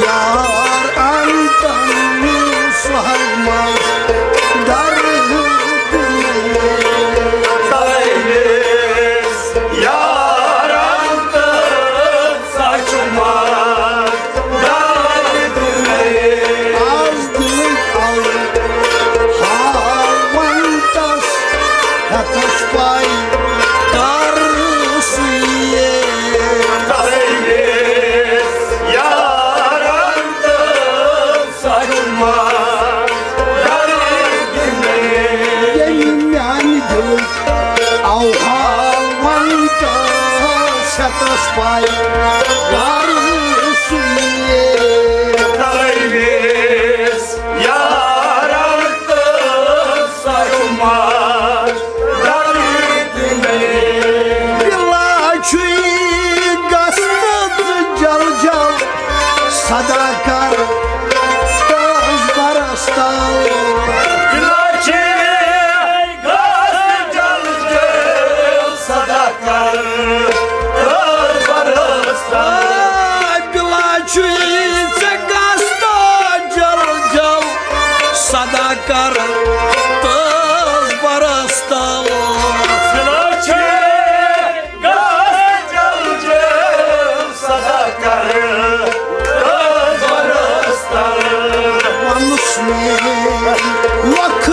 یار انتن سہل منٛز درد نئے۔ تلے ویس یار انتن سہل منٛز درد نئے۔ از دِلٕکۍ ال ہاوان تس ہیٚتس پاے کر سُے یے۔ تلے ویس یار انتن سہل منٛز درد نئے۔ ییٚمہِ میانہِ دِلٕکۍ اوہا ونتس ہیٚتس پاے کر سُے یے۔ تلے ویس یار انتن سہل منٛز درد نئے۔ بلا چھُے گژھ تہٕ جل جل صدا کر تس برس تل۔ بلا چھُے گژھ تہٕ جل جل صدا کر تس برس تل۔ آ، بلا چھُے ژےٚ گژھ تہٕ جل جل صدا کر تس برس تل۔ بلا چھُے گژھ تہٕ جل جل صدا کر تس برس تل۔ وَنُس مےٚ وقت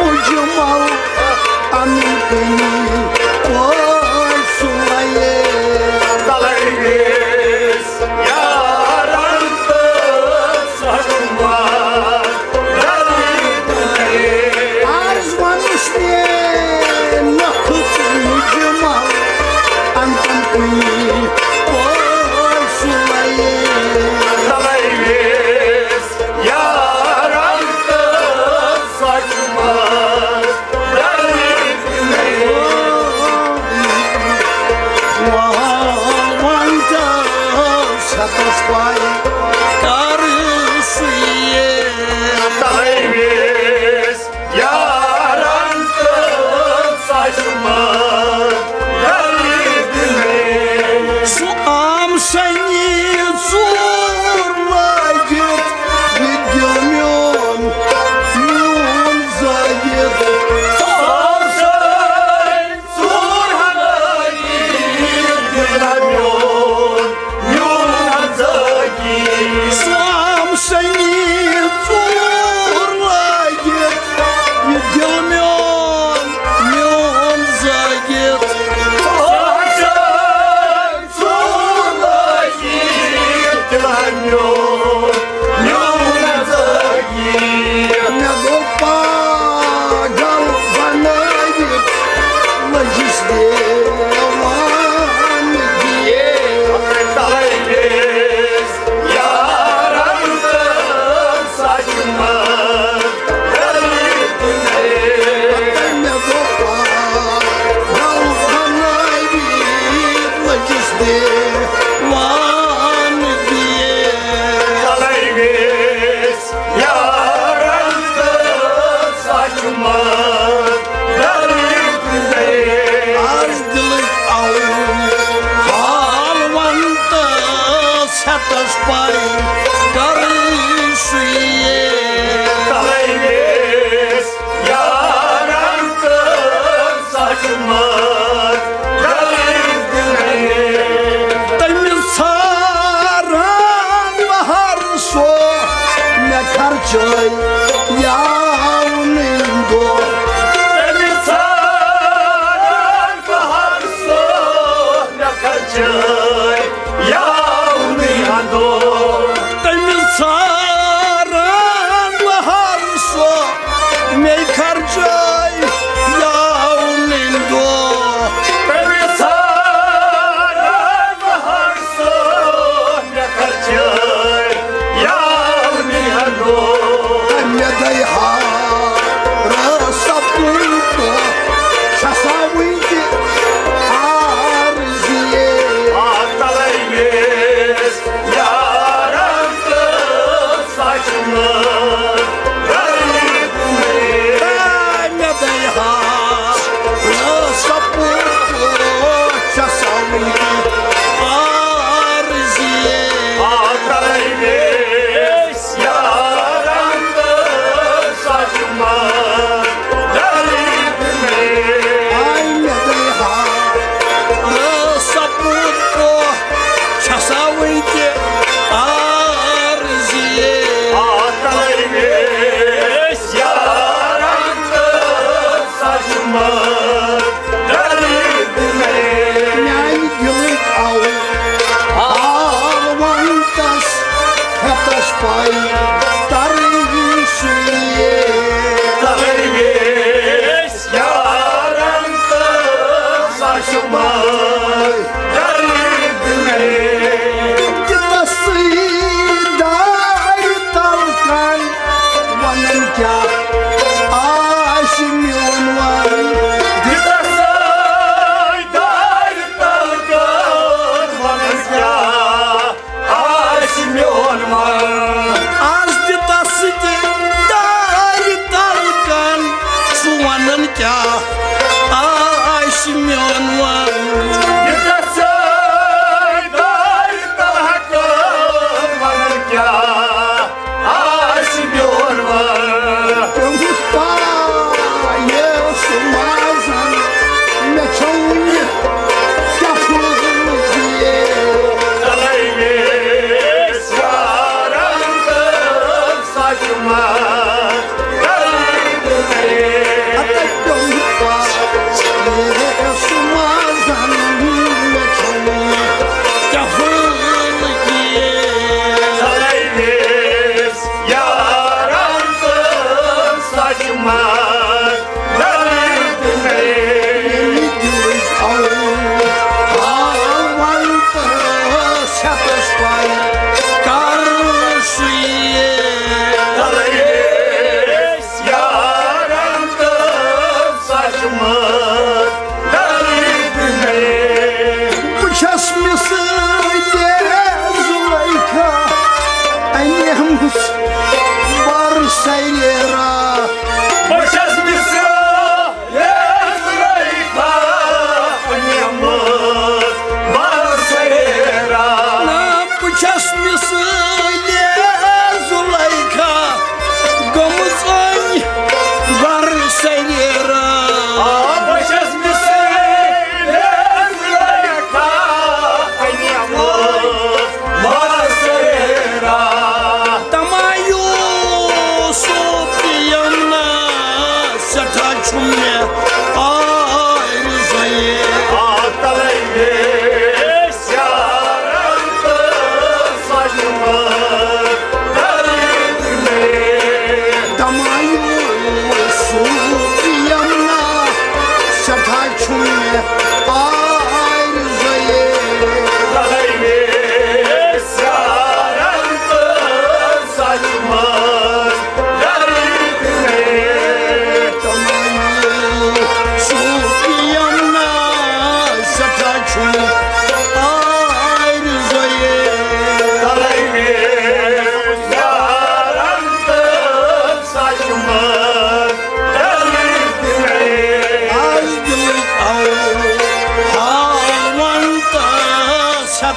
مجمل اَمہِ کِنۍ پٲٹھۍ سُلے۔ تلے ویس یار انتن سہل منٛز درد نئے۔ از وَنُس مےٚ نۄکھٕ مُجمل اَمہِ کِنۍ پٲٹھۍ سُلے۔ تلے ویس یار انتن سہل منٛز درد نئے۔ وَنتس ہیٚتس پاے کر سُے یے۔ تلے ویس یار انتن سہل منٛز درد نئے۔ سُہ عام سنی ژوٗر لٲگِتھ، یہِ دِل میون، میون زٲوِتھ۔ سُہ عام سنی ژوٗر لٲگِتھ، یہِ دِل میون، میون زٲوِتھ۔ تس پاے کرٕنۍ سُے۔ تلے میس یارن تہٕ سچ مت ڈلٕنۍ دِنَے۔ تٔمِس ژھاران بہار سو مےٚ خرچٲے یاونٕے دۄہ۔ تٔمِس ژھاران بہار سو مےٚ خرچٲے یاونٕے دۄہ۔ تٔمِس ژھاران بہار سو مےٚ خرچٲے یاونٕے دۄہ۔ تٔمِس ژھاران بہار سو مےٚ خرچٲے یاونٕے دۄہ۔ مےٚ دَے ہا رٲژ سپُن تہٕ چھَسا وٕنہِ تہِ عارضی۔ آ، تَلَے میس یارن تہٕ سچ مت ڈلٕنۍ دِنَے۔ مےٚ دَے ہا رٲژ سپُن تہٕ چھَسا وٕنہِ تہِ عارضی۔ آ، تَلَے میس یارن تہٕ سچ مت ڈلٕنۍ دِنَے۔ آے مےٚ دَے ہا رٲژ سپُن تہٕ چھَسا وٕنہِ تہِ عارضی۔ آ، تَلَے میس یارن تہٕ سچ مت ڈلٕنۍ دِنَے۔ میانہِ دِلٕکۍ آو حال ونتس ہیتس پاے ترٕنۍ سُے۔ تلے میس یارن تہٕ سچ مت ڈلٕنۍ دِنَے۔ دِتس سٕے دارِ تل کن ونان کیٛاہ آسہِ میون ون۔ دِتس سٕے دارِ تل کن ونان کیٛاہ آسہِ میون ون۔ آز دِتس سٕے دارِ تل کن ژٕ ونان کیٛاہ آسہِ میون ون۔ دِتس سٕے دارِ تل کن ونان کیٛاہ آسہِ میون ون۔ تٔمِس پاے سُہ مازن مےٚ چھَو نہٕ کیٛاہ پھُل یہِ۔ تلے میس یارن تہٕ سچ مت ڈلٕنۍ دِنَے۔ اَتَے پیوٚم پاے سُہ مازن مےٚ چھَو نہٕ کیٛاہ پھُل یہِ۔ تلے میس یارن تہٕ سچ مت ڈلٕنۍ دِنَے۔ ییٚمہِ دِلٕکۍ آو حال ون تہٕ سیتس پاے کر سُے۔ تلے میس یارن تہٕ سچ مت ڈلٕنۍ دِنَے۔ بہٕ چھَس مثٲلے زُلیخا اَنیمٕژ بر سریرا۔ بہٕ چھَس مثٲلے زُلیخا اَنیمٕژ بر سریرا۔ نا، بہٕ چھَس مثٲلے زُلیخا گٔمٕژ أنۍ بر سریرا۔ آ،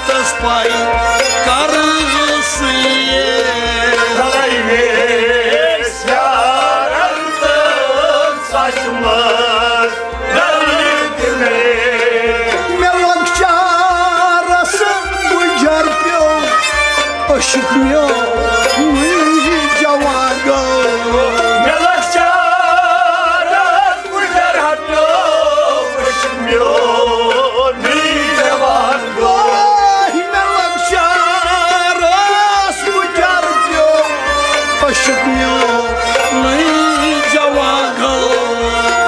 تس پائی کر سُیے۔ تلے ویس یارن تہٕ ژچھ منٛز دل تہِ مےٚ۔ مےٚ لۄکچارس گُجر پیوٚو، عشق میون جوان گوٚو۔ مےٚ لۄکچارس گُجر ہٹو، عشق میون جوان گوٚو۔ آہ، مےٚ لۄکچارس گُجر پیوٚو، عشق میون جوان گوٚو۔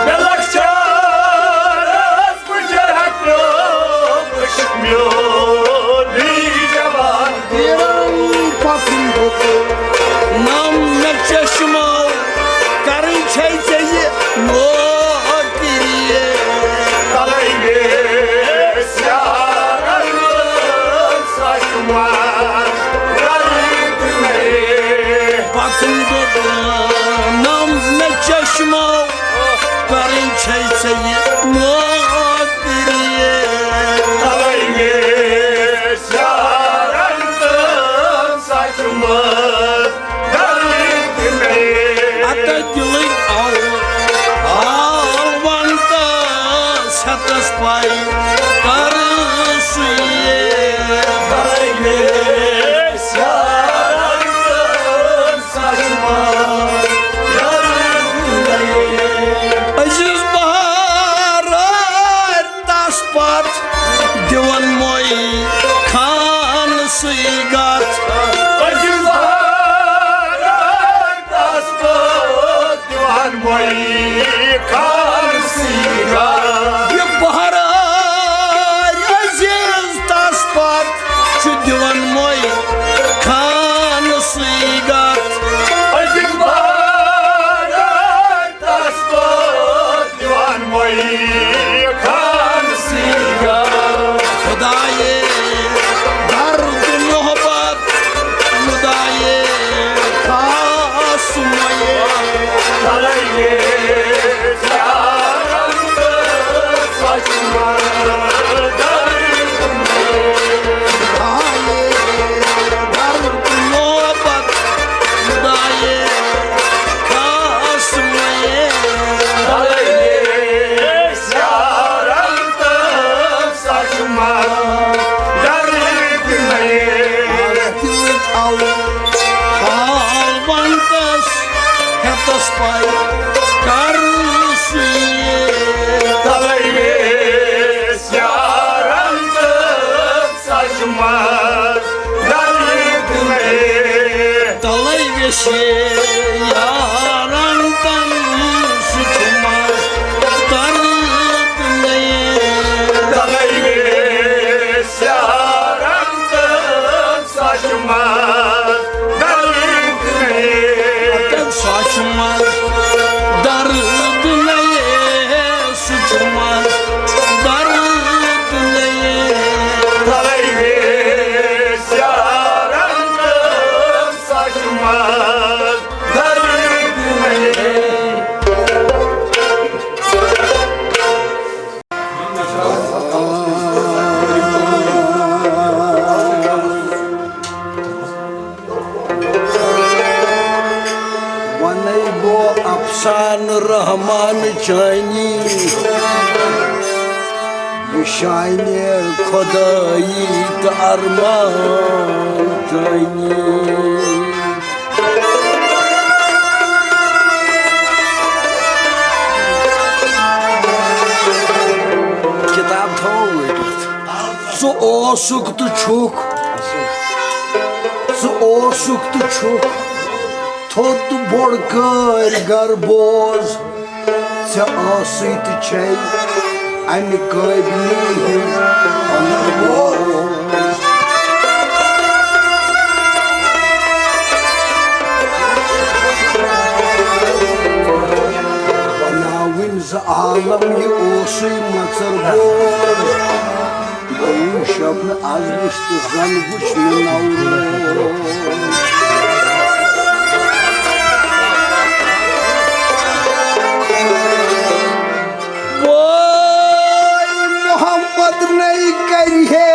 مےٚ لۄکچارس گُجر ہٹو، عشق میون جوان گوٚو۔ پتہٕ گوٚو نم مےٚ چشمو، کرٕنۍ چھے ژےٚ یہِ نوکری۔ تلے ویس یارن ژچھ منٛز دل تہِ مےٚ۔ پتہٕ دوٚپ نم مےٚ چشمو، کرٕنۍ چھے ژےٚ یہِ نوکری۔ تلے ویس یارن تہٕ ژچھ منٛز دل تہِ مےٚ۔ اتھ دلٕکۍ آو حال ونتس ہیتس پائی کر سُیے۔ تلے ویس یارن تہٕ ژچھ منٛز دل تہِ مےٚ۔ عزیز بہار تس پتھ دِوان موئی خان سٕے گتھ۔ عزیز بہار تس پتھ دِوان موئی خان سٕے گتھ۔ یہِ بہار عزیز تس پتھ چھُ دِوان موئی خان سٕے گتھ۔ عزیز بہار تس پتھ دِوان موئی خان سٕے گتھ۔ خدایے، درد محبت، خدایے، خاص موئے۔ خدایے، زیارت سچ مر درد موئے۔ خدایے، درد محبت، خدایے، خاص موئے۔ تلے ویسے یارن تن سُہ چھُ مَس درد نے۔ تلے ویس یارن تن سُہ چھُ مَس درد نے۔ سُہ چھُ مَس درد نے۔ سُہ چھُ مَس درد نے۔ تلے ویس یارن تن سُہ چھُ مَس درد نے۔ ونے گو افسانہٕ رحمان چٲنی، یہِ شانہِ خۄدٲیی تہٕ ارمان چٲنی۔ کِتاب تھاوو وٲتِتھ۔ ژٕ اوسُکھ تہٕ چھُکھ، ژٕ اوسُکھ تہٕ چھُکھ تھوٚد بوٚڑ کٲرۍ گر بوز۔ ژےٚ ٲسٕے تہٕ چھے اَمہِ قٲبلہِ ہِنٛز پنٕنۍ بوز۔ بناوٕنۍ زٕ عالم، یہِ اوسُے مَژَر بوز۔ بہٕ وُچھ شبنہٕ از وُچھ تہٕ زن وُچھ مےٚ نوروز۔ بوے محمد نَے کرِ ہے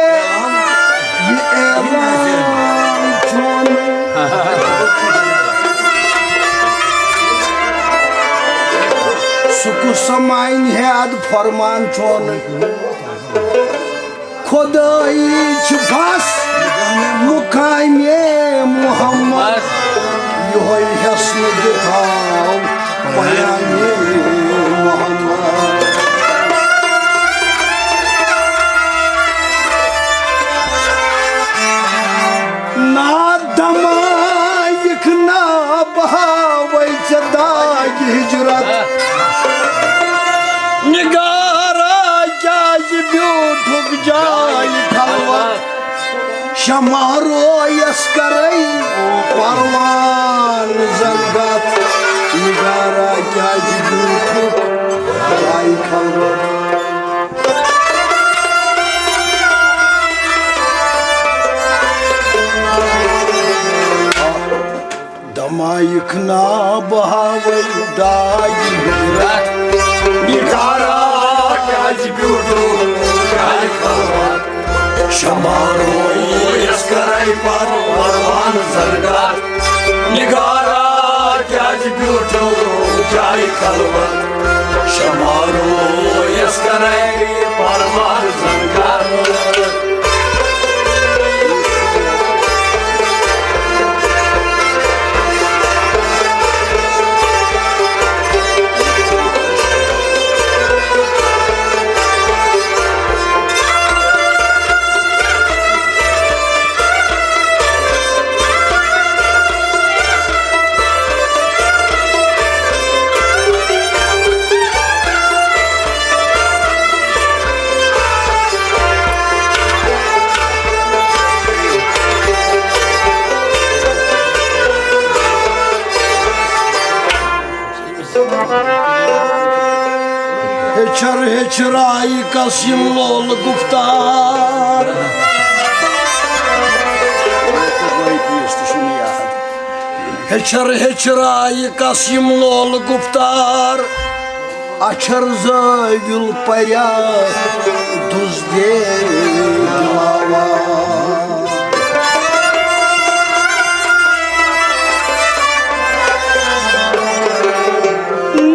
ہیاد فرمان چون۔ خدائی چھ بس مقام محمد، یہوے حسن دکھاو پیام محمد۔ نا دمائک نا بہاوے ژےٚ داغ ہجرت۔ نگارا کیازِ بیوٗٹھُکھ جاے خلوت؟ شمع رویس کرے پروان زنگت۔ نگارا کیازِ بیوٗٹھُکھ جاے خلوت؟ دمائک نا بہاوے داغ ہجرت۔ نگارا کیازِ بیوٗٹھُکھ جاے خلوت؟ شمع رویس کرے پروان زنگت۔ نگارا کیازِ بیوٗٹھُکھ جاے خلوت؟ شمع رویس کرے پروان زنگت۔ ہیچھر ہیچھرایہِ کس یِم لول گفتار۔ ہیچھر ہیچھرایہِ کس یِم لول گفتار۔ اچھر زٲوِل پریا دُز دے دِلاوان۔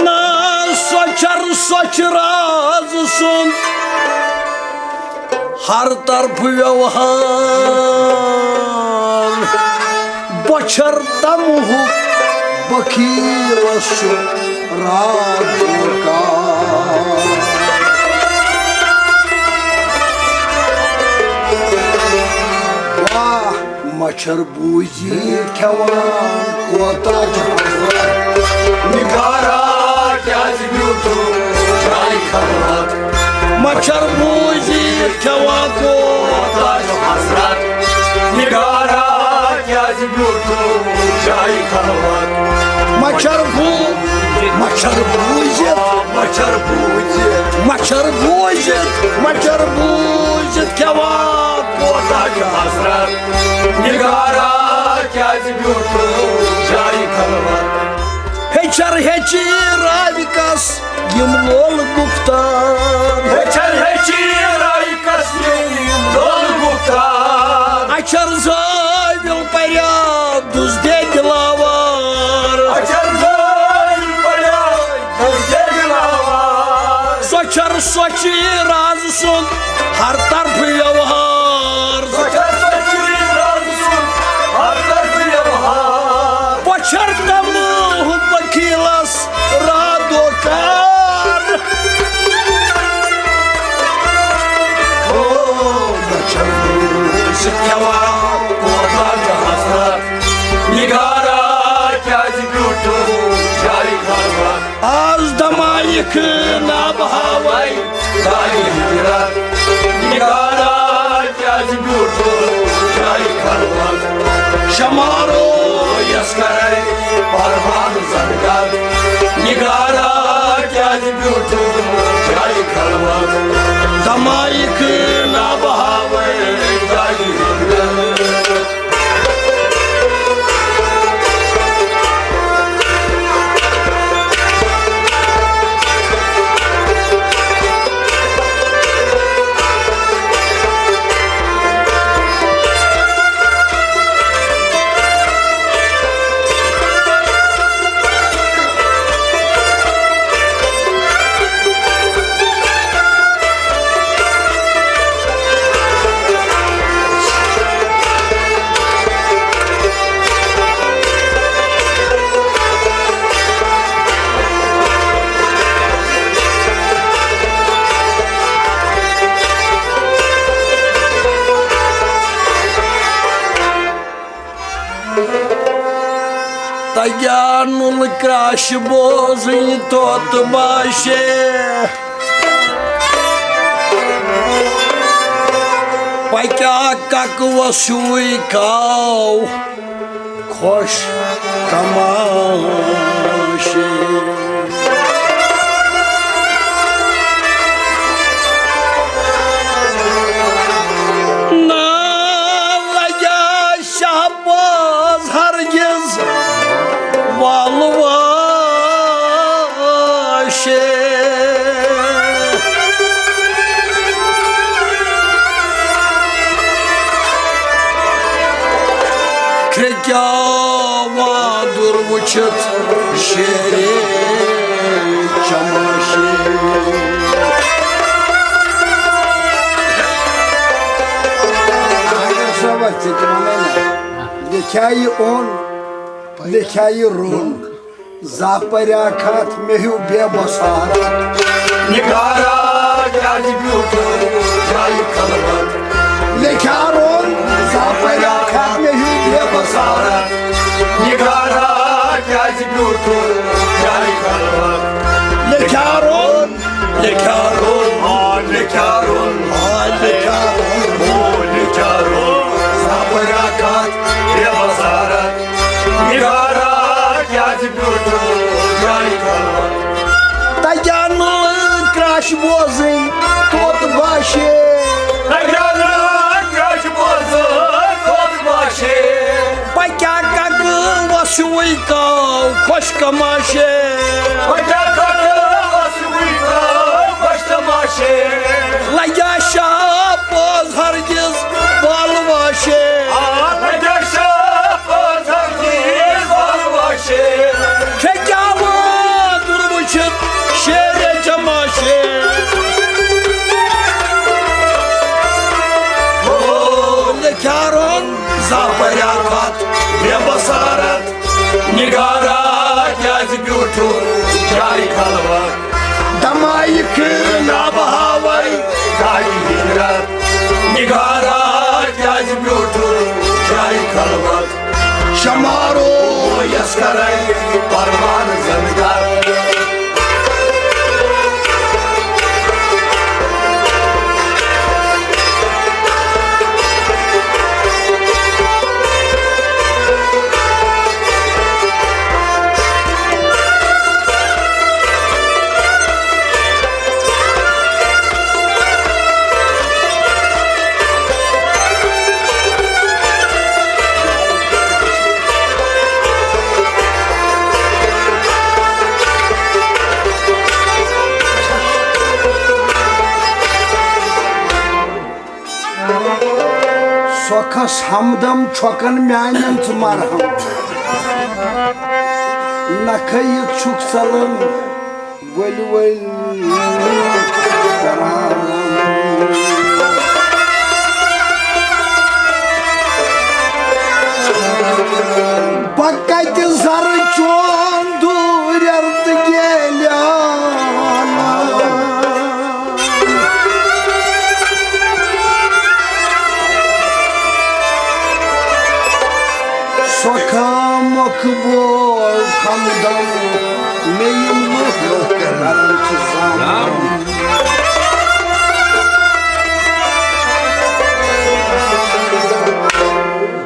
نا سۄچھر سۄچھ راز سُنٛد ہر طرفہٕ ویوہار۔ بۄچھر تمہُک بخیلس چھُ راتھ درکار۔ واہ، مچھر بوٗزِتھ کھٮ۪وان کوتاہ چھُ حسرت۔ نگارا کیازِ بیوٗٹھُکھ جاے خلوت؟ مچھر بوٗزِتھ کھٮ۪وان کوتاہ چھُ حسرت۔ نگارا کیازِ بیوٗٹھُکھ جاے خلوت؟ مچھر بوٗ-، مچھر بوٗزِتھ، مچھر بوٗزِتھ، مچھر بوٗزِتھ، مچھر بوٗزِتھ کھٮ۪وان کوتاہ چھُ حسرت۔ نگارا کیازِ بیوٗٹھُکھ جاے خلوت؟ ہیچھر ہیچھرایہِ کس یِم لول گفتار۔ ہیچھر ہیچھرایہِ کس یِم لول گفتار۔ اچھر زٲوِل پریا دُز دے دِلاوار۔ اچھر زٲوِل پریا دُز دے دِلاوار۔ سۄچھر سۄچھ راز سُنٛد ہر طرفہٕ ویوہار۔ سۄچھر سۄچھ راز سُنٛد ہر طرفہٕ ویوہار۔ بۄچھر تمہُک بخیلس راتھ درکار۔ او بۄچھر بوٗزِتھ کھٮ۪وان کوتاہ چھُ حسرت۔ نگارا کیازِ بیوٗٹھُکھ جاے خلوت؟ آز دمایکھ ناب ہاوے داغ ہجرت۔ نگارا کیازِ بیوٗٹھُکھ جاے خلوت؟ شمع رویس کرے پروان زنگت۔ نگارا کیازِ بیوٗٹھُکھ جاے خلوت؟ دمایکھ ناب ہاوے داغ ہجرت۔ اگیانُل کرٛاش بوزٕنۍ توتہٕ باشے۔ پکیا ککوس ہیوٗے کاو خۄش کماشے۔ نا لگیا شاہ باز ہرگز والواشے۔ کھرٛکیا وادُر وٕچھِتھ شیرے چماشے۔ اگر سا وَتھ ژےٚ تہِ وَنَے نہ، لیکھیٛا یہِ اوٚن، لیکھیٛا یہِ روٚن۔ زاپریا کھاتھ مےٚ ہیوٗ بے بصارت۔ نگارا کیٛازِ بیوٗٹھ جایہِ خلوت؟ لیکھیٛا روٚن۔ زاپریا کھاتھ مےٚ ہیوٗ بے بصارت۔ نگارا کیٛازِ بیوٗٹھ جایہِ خلوت؟ لیکھیٛا روٚن۔ لیکھیٛا روٚن۔ آ، لیکھیٛا روٚن۔ آ، لیکھیٛا روٚن۔ او، لیکھیٛا روٚن۔ زاپریا کھاتھ بے بصارت۔ نگارا کیٛازِ بیوٗٹھ جایہِ خلوت؟ تگیٛا نہٕ کرٛاش بوزٕنۍ توتہٕ باشے۔ تگیٛا نہٕ کرٛاش بوزٕنۍ توتہٕ باشے۔ پکیا ککوس ہیوٗے کاو خۄش کماشے۔ پکیا ککوس ہیوٗے کاو خۄش کماشے۔ لگیا شاہ باز ہرگز والواشے۔ آ، لگیا شاہ باز ہرگز والواشے۔ کھرٛکیا وادُر وٕچھِتھ شیرے چماشے۔ او، لیکھیٛا روٚن۔ زاپریا کھاتھ بے بصارت۔ نگارا کیٛازِ بیوٗٹھ جایہِ خلوت؟ دمایہِ کھناب ہاوے جایہِ ہجرت۔ نگارا کیٛازِ بیوٗٹھ جایہِ خلوت؟ شمارو یس کرے پروان زنگار۔ سۄ کھس ہمدم چھۄکن میانٮ۪ن ژٕ مرہم۔ نکھٕ یہِ چھُکھ ژلان ؤلۍ ؤلۍ کران۔ بہٕ کتہِ زرٕ چون دوٗرٮ۪ر تہٕ گیلیان؟ سۄکھا مۄکھ بوز ہمدم، مےٚ یِم لُکھ کران چھِ زامٕتۍ۔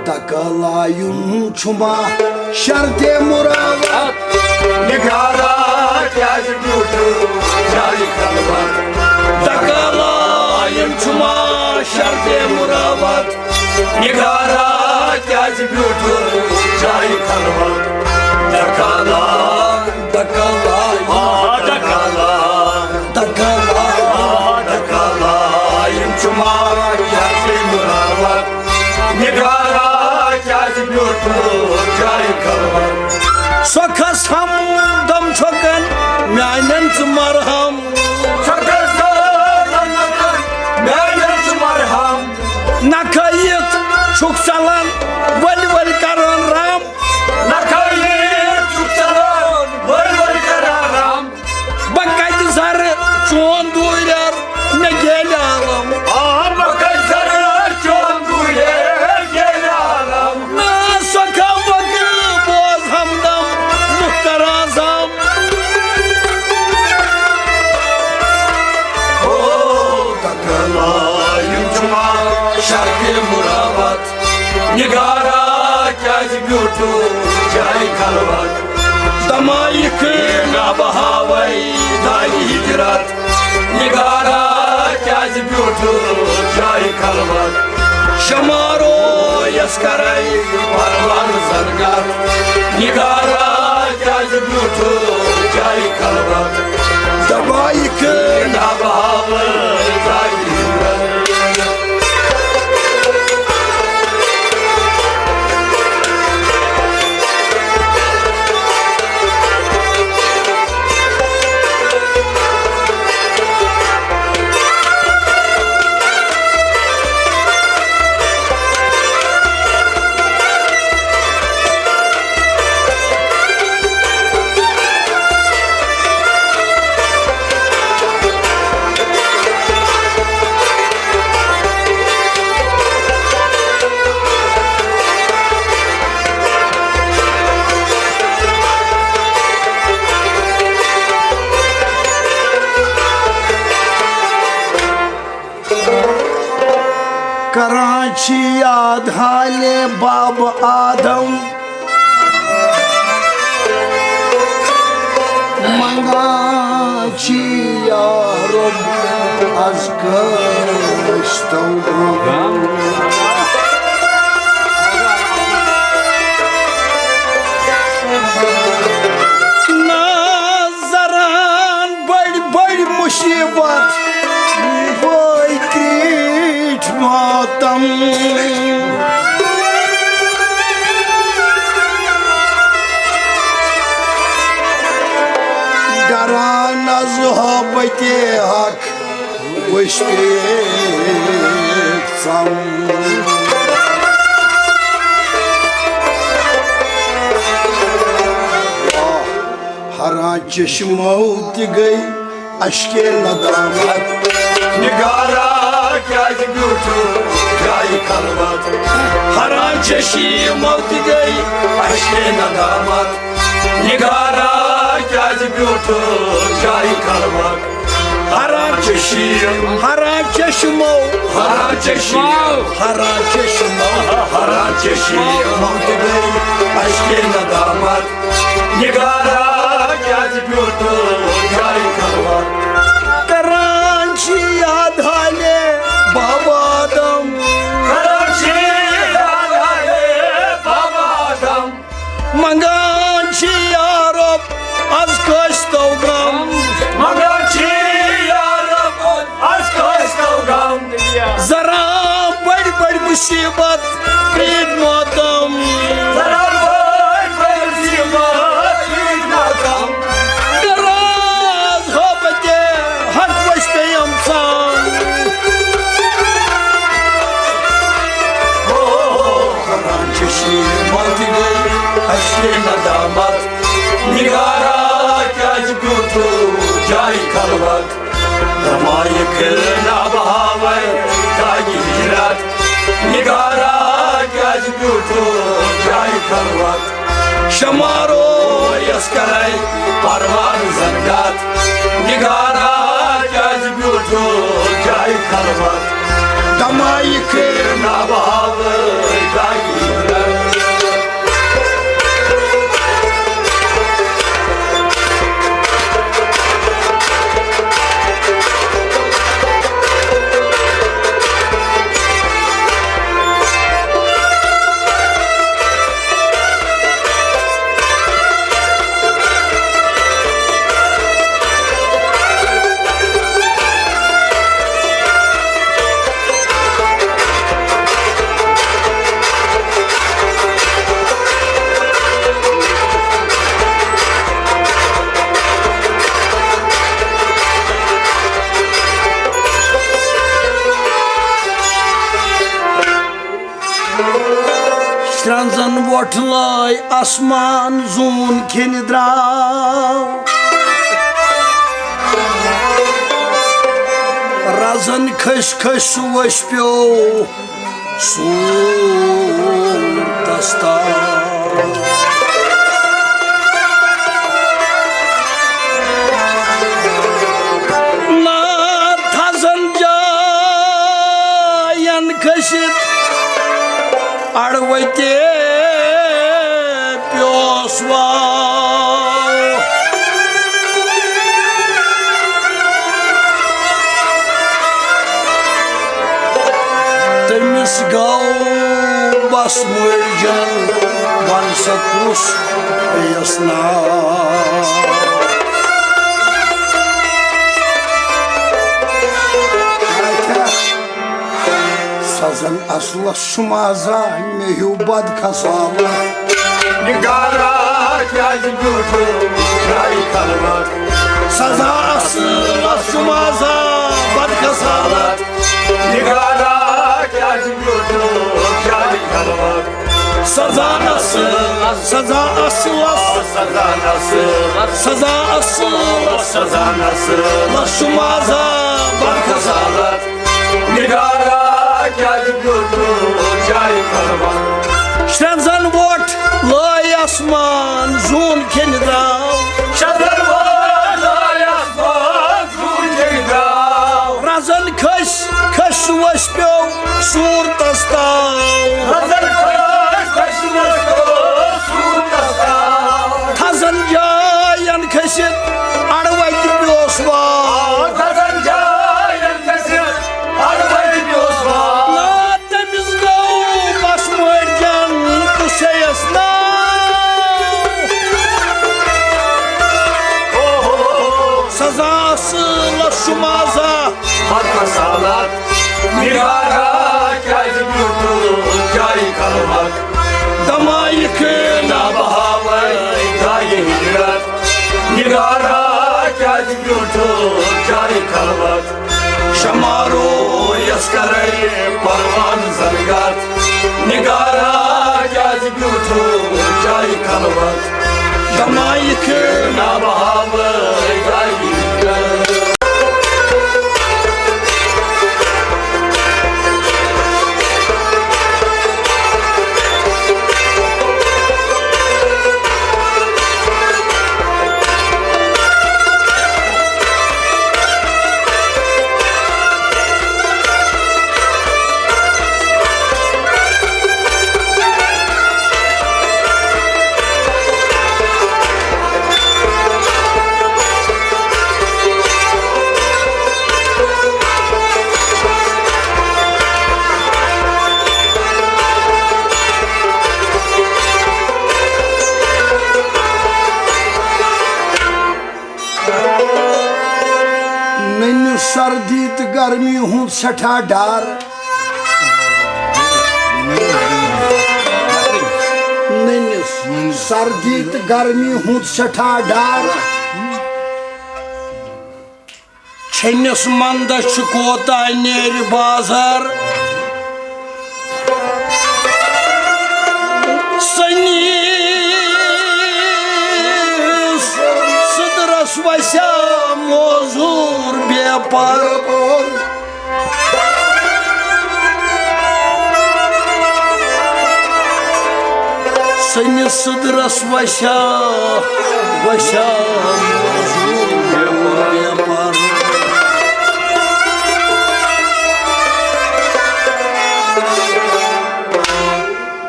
دکہٕ لایُن چھُما شرطِ مُراوت؟ نگارا کیٛازِ بیوٗٹھ جایہِ خلوت؟ دکہٕ لایُن چھُما شرطِ مُراوت؟ نگارا کیٛازِ بیوٗٹھ جایہِ خلوت؟ دکہٕ لا، دکہٕ لا، آ، دکہٕ لا، دکہٕ لا، آ، دکہٕ لا، یِم چھِ ماران شرطِ مُراوت۔ نگارا کیٛازِ بیوٗٹھ جایہِ خلوت؟ سۄ کھس ہمدم چھۄکن میانٮ۪ن ژٕ مرہم۔ سۄ کھس ہمدم چھۄکن میانٮ۪ن ژٕ مرہم۔ نکھٕ یِتھ چھُکھ ژلان ؤلۍ ؤلۍ کران رام۔ نکھٕ یِتھ چھُکھ ژلان ؤلۍ ؤلۍ کران رام۔ بہٕ کتہِ زرٕ چون دوٗرٮ۪ر مےٚ گیلہِ عالم۔ آ، بہٕ کتہِ زرٕ چون دوٗرٮ۪ر گیلہِ عالم۔ نا سۄکھا مۄکھ بوز ہمدم، مراوت۔ نگارا کیازِ بیوٗٹھُکھ جایہِ خلوت؟ دمایہِ کٔرۍ نہ بہاوے داغِ ہجرت۔ نگارا کیازِ بیوٗٹھُکھ جایہِ خلوت؟ شمارو یس کرے پروان زنگت۔ نگارا کیازِ بیوٗٹھُکھ جایہِ خلوت؟ دمایہِ کٔرۍ نہ بہاوے داغِ ہجرت۔ کران چھ یاد حالِ باب آدم، منگان چھ یا رب از کٲشتو غم۔ نہ زران بٔڑۍ بٔڑۍ مُصیٖبت، بٔے کرٛیٖٹھۍ ماتم۔ ڈران از ہٲبتِ حق وٕچھ کرٛیٖٹھۍ ژم۔ ہران چشمو تہِ گٔے اشکِ ندامت۔ نگارا کیازِ بیوٗٹھُکھ جایہِ خلوت؟ ہران چشمو تہِ گٔے اشکِ ندامت۔ نگارا کیازِ بیوٗٹھُکھ جایہِ خلوت؟ ہران چشم، ہران چشمو، ہران چشمو، ہران چشمو، ہران چشمو تہِ گٔے اشکِ ندامت۔ نگارا کیازِ بیوٗٹھُکھ جایہِ خلوت؟ کران چھ یاد حالِ باب آدم۔ کران چھ یاد حالِ باب آدم۔ منگان چھ یا رب از کٲشتو غم۔ منگان چھ یا رب از کٲشتو غم۔ زران بٔڑۍ بٔڑۍ مُصیٖبت، کرٛیٖٹھۍ ماتم۔ زران بٔڑۍ بٔڑۍ مُصیٖبت، کرٛیٖٹھۍ ماتم۔ دراز ہٲبتِ حق وٕچھ پیٚیَم ژم۔ ہو، ہران چشمو تہِ گٔے اشکِ ندامت۔ نگارا کیازِ بیوٗٹھُکھ جایہِ خلوت؟ دمایہِ کٔرۍ نہ بہاوے داغِ ہجرت۔ نگارا کیازِ بیوٗٹھُکھ جایہِ خلوت؟ شمارو یس کرے پروان زنگت۔ نگارا کیازِ بیوٗٹھُکھ جایہِ خلوت؟ دمایہِ کٔرۍ نہ بہاوے داغِ ہجرت۔ سرٛنٛزن وۄٹھ لٲے آسمان زوٗن کھیٚنہِ درٛاو۔ رزن کھٔسۍ کھٔسۍ سُہ ؤسۍ پیوٚو سوٗر دستار۔ نار تھزن جاین کھٔسِتھ تہِ پیوس واو۔ تٔمِس گوٚو بس مٔرجن، ون سا کُس پیٚیس ناو۔ سزن اصلس شمازا مےٚ ہیوٗ بد خصالت۔ نگارا کیٛازِ بیوٗٹھُکھ جایہِ خلوت؟ سزا اصلس شمازا بد خصالت۔ نگارا کیٛازِ بیوٗٹھُکھ جایہِ خلوت؟ سزا اصل، سزا اصلس، سزا اصل، سزا اصلس، سزا اصلس شمازا بد خصالت۔ نگارا کیٛازِ بیوٗٹھُکھ جایہِ خلوت؟ شرٛنٛزن ووٚٹھ لٲے آسمان زوٗن کھیٚنہِ درٛاو۔ شرٛنٛزن ووٚٹھ لٲے آسمان زوٗن کھیٚنہِ درٛاو۔ رزن کھٔسۍ کھٔسۍ وس پیوٚو صوٗرتس تاو۔ رزن کھٔسۍ کھٔسۍ وس پیوٚو صوٗرتس تاو۔ تھزن جاین کھٔسِتھ اڑٕ وتہِ پیوس واو۔ تھزن جاین کھٔسِتھ اڑٕ وتہِ پیوس واو۔ نا تٔمِس گوٚو بس مٲرۍ جان تہٕ سیٚیس ناو۔ سزا اصلس شمازا بد خصالت۔ نگارا کیٛازِ بیوٗٹھُکھ جایہِ خلوت؟ دمایکھ نا بہاوے جایہِ ہجرت۔ نگارا کیٛازِ بیوٗٹھُکھ جایہِ خلوت؟ شمارو یس کرے پروان زنگت۔ نگارا کیٛازِ بیوٗٹھُکھ جایہِ خلوت؟ دمایکھ نا بہاوے جایہِ ہجرت۔ نٔنِس سردی تہٕ گرمی ہُنٛد سٮ۪ٹھاہ ڈر۔ نٔنِس سردی تہٕ گرمی ہُنٛد سٮ۪ٹھاہ ڈر۔ چھٔنِس مندس چھُ کوتاہ نیرِ بازر۔ سٔنِس سٕدرس وسیا موزوٗر بیپار۔ سٔنِس سٕدرس وسیا، وسیا موزوٗر بیپار۔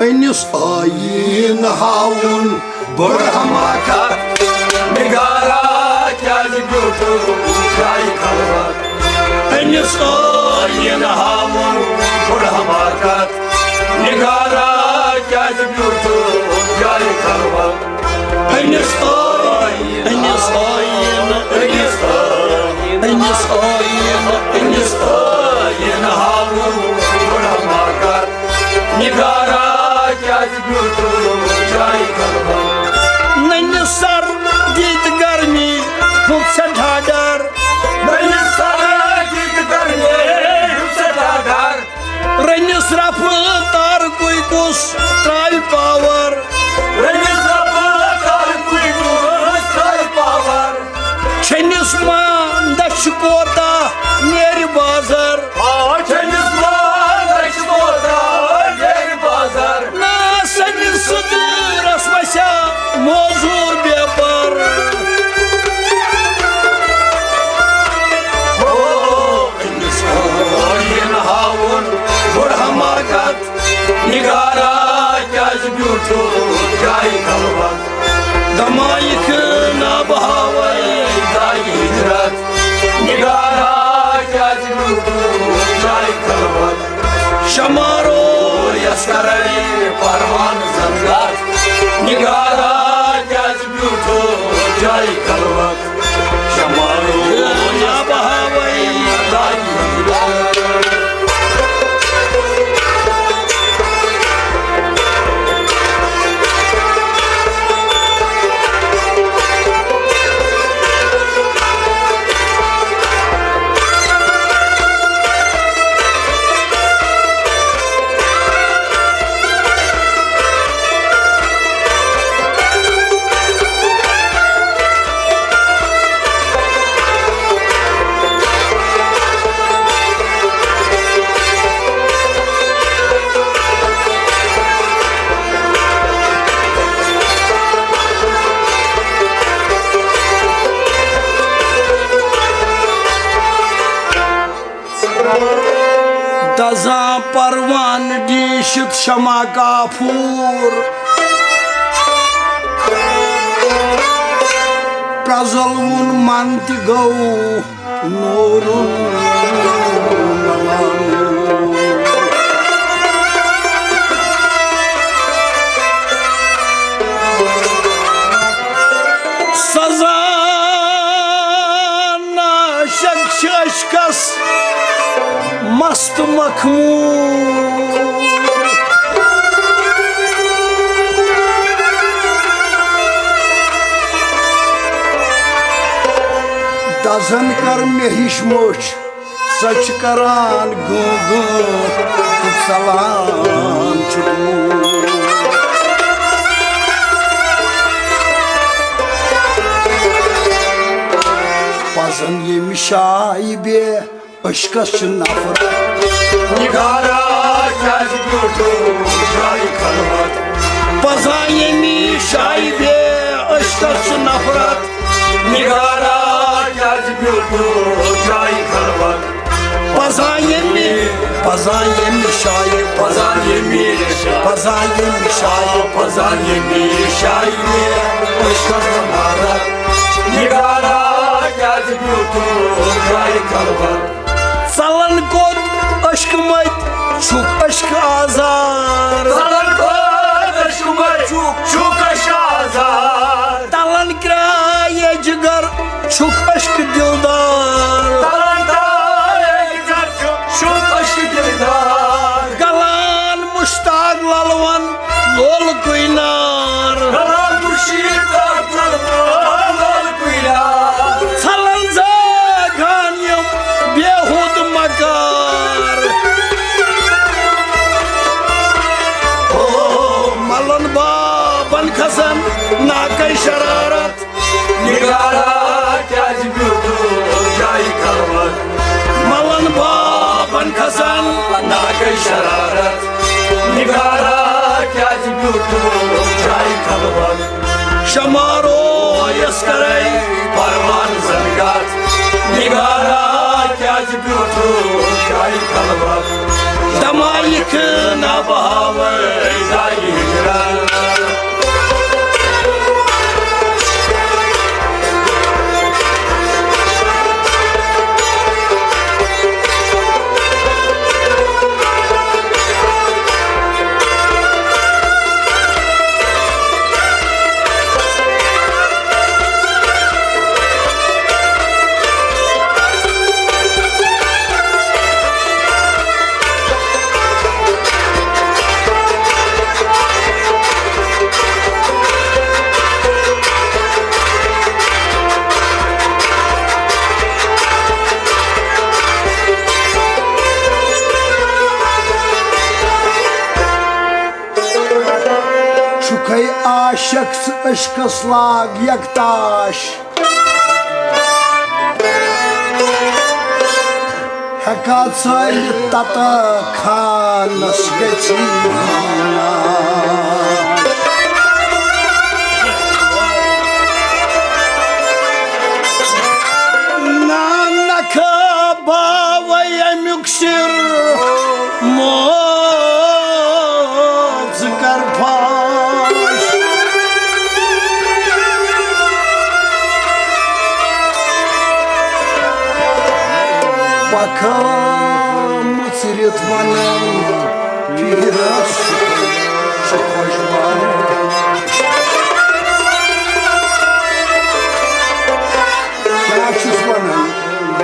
أنِس ٲییٖن ہاوُن بٔڑ حماقت۔ نگارا کیٛازِ بیوٗٹھُکھ جایہِ خلوت؟ أنِس ٲییٖن ہاوُن بٔڑ حماقت۔ نگارا کیٛازِ بیوٗٹھُکھ جایہِ خلوت؟ أنِس ٲییٖن، أنِس ٲییٖن، أنِس ٲییٖن، أنِس ٲییٖن، أنِس ٲییٖن ہاوُن بٔڑ حماقت۔ نگارا کیٛازِ بیوٗٹھُکھ جایہِ خلوت؟ نٔنِس سردی تہٕ گرمی ہُنٛد سٮ۪ٹھاہ ڈر۔ نٔنِس سردی تہٕ گرمی ہُنٛد سٮ۪ٹھاہ ڈر۔ رٔنِس رفتارکُے کُس ترٛاوِ پاور۔ رٔنِس رفتارکُے کُس ترٛاوِ پاور۔ چھٔنِس مندس چھُ کوتاہ نیرِ بازر۔ دزان پروان ڈیشت شمع کافور۔ پرزلوُن من تہِ گوٚو نورن۔ سزان عاشق چھِ عشقس مست مخمور۔ دزن کر مےٚ ہِش موٚچھ، سۄ چھِ کران گوں گوں تہٕ ژلان چھُ دوٗر۔ پزن ییٚمہِ شایہِ بے عشقس چھِ نفرت۔ نگارا کیازِ بیوٗٹھُکھ جایہِ خلوت؟ پزان ییٚمہِ شایہِ بے عشقس چھِ نفرت۔ نگارا کیازِ بیوٗٹھُکھ جایہِ خلوت؟ پزان ییٚمہِ، پزان ییٚمہِ شایہِ، پزان ییٚمہِ، پزان ییٚمہِ شایہِ، پزان ییٚمہِ شایہِ بے عشقس چھِ نفرت۔ نگارا کیازِ بیوٗٹھُکھ جایہِ خلوت؟ ژلن کوٚت عشقہٕ مٔتۍ چھُکھ عشقہٕ آزار۔ ژلن کوٚت عشقہٕ مٔتۍ چھُکھ، چھُکھ عشقہٕ آزار۔ تلن کرٛایے جگر چھُکھ عشقہٕ دلدار۔ تلن کرٛایے جگر چھُکھ، چھُکھ عشقہٕ دلدار۔ گلان مشتاق للون لول گُلنار۔ راتُک شیٖن تہٕ لول گُلنار۔ ژھلن زاگان یِم بیہوٗد مکار۔ او ملن بابن کھسن ناکے شرارت۔ نگارا کیازِ بیوٗٹھُکھ جایہِ خلوت؟ ملن بابن کھسان ناکے شرارت۔ نگارا کیازِ بیوٗٹھُکھ جایہِ خلوت؟ شمارو یس کرے پروان زنگات۔ نگارا کیازِ بیوٗٹھُکھ جایہِ خلوت؟ دمایکھ نہ بہاوے جایہِ ہجرت۔ چھُکھے عاشق ژٕ عشقس لاگ یکتاش۔ ہیٚکا ژٲلِتھ تتہٕ خانس گژھی نا۔ نہ نکھٕ باوے امیُک سر موت کر فاش۔ پکھٕ مُژرِتھ ونان پیٖرس چھُ خۄش ونان۔ کیٛاہ چھُس ونان؟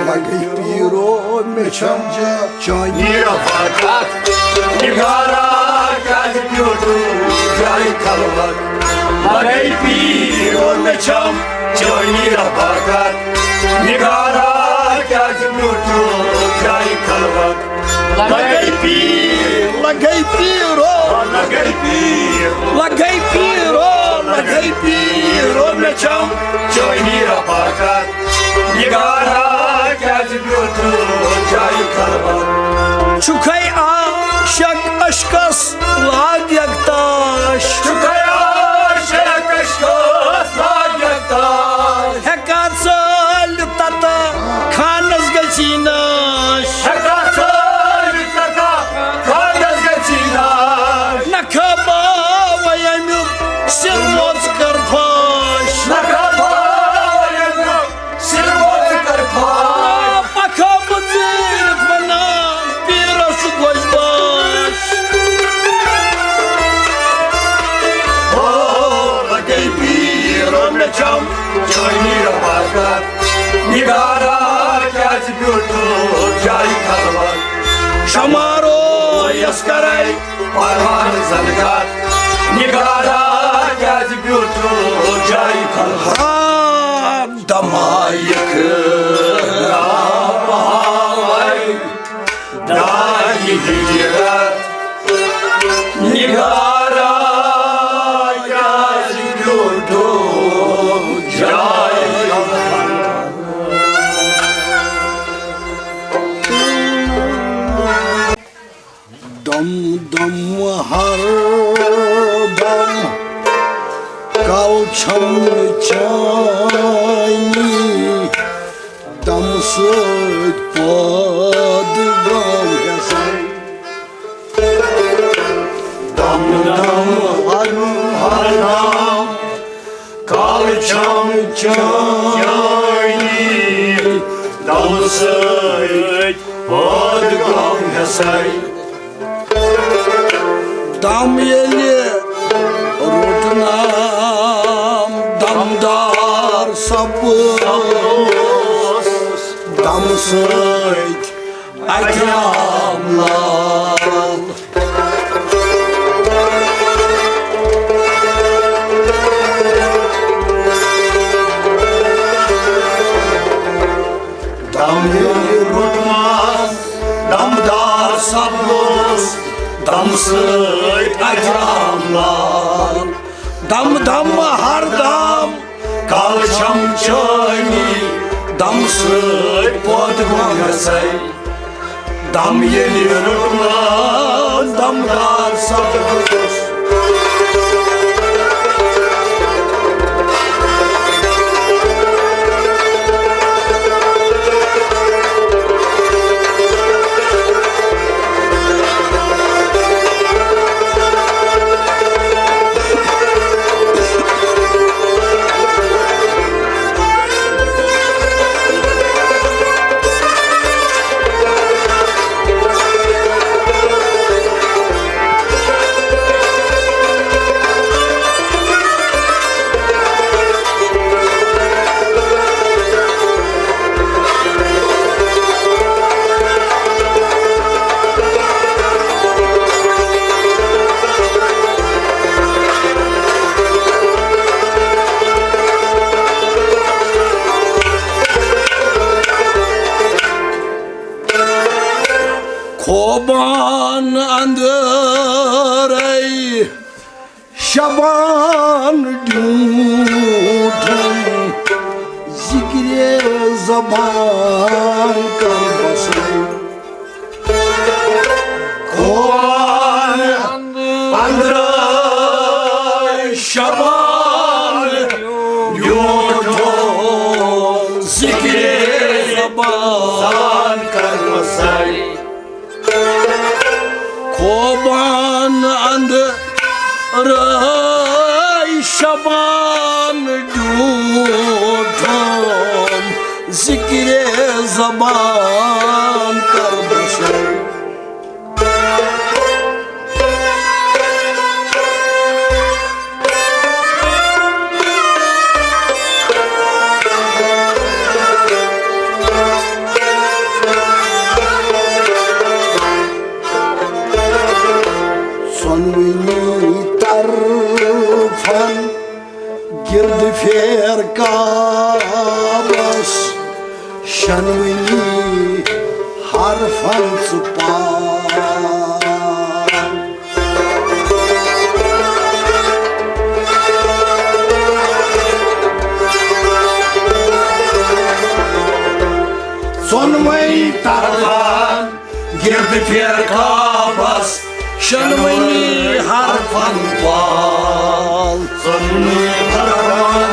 لگے پیٖرو مےٚ چھم چٲنی رفاقت۔ نگارا کیٛازِ بیوٗٹھُکھ جایہِ خلوت؟ لگے پیٖرو مےٚ چھم چٲنی رفاقت۔ نگارا کیٛازِ بیوٗٹھُکھ جایہِ خلوت؟ لگے پیٖر، لگے پیٖرو، لگے پیٖر، لگے پیٖرو، لگے پیٖرو مےٚ چھم چٲنی رفاقت۔ نگارا کیٛازِ بیوٗٹھُکھ جایہِ خلوت؟ چھُکھے عاشق عشقس لاگ یکتاش۔ چھُکھے عاشق عشقس لاگ یکتاش۔ ہیٚکا ژٲلِتھ تتہٕ خانس گژھی ناش۔ ہیٚکا میٖر برکت، نگارا کیٛازِ بیوٗٹھُکھ جایہِ خلوت؟ شمارو یس کرے پروان زنگت، نگارا کیٛازِ بیوٗٹھُکھ جایہِ خلوت؟ ہاں، دمایک رام ہاوے۔ داہی ہجرت نگارا کیٛازِ بیوٗٹھُکھ جایہِ؟ دم دم ہر دم کل چھم چانی دم سۭتۍ پٲدٕ گام ہٮ۪سَے۔ دم دم ہر ہر دم کل چھم چانی دم سۭتۍ پٲدٕ گام ہٮ۪سَے۔ دم ییٚلہِ روٚٹنام دمدار سپُز، دم سۭتۍ اکرام لال۔ دم ییٚلہِ روٚٹنام دمدار سپُز، دم سۭتۍ اکرام لال۔ دم دم ہر دم کل چھم چٲنی، دم سۭتۍ پٲدٕ گوٚو مےٚ سَے۔ دم ییٚلہِ روٚٹنام دمدار سپُز۔ خوبان اندرے شبان ڈیوٹھم، ذکر زبان کر بسے۔ خوبان اندرے شبان ڈیوٹھم، ذکر زبان کر بسے۔ خوبان اندرے شبان ڈیوٹھم، ذکر زبان کر بسے۔ ژۄنوٕنی طرفن گِرد پھیر کعبس، شنوٕنی حرفن ژٕ پال۔ ژۄنوَے طرفن گِرد پھیر کعبس، شنوٕنی حرفن پال۔ ژۄنوٕنی طرفن،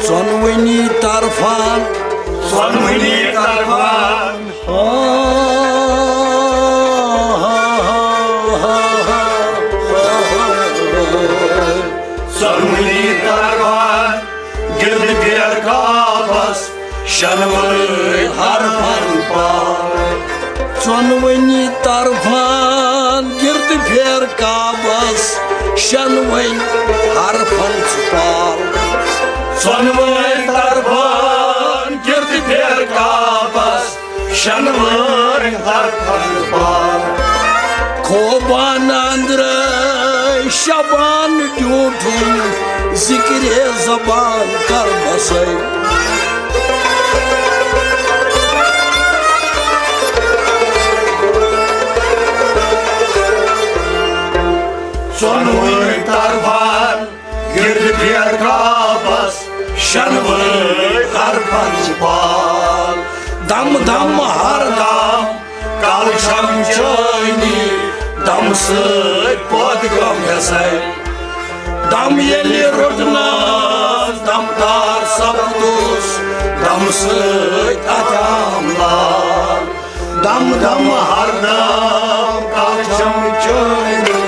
ژۄنوٕنی طرفن، ژۄنوٕنی طرفن۔ ژۄنوٕنی طرفن گِرد پھیر کعبس، شنوٕنی حرفن پال۔ ژۄنوٕنی طرفن گِرد پھیر کعبس، شنوٕنی حرفن ژٕ پال۔ ژۄنوٕنی طرفن شنوٲرۍ طرفن پار۔ خوبان اندرے شبان ڈیوٹھُن، ذکرِ زبان کر بسے۔ ژۄنوٕنی طرفن گرد پھیر کعبس، شنوٕنی طرفن چھِ پال۔ دم دم ہر دم کل چھم چٲنی، دم سۭتۍ پٲدٕ گوٚو مےٚ زَے۔ دم ییٚلہِ روٚٹنس دمدار سپدُس، دم سۭتۍ اَتھ آملال۔ دم دم ہر دم کل چھم چٲنی۔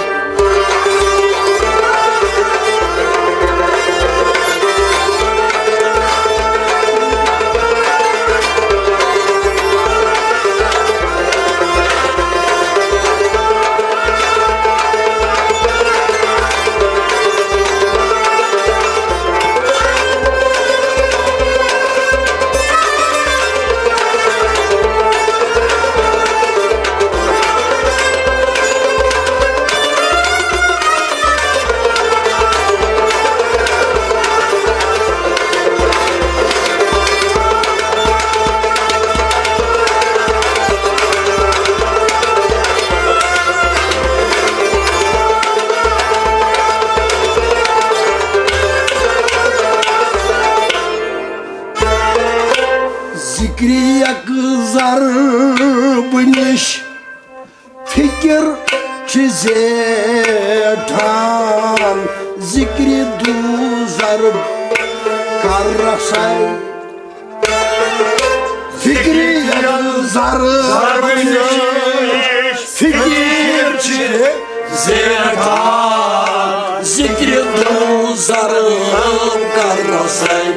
ذکرِ یک ضرب نِش فکر چھِ زیٹھان، ذکرِ دو ضرب کر رسائی۔ فکرِ یک ضرب نِش فکر چھِ زیٹھان، ذکرِ دو ضرب کر رسائی۔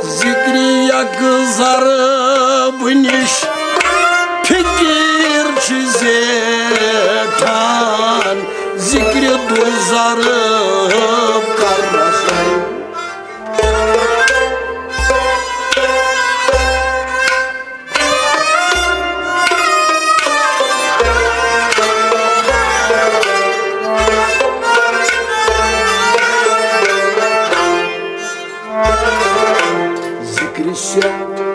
ذکرِ یک ضرب نِش فکر چھِ زیٹھان، ذکرِ دو ضرب کر رسائی۔ ذکرِ سے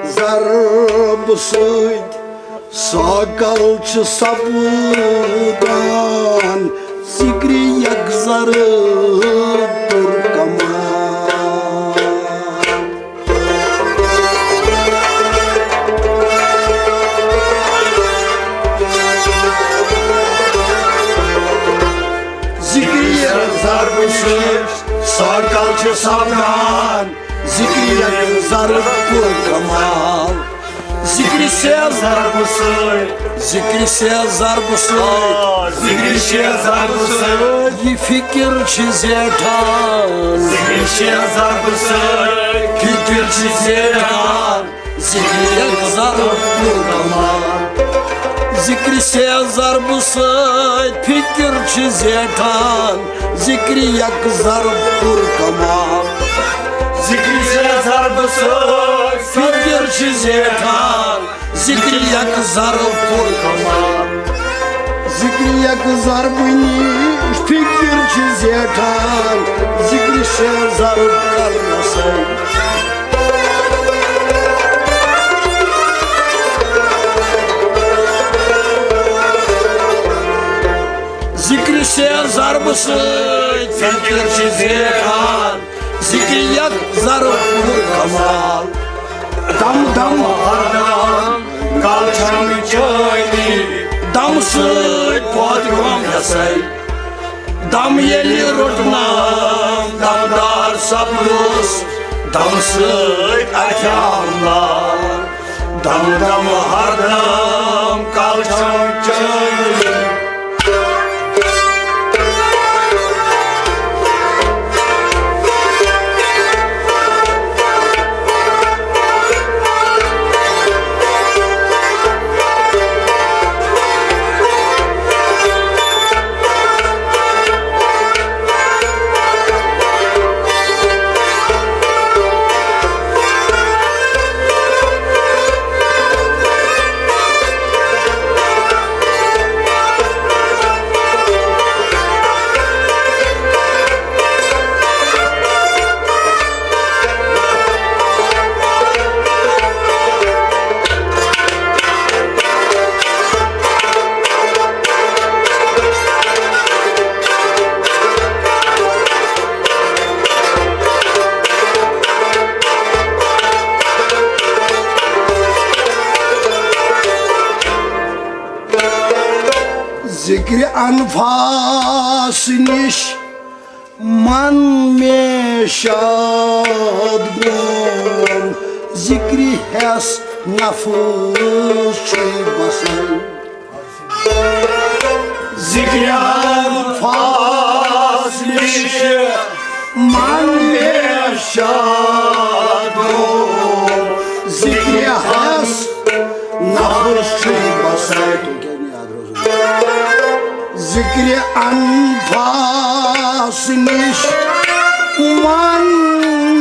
ضرب سۭتۍ ساکل چھِ سپدان، ذکرِ یک ضرب پر کمال۔ ذکرِ یک ضرب سۭتۍ ساکل چھِ سپدان، ذکرِ یک ضرب پر کمال۔ ذکرِ سے ضرب سۭتۍ۔ ذکرِ سے ضرب سۭتۍ۔ آ، ذکرِ سے ضرب سۭتۍ۔ یہِ فکر چھِ زیٹھان۔ ذکرِ سے ضرب سۭتۍ۔ فکر چھِ زیٹھان۔ ذکرِ یک ضرب پر کمال۔ ذکرِ سے ضرب سۭتۍ فکر چھِ زیٹھان۔ ذکرِ یک ضرب پر کمال۔ ذکرِ سے ضرب سۭتۍ فکر چھِ زیٹھان۔ ذکرِ یک ضرب پر کمال۔ ذکرِ یک ضرب نِش فکر چھِ زیٹھان، ذکرِ سے ضرب کر رسائی۔ ذکرِ سے ضرب سۭتۍ فکر چھِ زیٹھان، ذکرِ یک ضرب پر کمال۔ دم دم ہر دم کل چھم چٲنی، دم سۭتۍ پٲدٕ گوٚم یسے۔ دم ییٚلہِ روٚٹنم دمدار سپدُس، دم سۭتۍ اَتھِ آملال۔ دم دم ہر دم کل چھم چٲنی۔ ذکرِ انفاس نِش من مےٚ شاد گوٚم، ذکرِ حٮ۪س نفس چھُے بسان۔ ذکرِ انفاس نِش من مےٚ شاد گوٚم، ذکرِ حٮ۪س نفس چھُے بسان۔ ذکرِ انفاس نِش من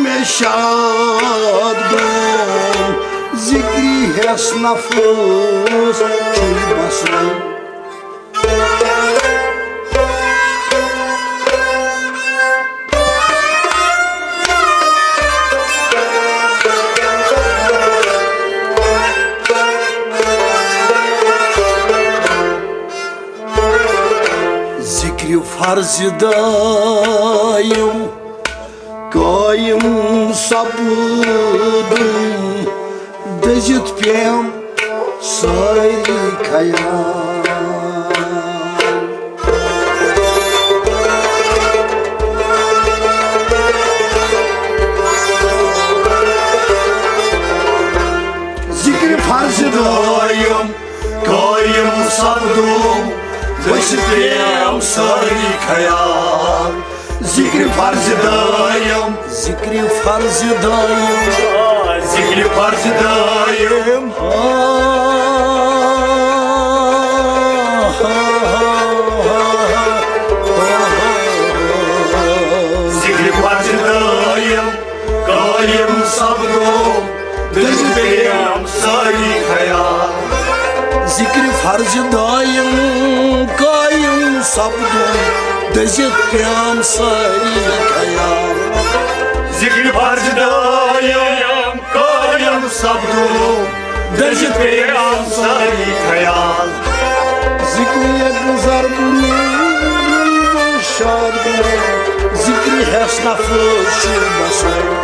مےٚ شاد گوٚم، ذکرِ حٮ۪س نفس چھُے بسان۔ ذکرِ فرضِ دٲیِم قٲیِم سپُدُم، دٔزِتھ پیٚم سٲری خیال۔ ذکرِ فرضِ دٲیِم قٲیِم سپُدُم، دٔزِتھ پیٚم سٲری خیال۔ ذکرِ فرضِ دٲیِم۔ ذکرِ فرضِ دٲیِم۔ ذکرِ فرضِ دٲیِم۔ ذکرِ فرضِ دٲیِم قٲیِم سپُدُم، دٔزِتھ پیٚم سٲری خیال۔ ذکرِ فرضِ دٲیِم قٲیِم سپُدُم، دٔزِتھ پیٚم سٲری خیال۔ ذکرِ فرضِ دٲیِم قٲیِم سپُدُم، دٔزِتھ پیٚم سٲری خیال۔ ذکرِ یک ضربُن شاد گوٚو، ذکرِ حٮ۪س نفس چھُ بسان۔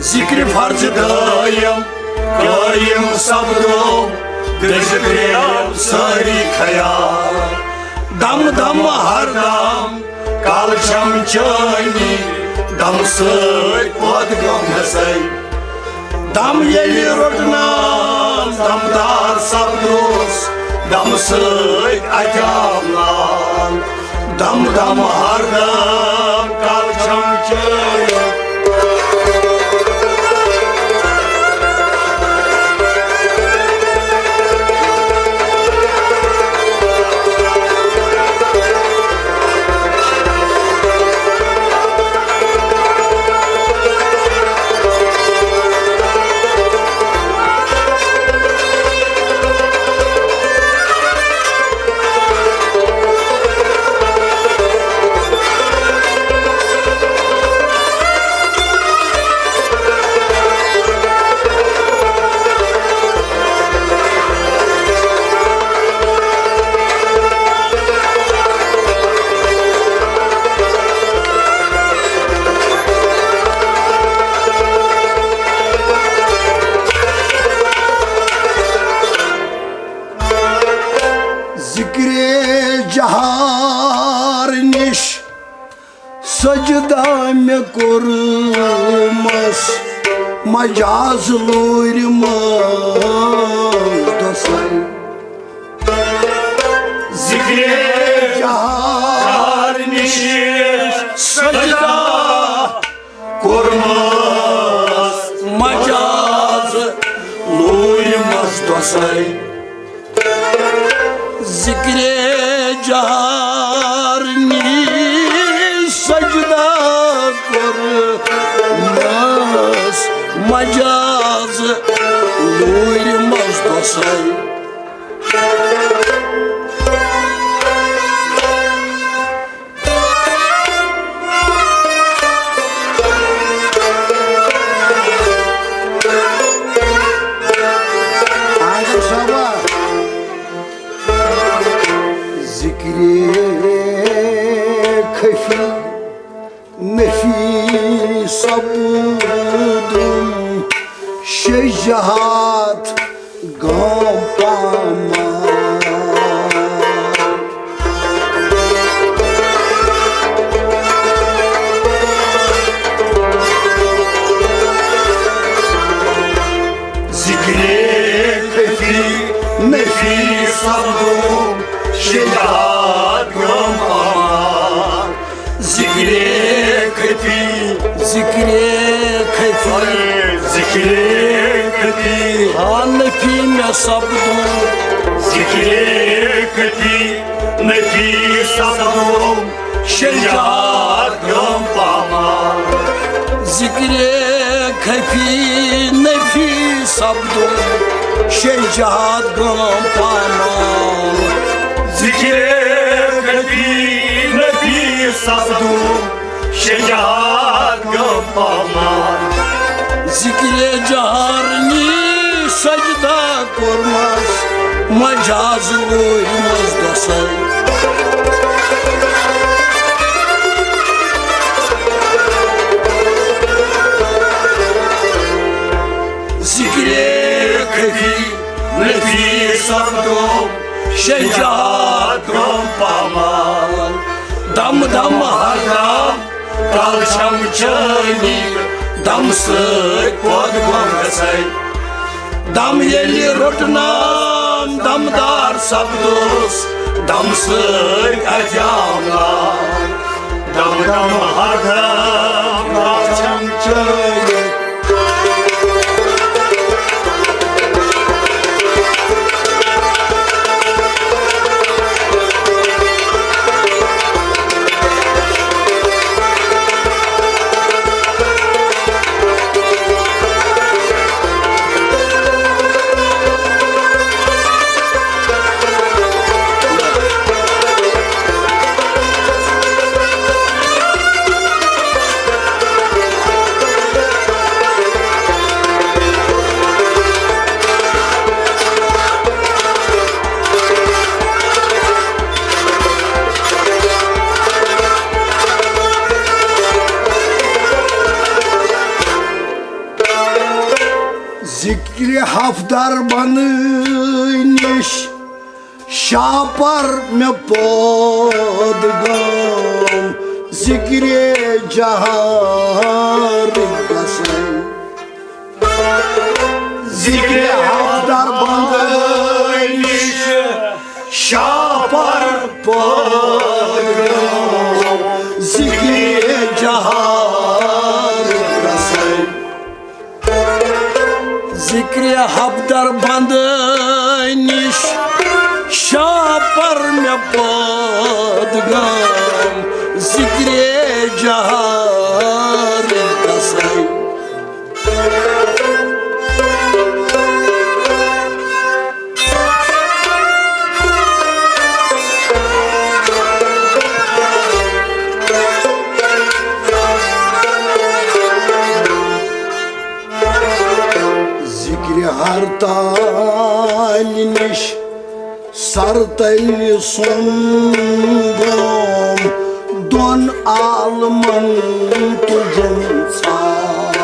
ذکرِ فرضِ دٲیِم قٲیِم سپُدُم، دٔزِتھ پیٚم سٲری خیال۔ دم دم ہر دم کالہٕ چھم چٲنی، دم سۭتۍ پٲدٕ گوٚو مےٚ سَے۔ دم ییٚلہِ روٚٹنم دمدار سپدُس، دمہٕ سۭتۍ اَتھیاو نار۔ دم دم ہر دم کالہٕ چھم چٲنی۔ ذکرِ جہار نِش سجدہ مےٚ کوٚرمس مجاز لوٗرمس دوسے۔ ذکرِ جہار نِش سجدہ کوٚرمس مجاز لوٗرمس دوسے۔ ذکرِ جہار نِش سجدہ کوٚرمس مجاز لوٗرمس دوسے۔ ذکرِ خفی نفی سپدم شجاعت گام پامال۔ ذکر خفی نفی سپدم شجاعت گام پامال۔ ذکر خفی، ذکر خفی، ذکر خفی، ہا نفی مےٚ سپدم۔ ذکر خفی نفی سپدم شجاعت گام پامال۔ ذکر خفی نفی سپدم شجاعت گام پامال۔ ذکر خفی نفی سپدم شجاعت گام پامال۔ ذکر جہر نی سجدہ کوٚرمس مجاز وٲرمس دۄسے۔ ذکر خفی نفی سپدم شجاعت گام پامال۔ دم دم ہر دم کل چھم چٲنی دم سۭتۍ پٲدٕ گوٚم گژھے۔ دم ییٚلہِ روٚٹنم دمدار سپدُس دم سۭتۍ اَتھیاونہٕ۔ دم دم ہر دم کل چھم چٲنی۔ ذکر حفدر بند نش شاپر مےٚ پٲدٕ گام ذکرِ جہارٕکۍ گژھن۔ ذکرِ حفدر بندٲنِش شاپر پٲدٕ گام ذکرِ جہارٕکۍ گژھن۔ ذکرِ حفدر بندٲنِش شاپر مےٚ پٲدٕ گام ذکرِ جہارٕکۍ گژھن۔ ذکرِ ہر تالہِ نِش سر تلہِ سۄن گام دۄن عالمن تُجُم ژھار۔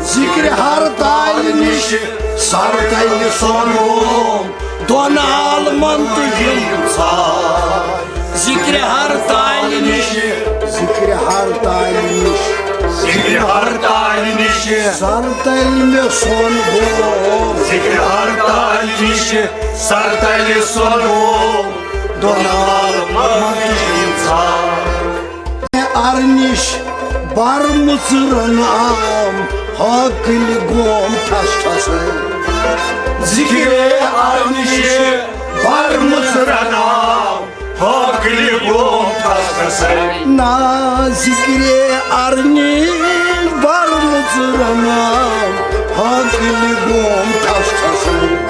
ذکرِ ہر تالہِ نِش سر تلہِ سۄن گام دۄن عالمن تُجُم ژھار۔ ذکرِ ہر تالہِ نِش، ذکرِ ہر تالہِ نِش، ذکرِ ہر تالہِ نِش سر تلہِ مےٚ سۄن گام۔ ذکرِ ہر تالہِ نِش سر تلہِ سۄن گام دۄن عالمن تُجُم ژھار۔ ارنِش بر مُژرن عام حاکل گام ٹھس ٹھسے۔ ذکرِ ارنِش بر مُژرن عام حاکل گام ٹھس ٹھسے۔ نا ذکرِ ارنِش بر مُژرن عام حاکل گام ٹھس ٹھسے۔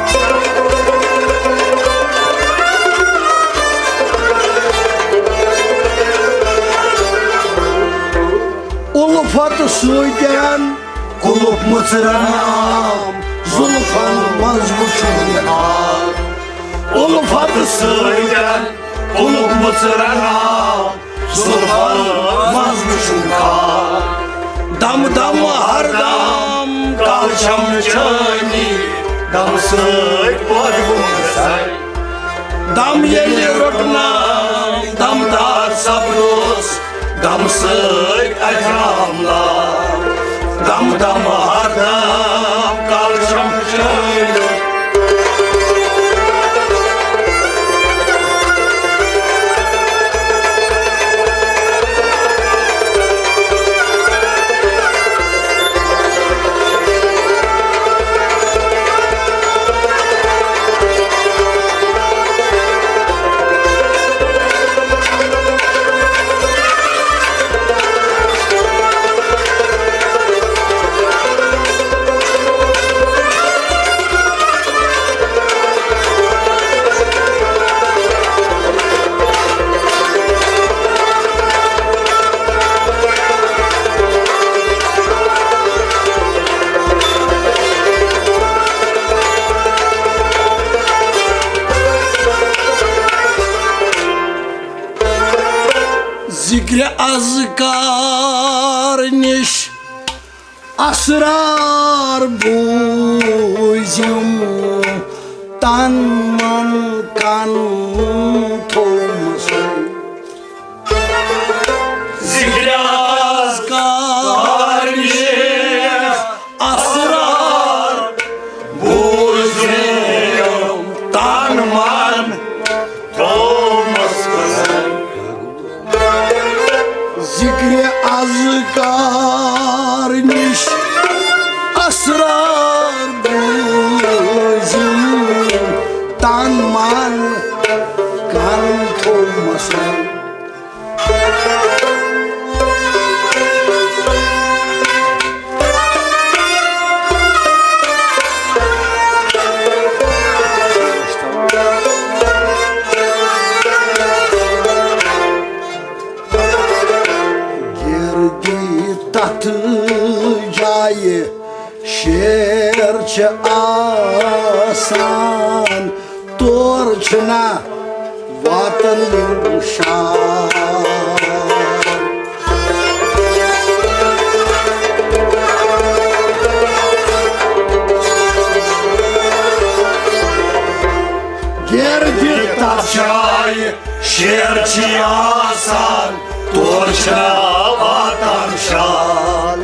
الفت سۭتۍ قلف مُژرن عام پتہٕ سۭتۍ کُلُک مُژٕ رنان، زُلفن منٛز وٕچھُن خاب۔ دم دم ہر دم کالہٕ چھم چٲنی، دم سۭتۍ پٲدٕ گوٚمُت سَے۔ دم ییٚلہِ روٚٹنم دمدار سپدوس، دم سۭتۍ اجام لال۔ دم دم ہر دم کالہٕ چھم چٲنی۔ ذکرِ اذکار نِش اسرار بوٗزِم، تن من کن تھومُت۔ ذکرِ اذکار نِش اسرار بوٗزِم، تن من تھومُت۔ ذکرِ اذکار نِش اسرار بوٗزِم، تن من کن تھومُت۔ گردِ تتھ جایہِ شیر چھِ آسان، تور چھِنہ واتان یِم شار۔ گردِ تتھ جایہِ شیر چھِ آسان، تور چھِنہ واتان شال۔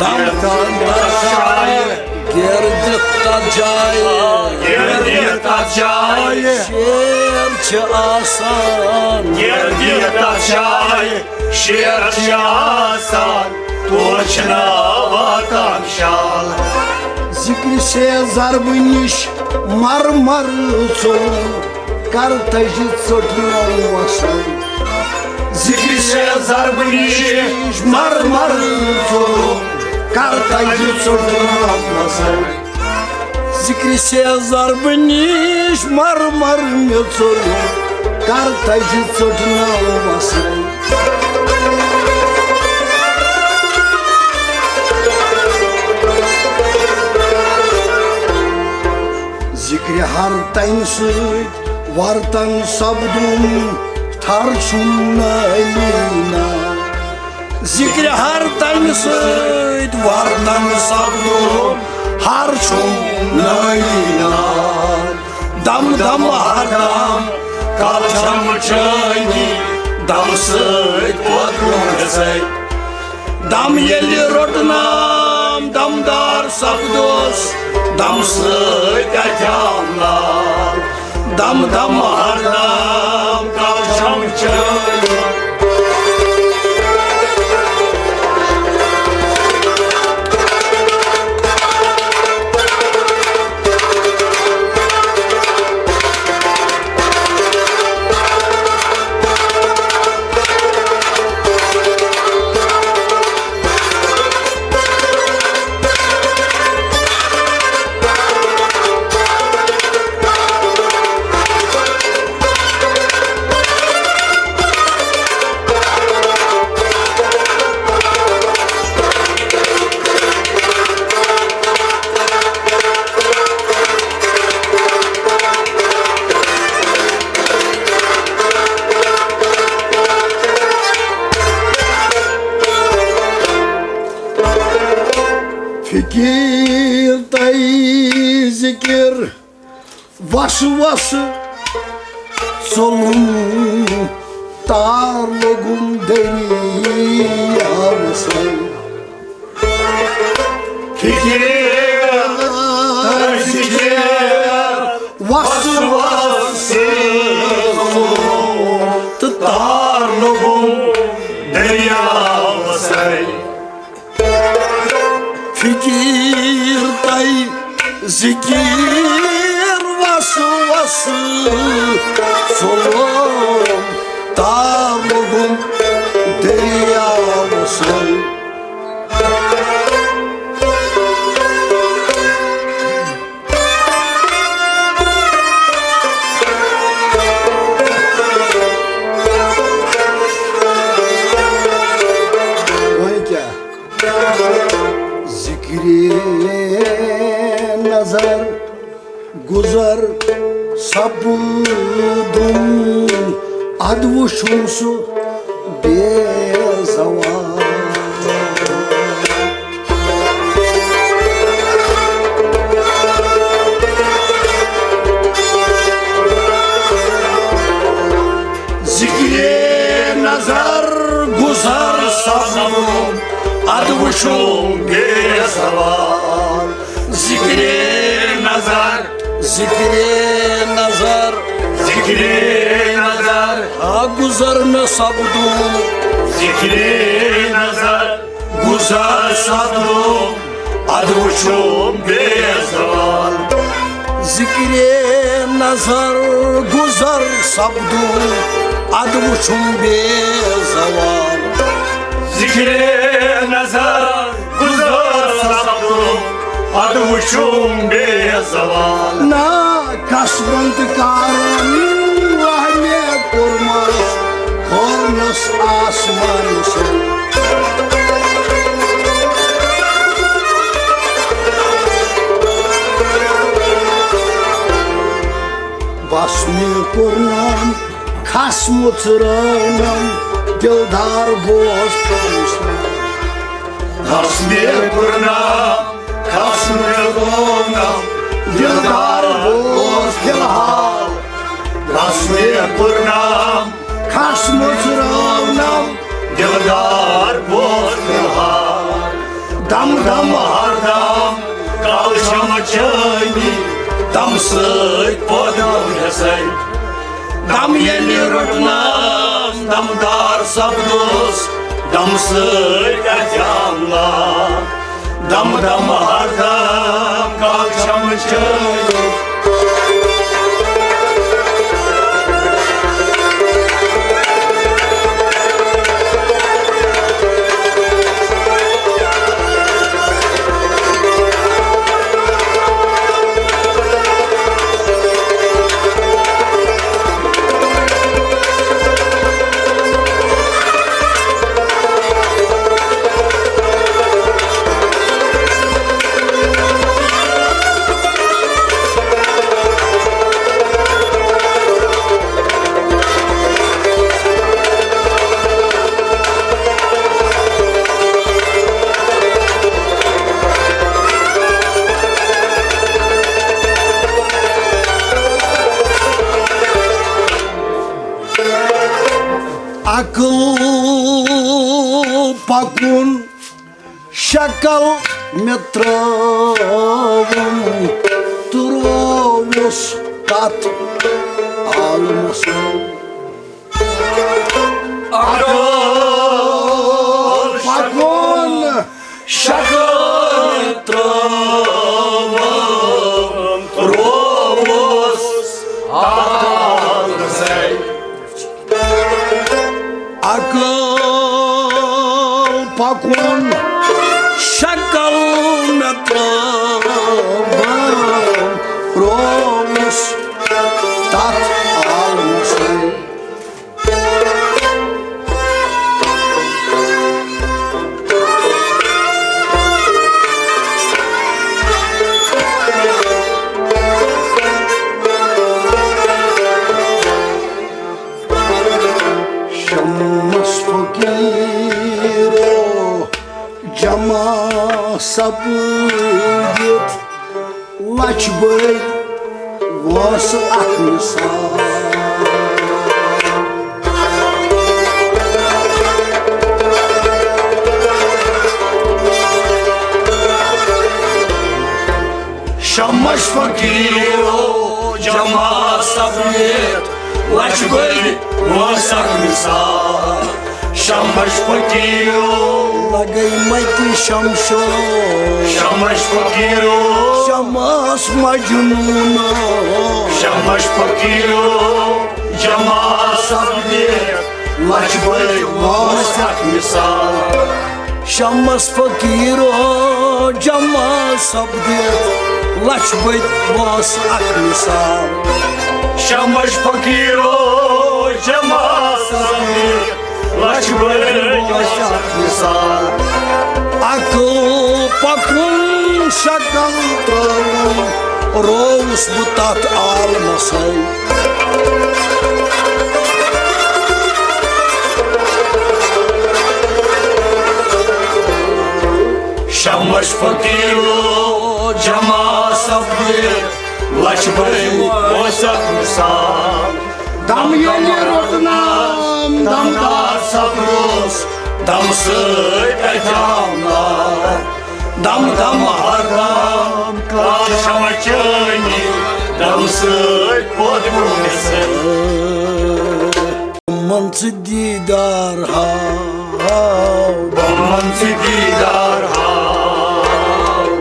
دم دم تتھ جایہِ، گردِ تتھ جایہِ، گردِ تتھ جایہِ، شیر چھِ آسان۔ گردِ تتھ جایہِ شیر چھِ آسان، تور چھِنہ واتان شال۔ ذکرِ سے ضربہٕ نِش مر مر ژوٚل، کر تجہِ ژٔٹ نوٚو وسل۔ ذکرِ سے ضربہٕ نِش مر مر ژوٚل، کر تجہِ ژٔٹ نوٚو وسل۔ ذکرِ سے ضربہٕ نِش مر مر مےٚ ژوٚل، کر تجہِ ژٔٹ نوٚو وسل۔ ذکرِ ہر تنہِ سۭتۍ ورتن سپدُم، تھر چھُم نٲلی نار۔ ذکرِ ہر تنہِ سۭتۍ ورتن سپدُم، ہر چھُم نٲلی نار۔ دم دم ہر دم کالہٕ چھم چٲنی، دم سۭتۍ پوتلوم سۭتۍ۔ دم ییٚلہِ روٚٹنم دمدار سپدوس، دم سۭتۍ اجام لال۔ دم دم ہر دم کالہٕ چھم چٲنی۔ فقیٖر تۄہہِ ذِکِر وَسہٕ وَسہٕ ژوٚلُم تار لوٚگُم دٔریاوسٕے۔ فقیٖر تۄہہِ ذِکِر وَسہٕ وَسہٕ ژوٚلُم تہٕ تار لوٚگُم دٔریاوسٕے۔ فقیٖر تۄہہِ ذِکِر وَسہٕ وَسہٕ ژوٚلُم تار لوٚگُم دٔریاوسٕے۔ وۄنۍ کیٛاہ؟ ذِکرِ نظر گُزر سپُدُم، اَدٕ وُچھُم سُہ بے زوال۔ ذِکرِ نظر گُزر سپُدُم، اَدٕ وُچھُم بے زوال۔ ذِکرِ نظر، ذِکرِ نظر، ذِکرِ نظر۔ آ گُزر مےٚ سپُدُم۔ ذِکرِ نظر گُزر سپُدُم، اَدٕ وُچھُم بے زوال۔ ذِکرِ نظر گُزر سپُدُم، اَدٕ وُچھُم بے زوال۔ ذِکرِ نظر گُزر سپُدُم، اَدٕ وُچھُم بے زوال۔ نا قصبن تہٕ کارن وہمہِ کوٚرمس، کھولنس آسمانس۔ بس مےٚ کوٚرنم کھس مُژرٲونم، دِلدار بوز۔ بس مےٚ کوٚرنم کھس مُژرٲونم، دِلدار بوز فی الحال۔ بس مےٚ کوٚرنم کھس مُژرٲونم، دِلدار بوز فی الحال۔ دم دم ہر دم کالہٕ چھم چٲنی، دم سۭتۍ پٲدٕ گژھے۔ دم ییٚلہِ روٚٹنم، دمدار سپدُس، دم سۭتۍ اَتھِ آملا۔ دم دم ہر دم کالہٕ چھم چٲنی۔ عقل پکُن شکل مےٚ ترٲوٕم، ترٛووُس تتھ عالمس منٛز۔ عقل پکُن شکل ترٲوٕم، ترٛووُس تتھ عالمس منٛز۔ عقل پکُن شکل مےٚ ترٲوٕم، رووُس تتھ عالمس منٛز۔ شمس فقیرو جمع سپُد لچھ بٔدۍ وٲنٛسہٕ اکھ مثال۔ شمس فقیرو جمع سپدِتھ لچھ بٔدۍ وٲنٛسہٕ اکھ مثال۔ شمس فقیرو لگے متی شمشو۔ شمس فقیرو شمس مجنونو۔ شمس فقیرو جمع سپدِتھ لچھ بٔدۍ وٲنٛسہٕ اکھ مثال۔ شمس فقیرو جمع سپدِتھ لچھ بٔدۍ وٲنٛسہٕ اکھ مثال۔ شمس فقیرو جمع سپدِتھ لچھ بٔدۍ وٲنٛسہٕ اکھ مثال۔ عقل پکُن شکل ترٲوٕم، رووُس بہٕ تتھ عالمسے۔ شمس فقیرو جمع سپدِتھ لچھ بٔدۍ وٲنٛسہٕ اکھ مثال۔ دم ییٚلہِ روٚٹنم، دمدار سپدُس، دم سۭتۍ اَتھیٛاونار۔ دم دم ہر دم کال شمع چٲنی، دم سۭتۍ پوٚد گوٚو مےٚ سۭتۍ۔ من ژٕ دیٖدار ہاو۔ بہٕ من ژٕ دیٖدار ہاو۔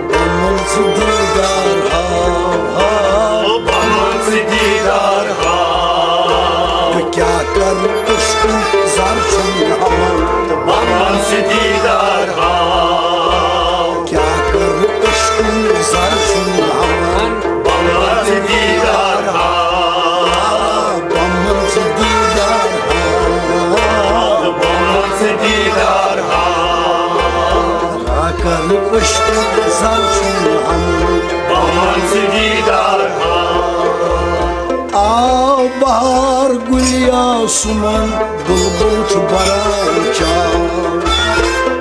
بہٕ من ژٕ دیٖدار ہاو، ہاو۔ بہٕ من ژٕ دیٖدار ہاو۔ بہٕ کیٛاہ کرٕ عشقُک زر چھُم ہٮ۪وان۔ بہٕ من ژٕ دیٖدار ہاو۔ کیٛاہ کرٕ عشقُک زر چھُم ہٮ۪وان۔ بہٕ من ژٕ دیٖدار ہاو۔ بہٕ من ژٕ دیٖدار ہاو۔ بہٕ من ژٕ دیٖدار ہاو۔ کیٛاہ کرٕ عشقُک زر چھُم ہٮ۪وان۔ بہٕ من ژٕ دیٖدار ہاو۔ آو بہار گُلہِ آسمان، بُلبُل چھُ بَران چاو۔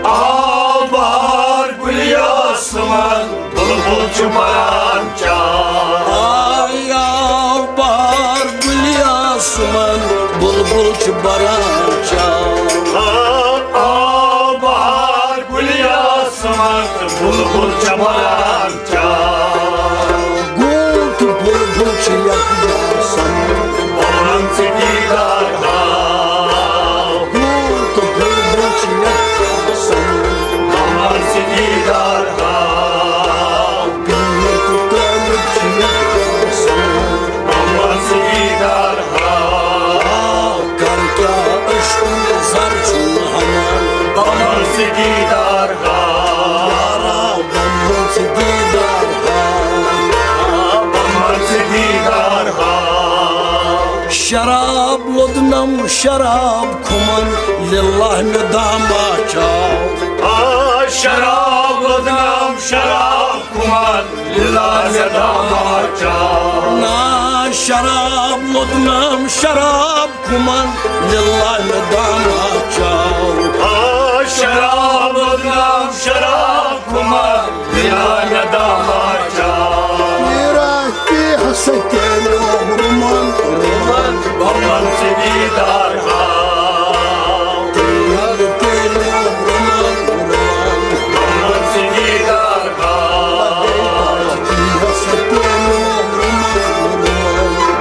آو بہار گُلہِ آسمان، بُلبُل چھُ بَران چاو۔ آے آو بہار گُلہِ آسمان، بُلبُل چھُ بَران چاو۔ آ، آو بہار گُلہِ آسمان، بُلبُل چھُ بَران گول تہٕ بُلبُل چھِ یکجاہ سَمان۔ بہٕ من ژٕ دیٖدار ہاو۔ گول تہٕ بُلبُل چھِ یکجاہ سَمان۔ بہٕ من ژٕ دیٖدار ہاو۔ پیٖر تہٕ طٲلب چھِ یکجاہ سَمان۔ بہٕ من ژٕ دیٖدار ہاو۔ کر کیٛاہ عشقُک زر چھُم ہٮ۪وان۔ بہٕ من ژٕ دیٖدار ہاو۔ یارا، بہٕ من ژٕ دیٖدار ہاو۔ بہٕ من ژٕ دیٖدار ہاو۔ شراب لوٚدنم شراب کھُمن، لِلہ مےٚ داما چاو۔ آ، شراب لوٚدنم شراب کھُمن، لِلہ مےٚ داما چاو۔ نا شراب لوٚدنم شراب کھُمن، لِلہ مےٚ داما چاو۔ آ، شراب لوٚدنم شراب کھُمن، لِلہ مےٚ داما چاو۔ میرا کی ہستے لوگ رُمن، رُمن، بہٕ من ژٕ دیٖدار ہاو۔ تیل تیل رُمن، رُمن، بہٕ من ژٕ دیٖدار ہاو۔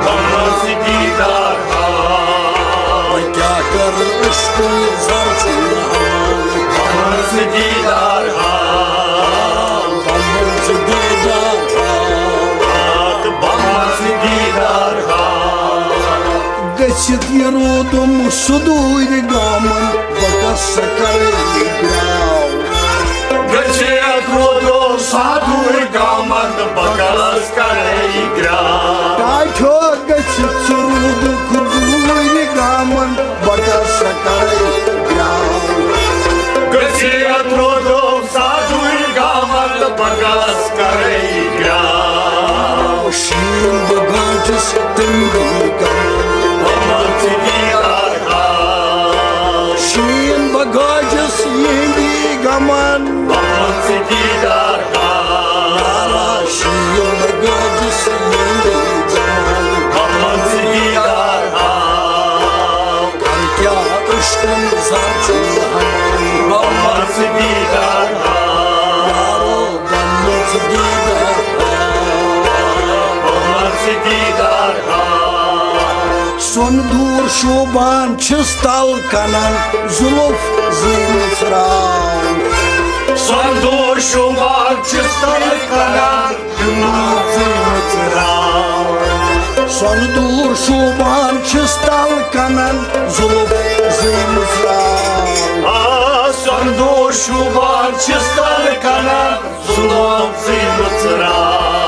بہٕ من ژٕ دیٖدار ہاو۔ وۄنۍ کیٛاہ کرٕ عشقُک زر چھُم ہٮ۪وان۔ بہٕ من ژٕ دیٖدار ہاو۔ بہٕ من ژٕ دیٖدار ہاو۔ بہٕ من ژٕ دیٖدار ہاو۔ گٔژھِتھ یہِ روٗدُم سُدوٗرِ گامن، بہٕ کس سا کرٕ یہِ گراو۔ گٔژھِتھ روٗدُم سُدوٗرِ گامن، بہٕ کس کرٕ یہِ گراو۔ ٹاٹھو گٔژھِتھ سُہ روٗدُکھ دوٗرِ گامن، بہٕ کس سا کرٕ یہِ گراو۔ گٔژھِتھ روٗدُم سُدوٗرِ گامن، بہٕ کس کرٕ یہِ گراو۔ شیٖن بہٕ گاجس تٔمۍ دی غمن۔ بہٕ من ژٕ دیٖدار ہاو۔ شیٖن بہٕ گاجس یِہِنٛدی غمن۔ بہٕ من ژٕ دیٖدار ہاو۔ یارا، شیٖن بہٕ دیدار ہاو۔ سۄنہٕ دوٗر شوٗبان چھِس تل کنن زُلُف زٕے مٕژراو۔ سۄنہٕ دوٗر شوٗبان چھِس تل کنن زُلُف زٕے مٕژراو۔ سۄنہٕ دوٗر شوٗبان چھِس تل کنن زُلُف زٕے مٕژراو۔ آ، سۄنہٕ دوٗر شوٗبان چھِس تل کنن زُلُف زٕے مٕژراو۔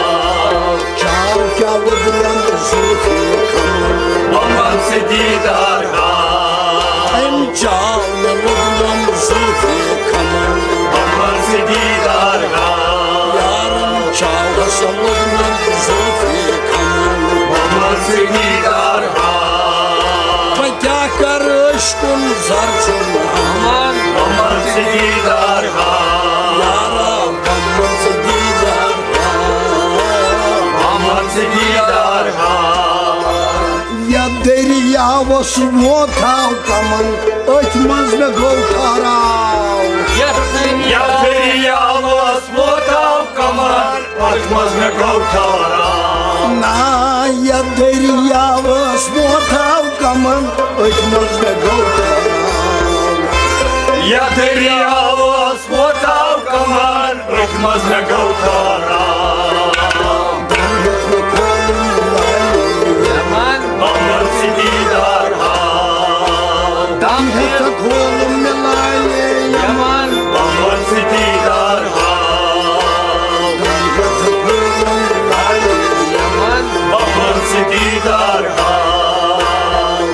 چاو کیٛاہ لوٚگنم زُلفہِ کھمن۔ بمن سے دیدار ہاو۔ أمۍ چاو مےٚ لوٚگنم زُلفہِ کھمن۔ بمن سے دیدار ہاو۔ یارن چاو ہسا لوٚگنم زُلفہِ کھمن۔ بمن سے دیدار ہاو۔ بہٕ کیٛاہ کرٕ عشقُن زر چھُم ہمان۔ بمن سے دیدار ہاو۔ یارا بمن سے دیدار ہاو۔ بمن سے دیدار ہاو۔ یتھ دٔریاوس ووت ہاو کمن، أتھۍ منٛز مےٚ گوٚو ٹھہراو۔ یتھ دٔریاوس ووت ہاو کمن، أتھۍ منٛز مےٚ گوٚو ٹھہراو۔ نا، یتھ دٔریاوس ووت ہاو کمن، أتھۍ منٛز مےٚ گوٚو ٹھہراو۔ یتھ دٔریاوس ووت ہاو کمن، أتھۍ منٛز مےٚ گوٚو ٹھہراو۔ دم ہیٚتھ نہٕ کھولُن لالے یمن۔ بمن سے دیدار ہاو۔ دم ہیٚتھ نہٕ کھولُن مےٚ لالے یمن۔ بمن سے دیدار ہاو۔ دم ہیٚتھ نہٕ کھولُن لالے یمن۔ بمن سے دیدار ہاو۔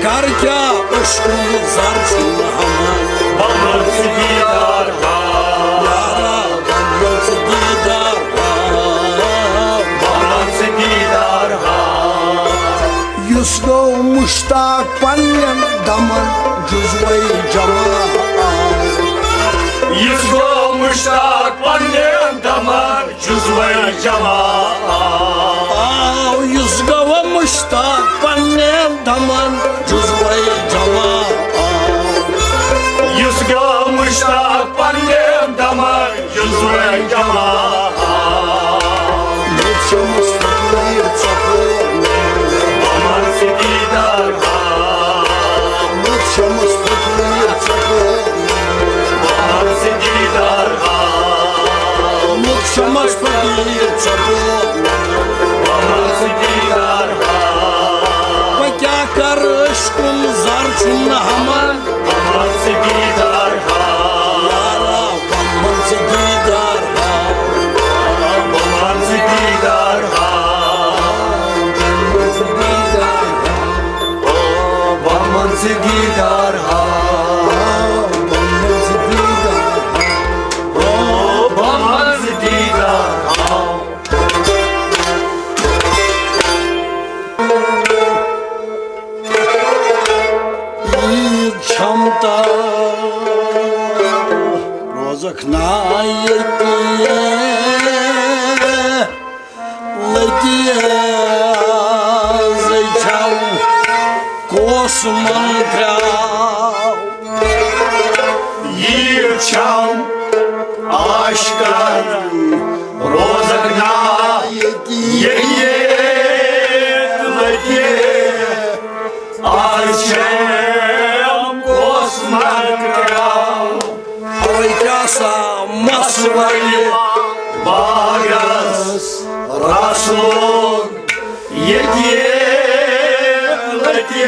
کر کیٛاہ عشقُن زر چھُم ہمان۔ بمن سے دیدار ہاو۔ یارا بمن سے دیدار ہاو۔ بمن سے دیدار ہاو۔ یُس گوٚو مشتاق پننٮ۪ن دمن جزوے جمع آو۔ یُس گوٚو مشتاق پننٮ۪ن دمن جزوے جمع آو۔ آو یُس گوٚو مشتاق پننٮ۪ن دمن جزوے جمع آو۔ یُس گوٚو مشتاق پننٮ۪ن دمن جزوے جمع آو۔ مُت شمس فقیٖر ژۄپور۔ بمن سے دیدار ہاو۔ مُت شمس فقیٖر ژۄپور۔ بمن سے دیدار ہاو۔ مُت شمس فقیٖر ژۄپور۔ بمن سے دیدار ہاو۔ بہٕ کیٛاہ کرٕ عشقُن زر چھُم نہٕ ہمان۔ بمن سے دیدار ہاو۔ یارا بمن سے دیدار ہاو۔ بمن سے دیدار ہاو۔ بمن سے دیدار ہاو۔ او بمن سے دیدار ہاو۔ بمن سے دیدار ہاو۔ او بمن سے دیدار ہاو۔ عیٖد چھم تہٕ روزکھ نا ییٚتی لٔتی زَے چھم کوس من ترٛاو۔ عیٖد چھم عاشقن روزکھ نا ییٚتی لٔتی۔ آز چھم کوس من ترٛاو۔ اوے کیٛاہ سا مَس وَلہِ باغس رَس لوٚگ ییٚتہِ لٔتہِ۔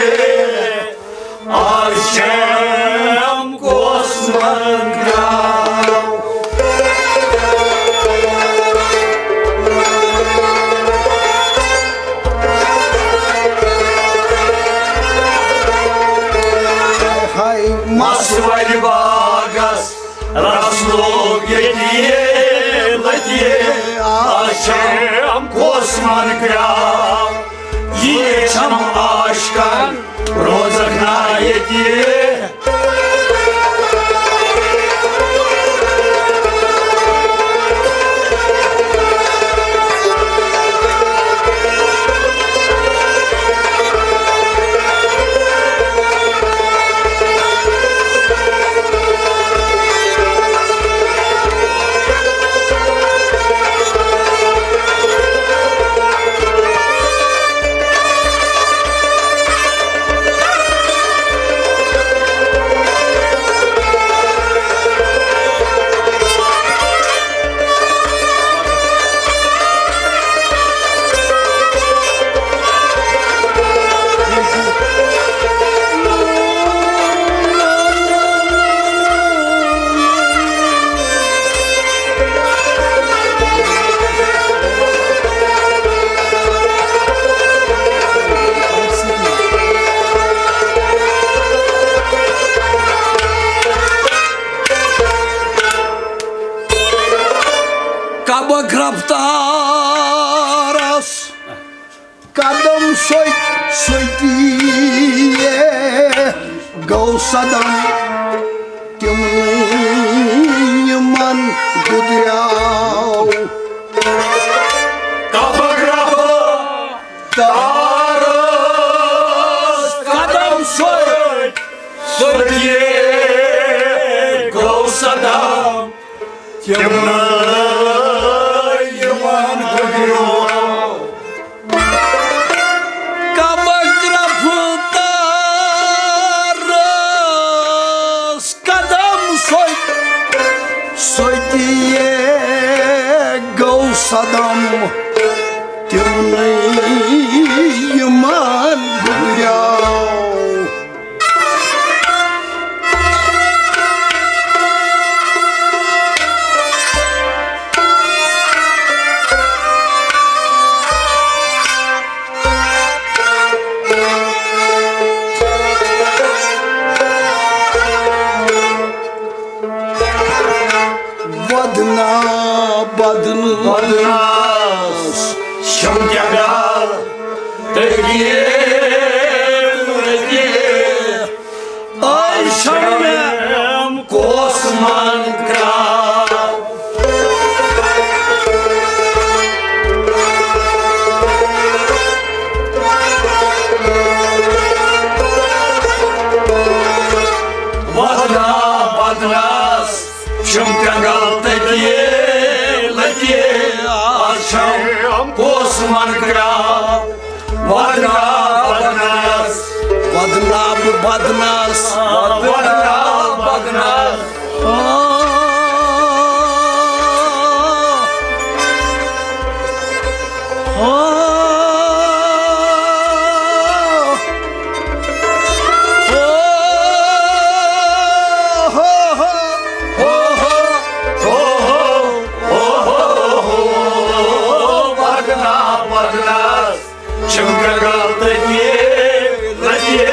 آز چھم کوس من ترٛاو۔ ہاے مَس وَلہِ باغس رَس لوٚگ ییٚتہِ لٔتہِ۔ آز چھم کوس من ترٛاو۔ یہِ چھم عاشقن روزکھ نا ییٚتہِ۔ رفتارس قدم سوٚتۍ سوٚتی گوٚو صدم تِمنٕے یِمن گُدریو۔ قبر رفتارس قدم سوٚتۍ سوٚتی گوٚو صدم تِمنٕے یِمن گُدریو۔ قبر رفتارس قدم سوٚتۍ سوٚتی گوٚو صدم تِمنٕے یِمن گُدریو۔ بدنا بدن بدناس شم جگہ تگی تگی آشم کوس من کرا۔ وطنا بدناس شم کنگل تکیے لگیے آشم کوس من کرا۔ ودنا بدنس۔ ودنا بہٕ بدنس۔ ودنا بدنس۔ آ، آ، آ، ہو، ہو، ہو، ہو، ہو، ہو، ہو، ہو، ودنا بدنس۔ شم کنگل تکیے لگیے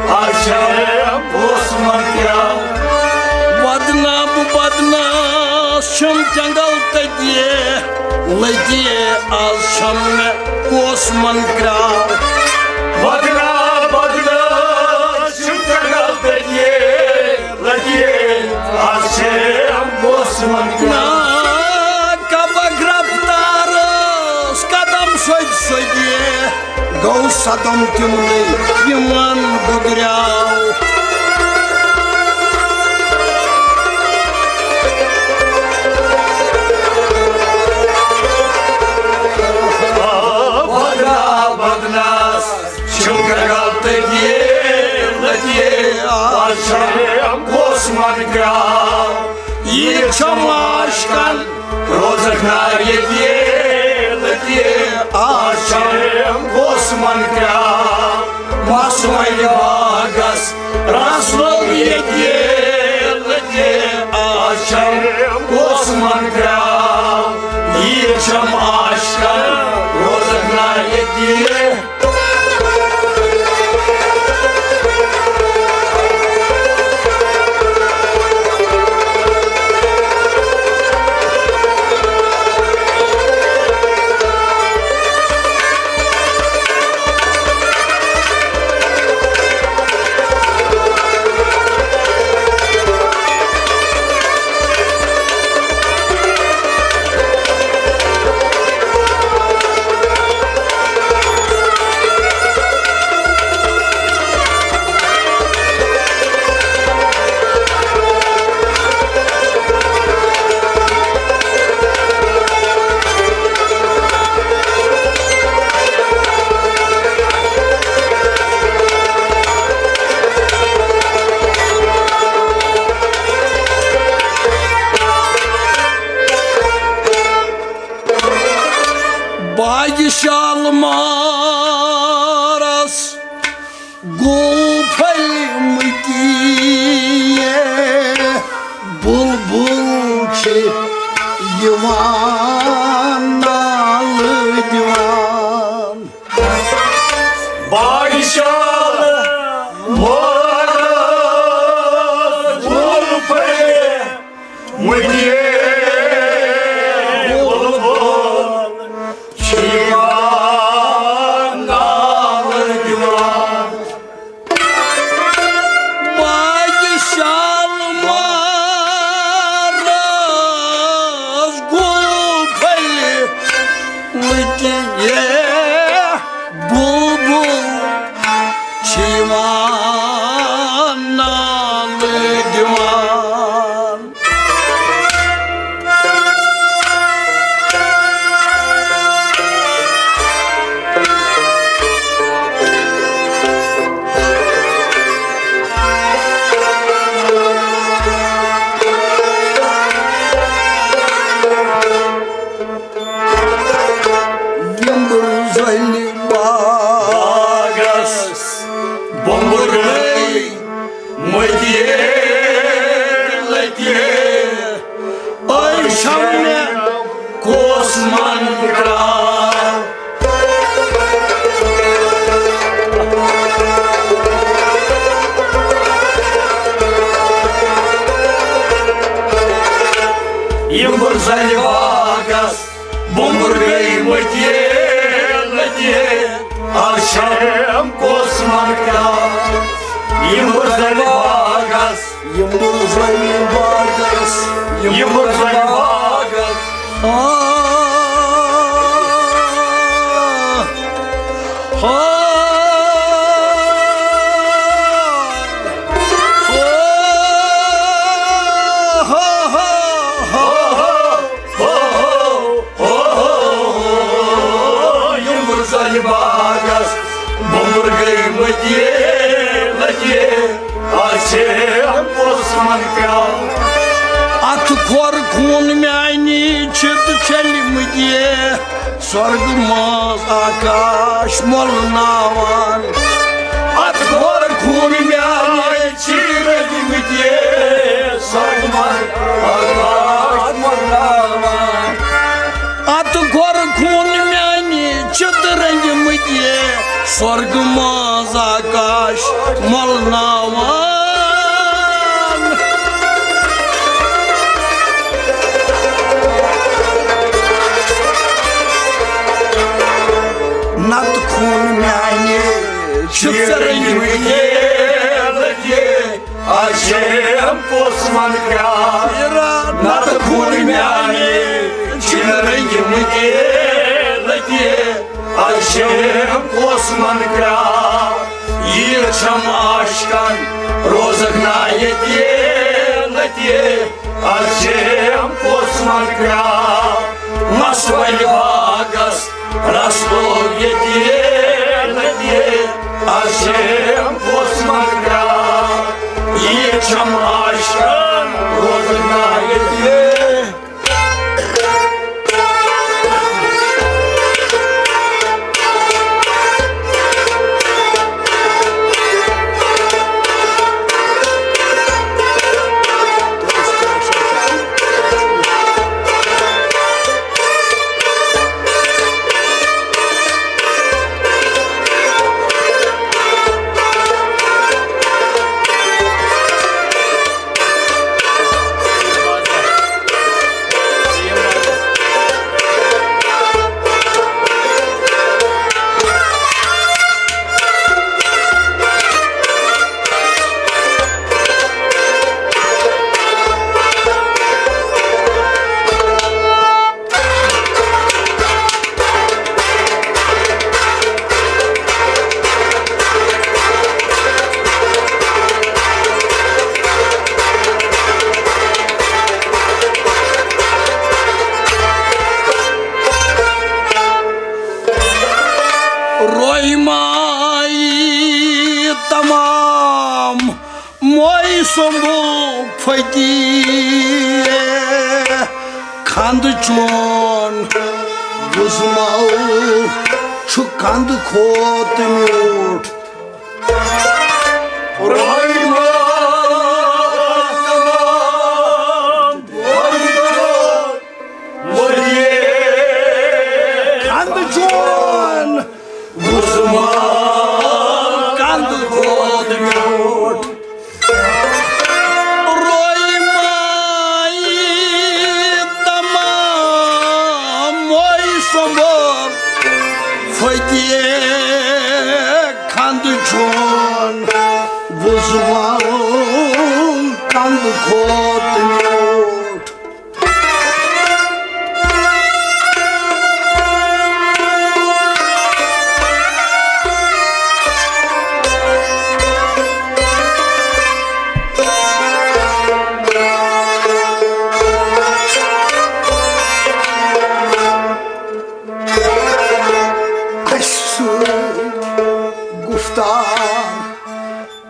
آشم کوس من کرا۔ ودنا بہٕ بدناس شم کنگل تکیے لگیے آشم کوس من کرا۔ ودنا بدناس شم کنگل تکیے لگیے آشم کوس من کرا۔ نا کبک رفتارس قدم سوٚتۍ سوٚتۍ گوٚو صدم تِمنٕے یِمن گُدریو۔ بدنا بدنس شم کنگل تکیے لگیے آشم کوس من کرا۔ عید چھم عاشقن روزک نار یتیے لگیے آشم کوس من کرا۔ مس ویلہِ باغس رس لوٚگ یتیے لگیے آشم کوس من کرا۔ عید چھم عاشقن روزک نار یتیے۔ باغِ شالمارس گوٚو پھٔلمٕتی بُلبُل چھِ یِوان نالہٕ دِوان۔ باغِ شالمارس گوٚو پھٔلمٕتی باغس بومبر گٔے مٔدیے لٔدیے، أے چھم مےٚ کوس من کرٛاو۔ یِم بُرزَلہِ باغس بومبر گٔے مٔدیے لٔدیے، آز چھم کوس من کرٛاو۔ یِم بُرزَلہِ باغس، یِم بُرزَلہِ باغس، یِم بُرزَلہِ باغس۔ آ، آ، آ، آ۔ ہو، ہو، ہو، ہو، ہو، ہو، ہو، ہو، ہو، یِم بُرزَلہِ باغس بومبر گٔے مٔدیے لٔدیے، آز چھم کوس من کرٛاو۔ اتھ کھۄر خوٗن میانہِ چھِ تہٕ چھلۍ مٔدیے۔ سۄرگہٕ منٛز آکاش مۄلناوان۔ اتھ کھۄر خوٗن میانہِ چھِ رٔنگۍ مٕتۍ، سۄرگہٕ منٛز آکاش مۄلناوان۔ اتھ کھۄر خوٗن میانہِ چھِ تہٕ رٔنگۍ مٕتۍ، سۄرگہٕ منٛز آکاش مۄلناوان۔ نتہٕ خوٗن میانہِ چھِ ژےٚ رٔنگۍ مٕتۍ، آز چھم کوس من کرٛاو۔ نتہٕ خوٗن میانہِ چھِ رٔنگۍ مٕتۍ، آز چھم کوس من کرٛاو۔ یہِ چھم عاشقن روزکھ نا ییٚتہِ لٔتہِ، آز چھم کوس من کرٛاو۔ مس ولہِ باغس رس لوگ ییٚتہِ لٔتہِ، آز چھم کوس من کرٛاو۔ یہِ چھم عاشقن روزکھ نا ییٚتہِ۔ رویمائی تمام موے سمبو فتی کھند چون بزمل چھُ کند کھوت میوٗٹھ۔ رویمائی تمام موے سمبو فتی کھند چون بزمل کند کھوت میوٗٹھ۔ رویمائی تمام موے سمبو فتی کھند چون بزمل کند کھوت میوٗٹھ۔ اَسہِ سۭتۍ گُفتار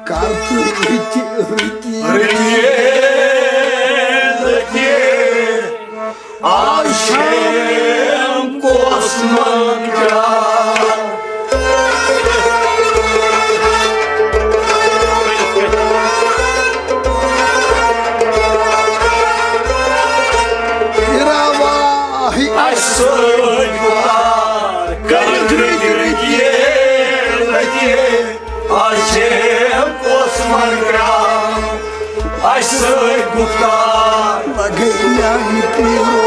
کر تہٕ رٕتہِ رٕتہِ۔ رٕتہِ رٕتہِ۔ آز چھم کوس من کرٛاو۔ آز چھِ أمۍ کۄس منٛدکرٛاو اَسہِ سۭتۍ گُفتار۔ لگے میانہِ پیٖرو۔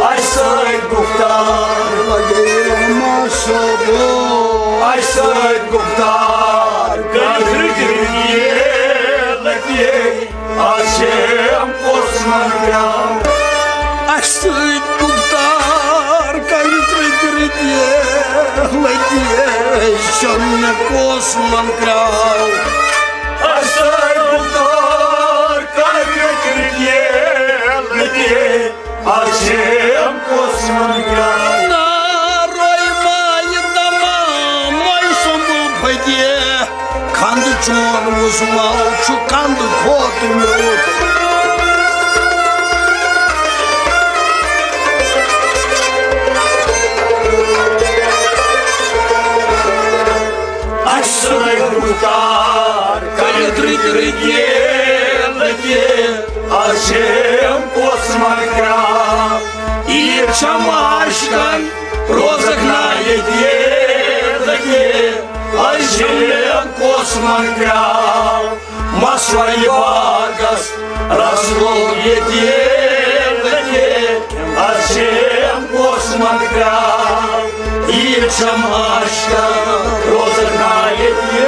اَسہِ سۭتۍ گُفتار۔ لگے رحمان صٲبو۔ اَسہِ سۭتۍ گُفتار۔ کٔرِتھ رٕتۍ رٕتۍ یہِ لٔگے۔ آز چھِ أمۍ کۄس منٛدکرٛاو اَسہِ سۭتۍ گُفتار۔ کٔرِتھ رٕتۍ رٕتۍ یہِ لٔگے۔ شۄنٛگنہِ کۄس منٛدکرٛاو۔ اَسہِ سۭتۍ گُفتار۔ کٔرِتھ رٕتۍ رٕتۍ یہِ لٔگے۔ آز چھِ أمۍ کۄس منٛدکرٛاو۔ نارٲے مایہِ تمام مۄے سوٚمبُل پھٔتہِ۔ کھنٛد چون وُزماو چھُ کندٕ کھۄتہٕ میوٗٹھ۔ اَسہِ سۭتۍ گُفتار۔ کٔرِتھ رٕتۍ رٕتۍ یہِ لٔگے۔ آز چھِ أمۍ کۄس منٛدکرٛاو۔ عیٖد چھم عاشقن، روزکھ نا ییٚتہِ لٔگے۔ آز چھِ أمۍ کۄس منٛدکرٛاو۔ مسوَرِ باغس رس لوٚگ ییٚتہِ لٔگے۔ آز چھِ أمۍ کۄس منٛدکرٛاو۔ عیٖد چھم عاشقن، روزکھ نا ییٚتہِ۔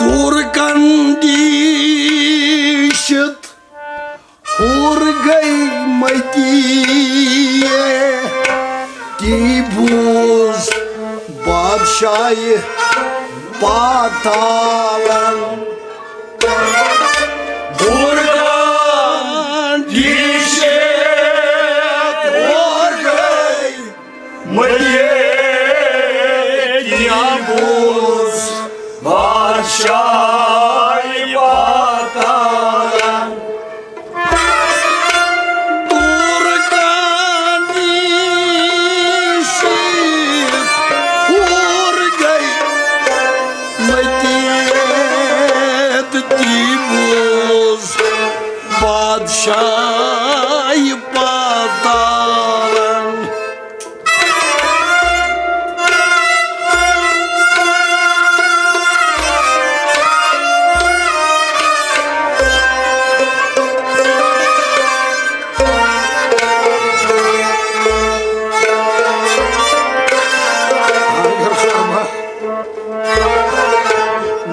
دوٗر کندیشت ہور گٔے مٔتی، تی بوٗز بادشاہہِ پاتالن۔ بُرہان یہِ شیخ ہور گٔے مٔتی، تی بوٗز بادشاہہِ پاتالن۔ تورکانی شیٖت ہور گٔے مٔتی، تی بوٗز بادشاہہِ پاتالن۔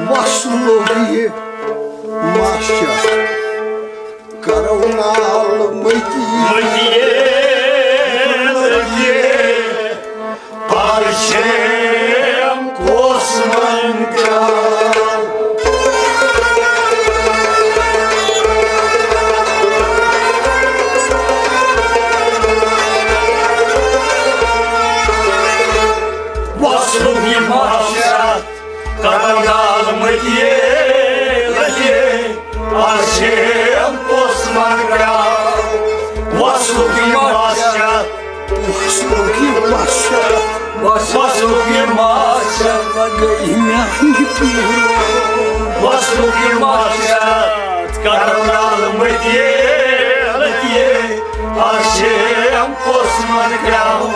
وَسُلوک یہِ ماسٹر۔ کرو نال مٔتی۔ مٔتی، مٔتی۔ پرشیم کُس من کرو۔ وصلُک یہِ مقصد۔ کرو نال مٔتی، مٔتی۔ آز چھِ أمۍ پوٚز منٛگراو۔ وصلُک یہِ مقصد۔ وصلُک یہِ مقصد۔ وصلُک یہِ مقصد۔ لگٲیِو میٛانہِ پیٖرو۔ وصلُک یہِ مقصد۔ کرو نال مٔتی، مٔتی۔ آز چھِ أمۍ پوٚز منٛگراو۔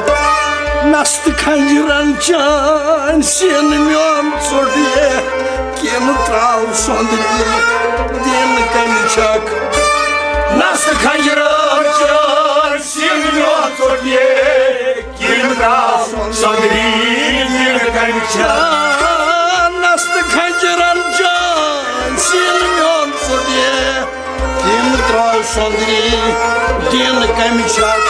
نستہٕ کھنجرن چٲنۍ سیٖنہٕ میون ژوٚٹ یے، کِنہٕ ترٛاو سۄنٛدری دِنہٕ کَنہِ چھکھ۔ نستہٕ کھنجرن چٲنۍ سیٖنہٕ میون ژوٚٹ یے، کِنہٕ ترٛاو سۄنٛدری دِنہٕ کَنہِ چھکھ۔ نستہٕ کھنجرن چٲنۍ سیٖنہٕ میون ژوٚٹ یے، کِنہٕ ترٛاو سۄندری دِن کمہِ چھکھ؟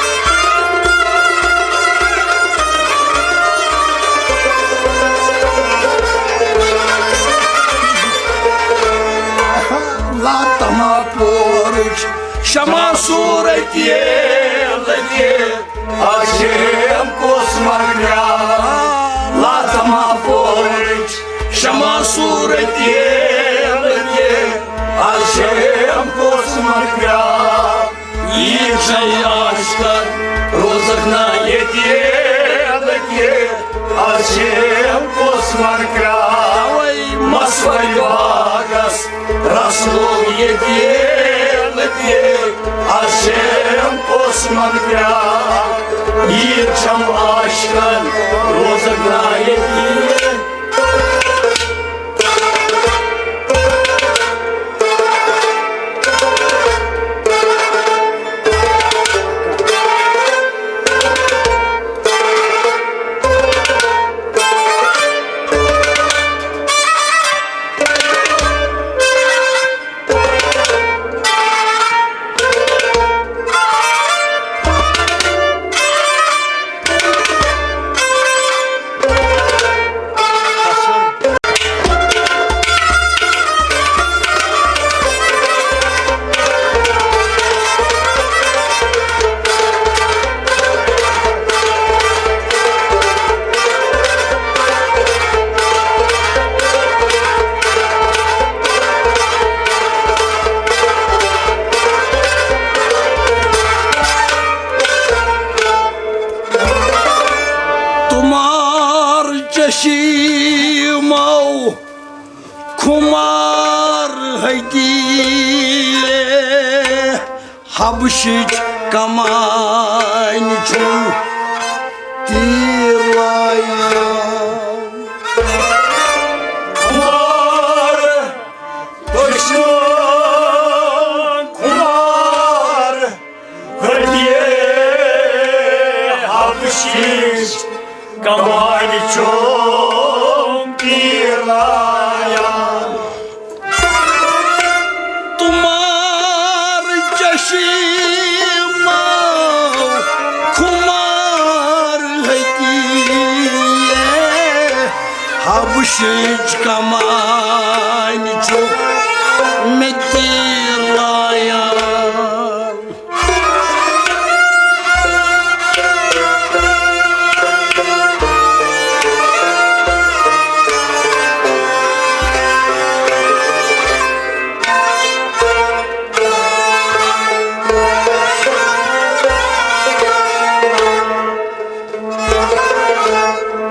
لاتما پورٕچ شمع صورت ییٚلہِ تہِ عاشق کُس مگر لاتما پورٕچ شمع صورت ییٚلہِ تہِ عاشق کُس مگر یہِ چھے عاشقن روزکھ نا ییٚتہِ ییٚلہِ تہِ عاشق کُس مگر توے مصوری باغس رس لوٚگ ییٚتہِ ییٚلہِ تہِ عاشق کُس مگر یہِ چھم عاشقن روزکھ نا ییٚتہِ تمار چشیمو خمار ہتی حبشٕچ کمانہِ چھُم تیٖر لایان۔ خمار، دُشمن خمار، ہٹیے حبشٕچ کمانہِ چھُم تیٖر لایان۔ تمار چشیمو خمار ہتی حبشٕچ کمانہِ چھُ مےٚ تیٖر لایان۔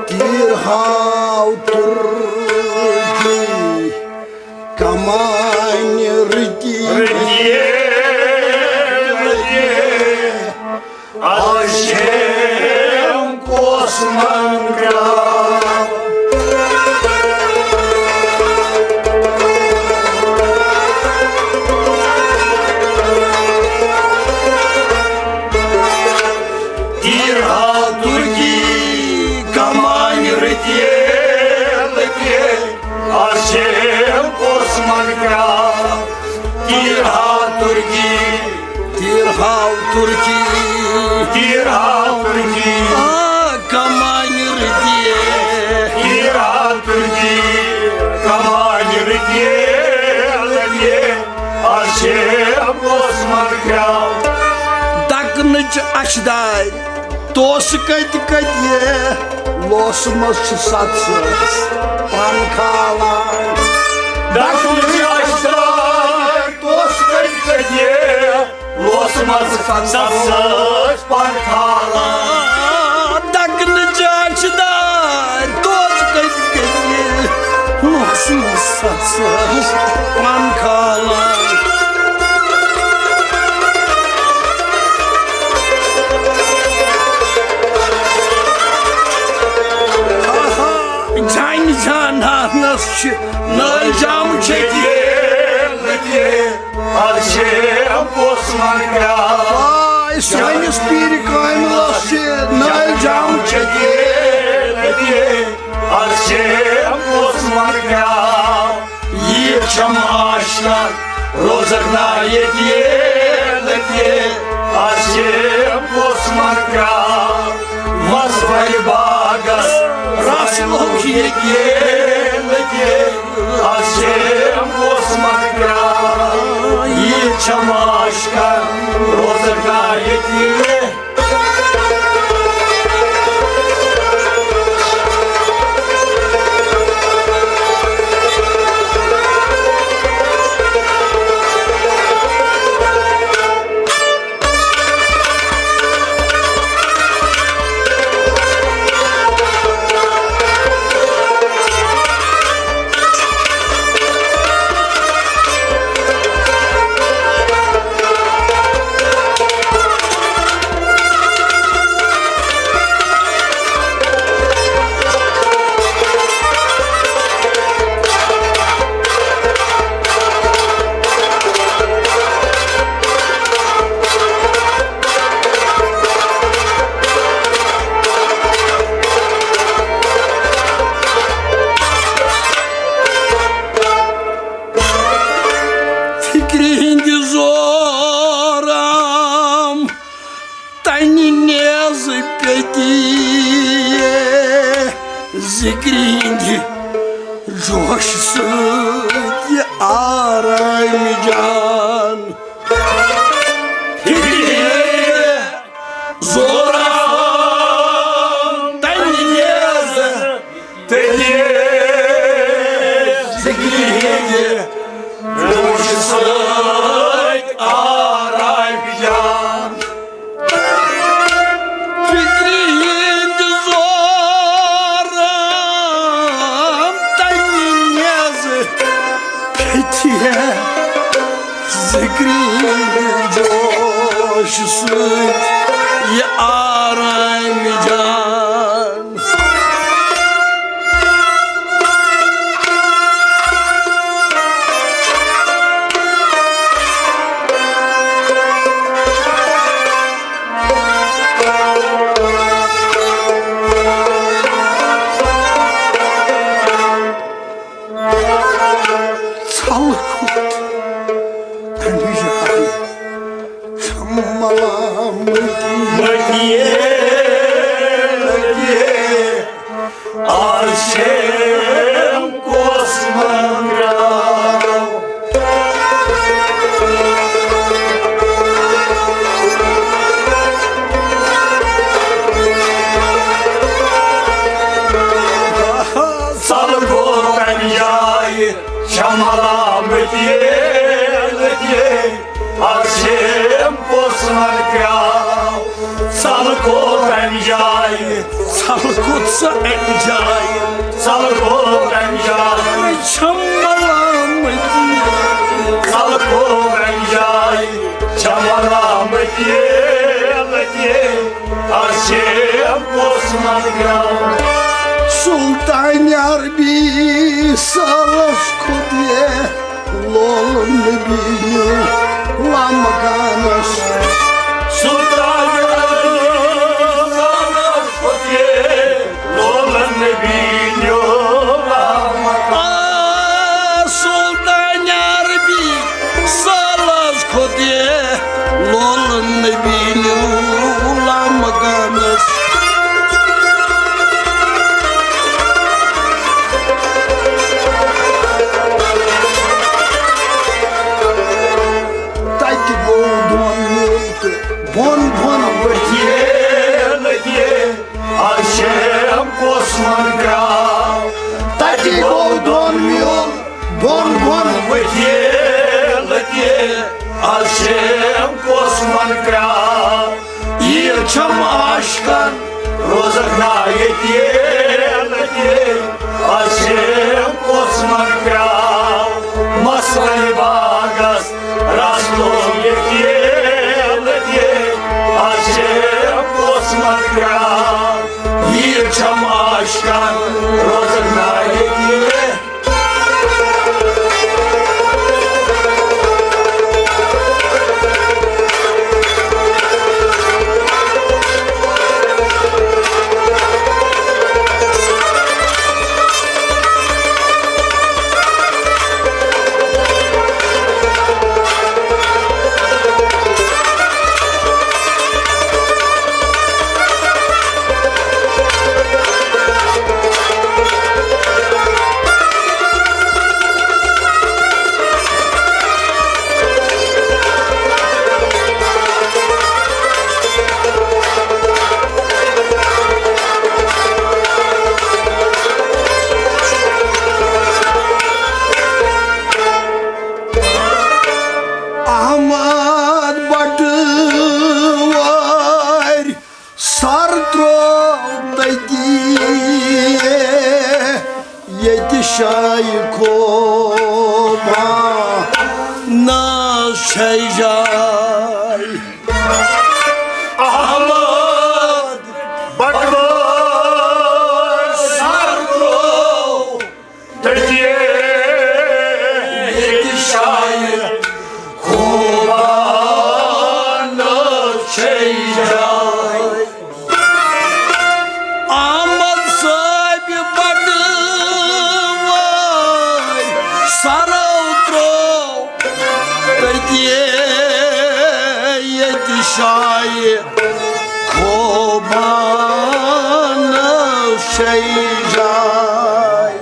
تیٖر ہاو تُرکی کمانہِ رٕتی۔ رٕتی، رٕتی۔ آز چھیم کۄس منگرا۔ تیٖر ہاو تُرکی کمانہِ رٕتی، رٕتی۔ آز چھیم کۄس منگرا۔ تیٖر ہاو تُرکی۔ تیٖر ہاو تُرکی۔ تیٖر ہاو تُرکی۔ آ، کمانہِ رٕتی۔ تیٖر ہاو تُرکی۔ کمانہِ رٕتی، رٕتی۔ آز چھیم کۄس منگرا۔ دکنٕچ اَچھِ دارِ۔ توسہٕ کتہِ کتہِ لوسہٕ منٛز چھِ ستھ سٲس پن کھالان۔ دکنٕچ اَچھِ دارِ توسہٕ کتہِ کتہِ لوسہٕ منٛز ستھ سٲس پن کھالان۔ دکنٕچ اَچھِ دارِ توسہٕ کتہِ کتہِ لوسہٕ منٛز ستھ سٲس پن کھالان۔ آہا، جانہِ جانانس چھِ نٲلۍ جام چیٚتۍ۔ آز چھیم کۄس منگرا۔ آے سٲنِس پیٖرِ کاملس چھِ نٲلۍ جام چیٚتۍ۔ آز چھیم کۄس منگرا۔ یہِ چھم عاشقن روزکھ نا ییٚتہِ۔ آسیم اوس مگر مس بھرِ باغس رس لوٚگ ییٚتہِ لٔگہِ۔ آسیم اوس مگر یہِ چھم عاشقن روزگار ییٚتہِ۔ فِکرِ ہِنٛدِ زورم تنہِ نیزٕ پیٚتہِ، ذِکرِ ہِنٛدِ جوشہٕ سۭتۍ یہِ آرام جان۔ فِکرِ ہِنٛدِ زورم تنہِ نیزٕ پیٚتہِ، ذِکرِ ہِنٛدِ جوشہٕ سۭتۍ آرام جان۔ فِکرِ ہِنٛدِ زورم تنہِ نیزٕ پیٚتہِ، ذِکرِ ہِنٛدِ جوشہٕ سۭتۍ یہِ آرام جان۔ ژھل کھوٚت تمہِ جایہِ چھم ملامتی۔ لگیے، لگیے، آز چھم کۄس منگراو۔ ژھل کھوٚت تمہِ جایہِ چھم ملامتی۔ لگیے، آز چھم کۄس منگراو۔ ژھل کھوٚت تمہِ جایہِ۔ ژھل کھوٚت سُہ امہِ جایہِ۔ ژھل کھوٚت تمہِ جایہِ۔ چھم ملامتی۔ ژھل کھوٚت تمہِ جایہِ۔ چھم ملامتی۔ لگیے، آز چھم کۄس منگراو۔ سلطان عربی سالس کھوٚت یہِ لول نبی نیو لامکانس۔ سلطان عربی سالس کھوٚت یہِ لول نبی نیو لامکانس۔ آ، سلطان عربی سالس کھوٚت یہِ لول نبی نیو لامکانس۔ تتہِ گوٚو دۄن میوٚن تہٕ بۄن بۄن ؤتھۍ یہِ لٔگۍ یہِ۔ آز چھم کۄس منگراو۔ تتہِ گوٚو دۄن میوٚن بۄن بۄن ؤتھۍ یہِ لٔگۍ یہِ۔ آز چھم کۄس منگراو۔ عیٖد چھم عاشقن روزکھ نا ییٚتہِ لٔگۍ یہِ۔ آز چھم کۄس منگراو۔ مسلہٕ باغس رس لوٚگ ییٚتہِ لٔگِتھ۔ آز چھم کۄس منگراو۔ عیٖد چھم عاشقن روزکھ نا ییٚتہِ۔ احمد بٹہٕ وٲرۍ سر ترٛوو تٔتی، ییٚتہِ شایہِ خوبانس چھے جاے۔ احمد بٹہٕ وٲرۍ سر ترٛوو تٔتی، ییٚتہِ شایہِ خوبانس چھے جاے۔ احمد صٲبِ بٹہٕ وٲرۍ سرو ترٛوو تٔتی، ییٚتہِ شایہِ خوبانس چھے جاے۔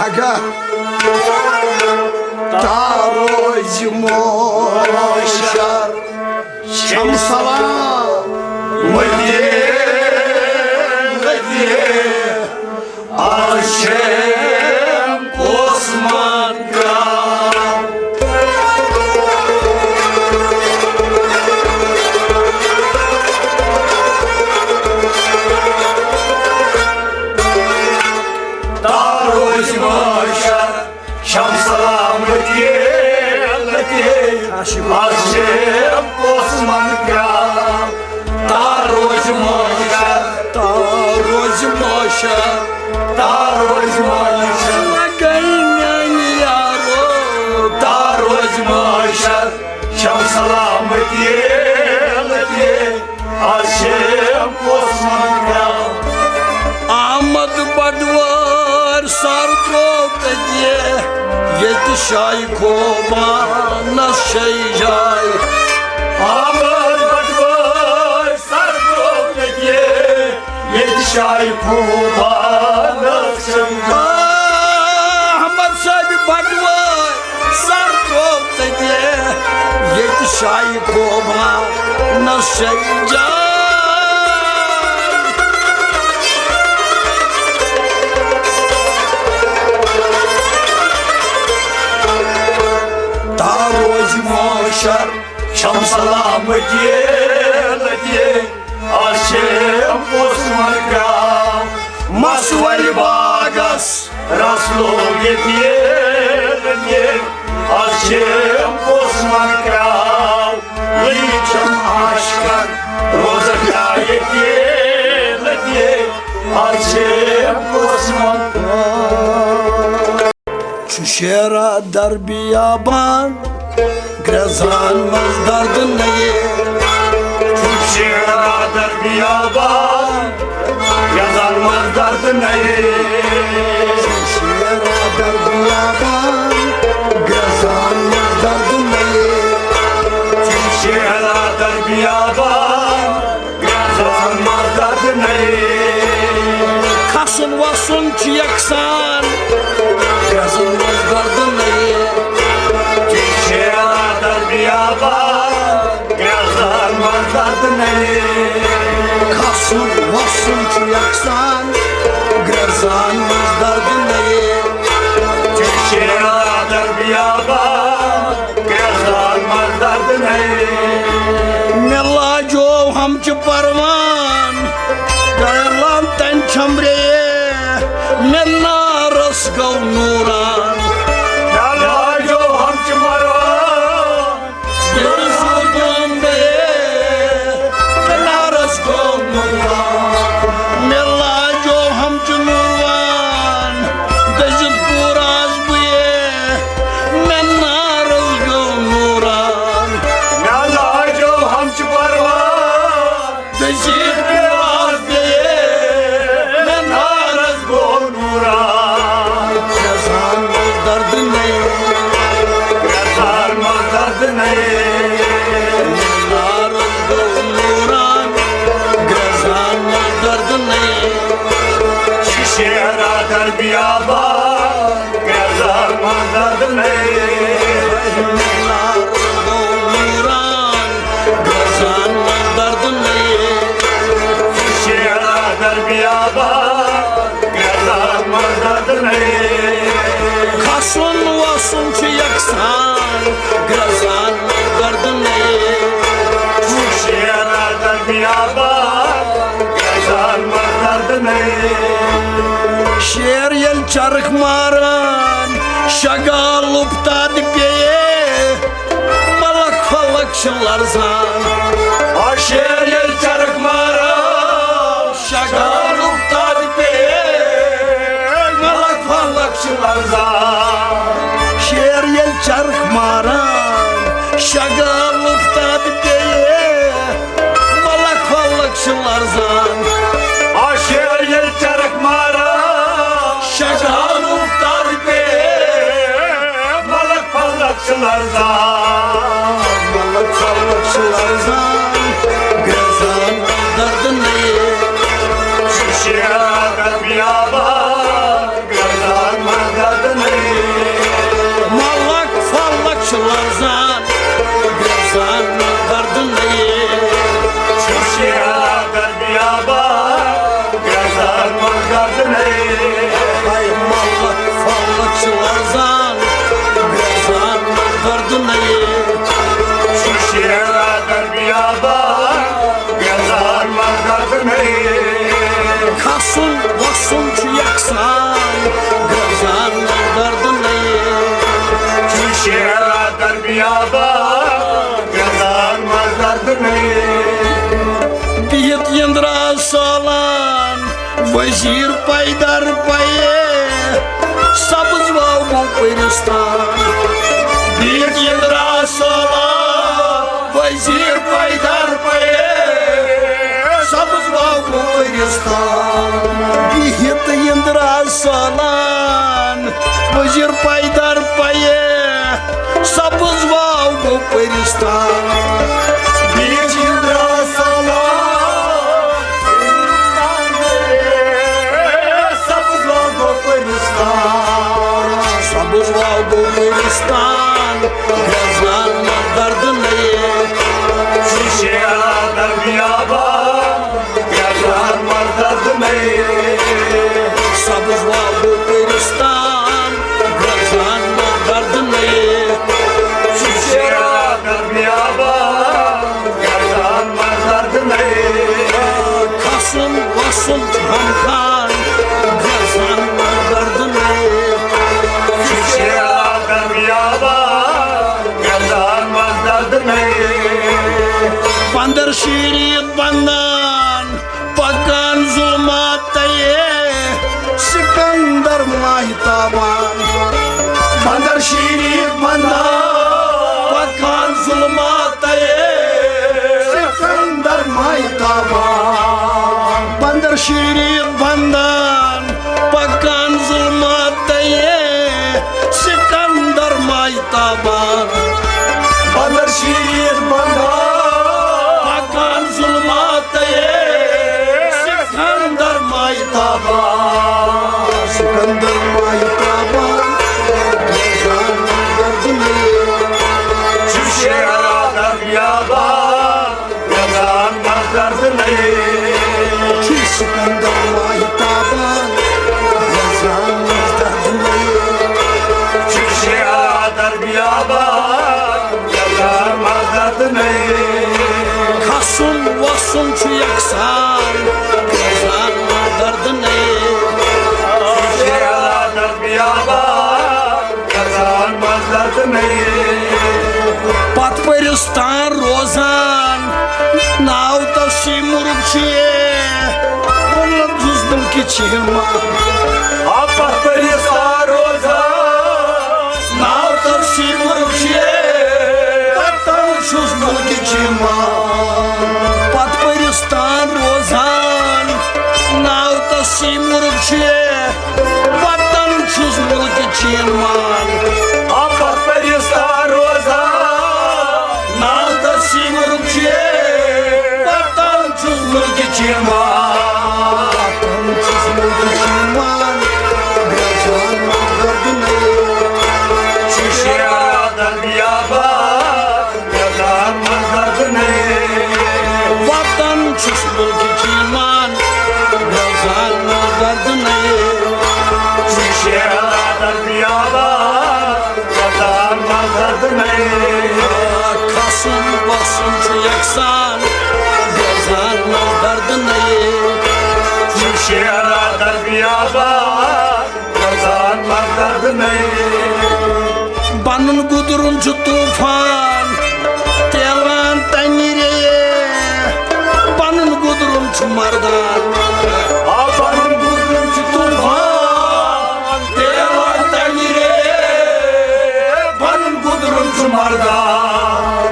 آگاہ۔ تا روزِ معاشر شم سلامتی لتی، آز چھم پوس مان کران۔ تا روزِ معاشر شم سلامتی لتی، آز چھم پوس مان کران۔ تا روزِ معاشر، تا روزِ معاشر، تا روزِ معاشر۔ لگے میانہِ یارو، تا روزِ معاشر شم سلامتی لتی، آز چھم پوس مان کران۔ احمد بٹہٕ وٲرۍ سر ترٛوو تٔتی، ییٚتہِ شایہِ خوبانس چھے جاے۔ احمد بٹہٕ وٲرۍ سر ترٛوو تٔتی، ییٚتہِ شایہِ خوبانس چھے جاے۔ احمد صٲبِ بٹہٕ وٲرۍ سر ترٛوو تٔتی، ییٚتہِ شایہِ خوبانس چھے جاے۔ تا روزِ معاشر شم سلامتی لتی، آز چھم پوس مان کران۔ مسوٲرۍ باغس رس لوٚگ ییٚتہِ، ییٚتہِ۔ آز چھم پوس مان کران۔ لٔگۍ چھم عاشقن روزن جاے ییٚتہِ، ییٚتہِ۔ آز چھم پوس مان کران۔ چھُ شیرا در بیابان، گرٛزان منٛز دردٕ نَیہِ۔ چھُ شیرا در بیابان، گرٛزان منٛز دردٕ نَیہِ۔ چھُ شیرا در بیابان، گرٛزان منٛز دردٕ نَیہِ۔ چھُ شیرا در بیابان، گرٛزن منٛز دردٕ نَیہِ۔ کھسُن وسُن چھُ یکسان، گرٛزن منٛز دردٕ نَیہِ۔ چھُ شیرا در بیابان، گرٛزن منٛز دردٕ نَیہِ۔ کھسُن وسُن چھُ یکسان، گرٛزن منٛز دردٕ نَیہِ۔ چھُ شیرا در بیابان، گرٛزن منٛز دردٕ نَیہِ۔ مےٚ لاجو ہمچہِ پروان، گرلان تن چھمرے، مےٚ نارس گوٚو نوران۔ مےٚ لاجو ہمچہِ پروان، گرلان تن چھمرے، مےٚ نارس گوٚو نوران۔ مےٚ لاجو ہمچہِ نوران، دٔزِتھ پوٗراس بہٕ یے، مےٚ نارس گوٚو نوران۔ مےٚ لاجو ہمچہِ پروان، دٔزِتھ پوٗراس بہٕ یے، مےٚ نارس گوٚو نوران۔ گرٛزن منٛز دردٕ نَیہِ، گرٛزن منٛز دردٕ نَیہِ۔ نارس گوٚو نوران، گرٛزن منٛز دردٕ نَیہِ۔ چھِ شیرا در بیابان، گرٛزن دردٕنے۔ مینار گوٚو نوٗران، گرٛزان منٛز دردٕنے۔ شیرا در بیابان، گرٛزان منٛز دردٕنے۔ کھسُن وسُن چھُ یکسان، گرٛزان منٛز دردٕنے۔ شیرا در بیابان، گرٛزان منٛز دردٕنے۔ شیر ییٚلہِ چرکھ ماران، شگال اُپتاد پیٚیہِ، ملک فلک چھِ لرزان۔ آ شیر ییٚلہِ چرکھ ماران، شگال اُپتاد پیٚیہِ، ملک فلک چھِ لرزان۔ شیر ییٚلہِ چرکھ ماران، شگال اُپتاد پیٚیہِ، ملک فلک چھِ لرزان۔ آ شیر ییٚلہِ چرکھ ماران، شگال اُپتاد پیٚیہِ، ملک فلک چھِ لرزان۔ ملک فلک چھِ لرزان، گرٛزان دردٕنے۔ شیرا در بیابان، گرٛزان منٛز دردٕنے۔ ملک فلک چھِ لرزان، گرٛزان منٛز دردٕنے۔ شیرا در بیابان، گرٛزان منٛز دردٕنے۔ ہاے ملک فلک چھِ لرزان، گرٛزان منٛز دردٕنے۔ شیرا در بیابان، گرٛزان منٛز دردٕنے۔ کھسُن وسُن چھُ یکسان، گرٛزان منٛز دردٕنے۔ شیرا در بیابان، گرٛزان منٛز دردٕنے۔ بِہِتھ یِنٛدرا سالان، وزیر پیدر پایے، سبز واو گو پرستان۔ بِہِتھ یِنٛدرا سالان، وزیر پیدر پایے، سبز واو گو پرستان۔ بِہِتھ یِنٛدرا سالان، وزیر پیدر پایے، سبز واو گو پرستان۔ بِہِتھ یِنٛدرا سالان، سبز واو گو پرستان۔ سبز واو گو پرستان، گرٛزان منٛز دردٕنے۔ شیرا در بیابان، گرٛزان منٛز دردٕنے۔ سبز واو گو پرستان، گرٛزان منٛز دردٕنے۔ شیرا در بیابان، گرٛزان منٛز دردٕنے۔ کھسُن وسُن چھُ ہم خان، گرٛزان منٛز دردٕنے۔ شیرا در بیابان، گرٛزان منٛز دردٕنے۔ بندر شیری بندان، پکان ظلمات تیے، سکندر ماہتابان۔ بندر شیری بندان، پکان ظلمات تیے، سکندر ماہتابان۔ بندر شیری بندان، پکان ظلمات تیے، سکندر ماہتابان۔ بندر شیری بندان، پکان ظلمات تیے، سکندر ماہتابان۔ سکندر ماہتابان، گرٛزان منٛز دردٕنے۔ چھُ شیرا در بیابان، گرٛزان منٛز دردٕنے۔ چھُ سکندر ماہتابان، گرٛزان منٛز دردٕنے۔ چھُ شیرا در بیابان، گرٛزان منٛز دردٕنے۔ کھسُن وسُن چھُ یکسان، گرٛزان منٛز دردٕنے۔ چھُ شیرا در بیابان، گرٛزان منٛز دردٕنے۔ پتھ پرستان روزان، ناو تسی مرغ چھُ، بُلند چھُس بُلکہِ چیٖمہ۔ آ پتھ پرستان روزان، ناو تسی مرغ چھُ، وطن چھُس بُلکہِ چیٖمہ۔ پتھ پرستان روزان، ناو تسی مرغ چھُ، وطن چھُس مُلکہِ چیٖمہ۔ آ پتھ پرستان روزان، ناو تسی مرغ چھُ، وطن چھُس مُلکہِ چیٖمہ۔ وطن چھُس مُلکہِ چیٖمہ، گرٛزان منٛز دردٕنے۔ چھُس مُلکٕچ ایمان، گرٛزان منٛز دردٕ نَیے۔ چھُ شیرا درد بیابان، گرٛزان منٛز دردٕ نَیے۔ آ، کھسُن وَسُن چھُ یَکسان، گرٛزان منٛز دردٕ نَیے۔ چھُ شیرا درد بیابان، گرٛزان منٛز دردٕ نَیے۔ پنُن گُدرُن چھُ طوفان، تیلان تنہِ ریے۔ پنُن گُدرُن چھُ مردان۔ آ، پنُن گُدرُن چھُ طوفان، تیلان تنہِ ریے۔ پنُن گُدرُن چھُ مردان۔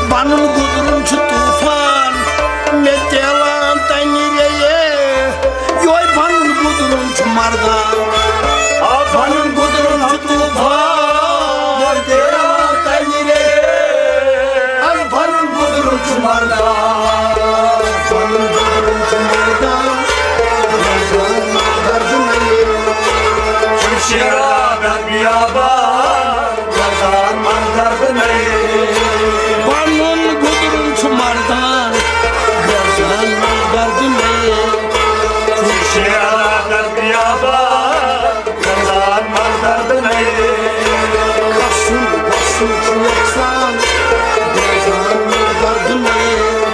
پنُن گُدرُن چھُ طوفان، مےٚ تیلان تنہِ ریے۔ یُہوے پنُن گُدرُن چھُ مردان۔ آ، پنُن گُدرُن چھُ طوفان، تیرا تنہِ رے۔ آ، پنُن گُدرُن چھُ مردان۔ پنُن گُدرُن چھُ مردان۔ گرٛزان منٛز دردٕ نَیے۔ چھُ شیرا درد بیابان۔ گرٛزان منٛز دردٕ نَیے۔ پنُن گُدرُن چھُ مردان، گرٛزان منٛز دردٕ نَیے۔ چھُ شیرا درد بیابان، گرٛزان منٛز دردٕ نَیے۔ کھسُن وَسُن چھُ یَکسان، گرٛزان منٛز دردٕ نَیے۔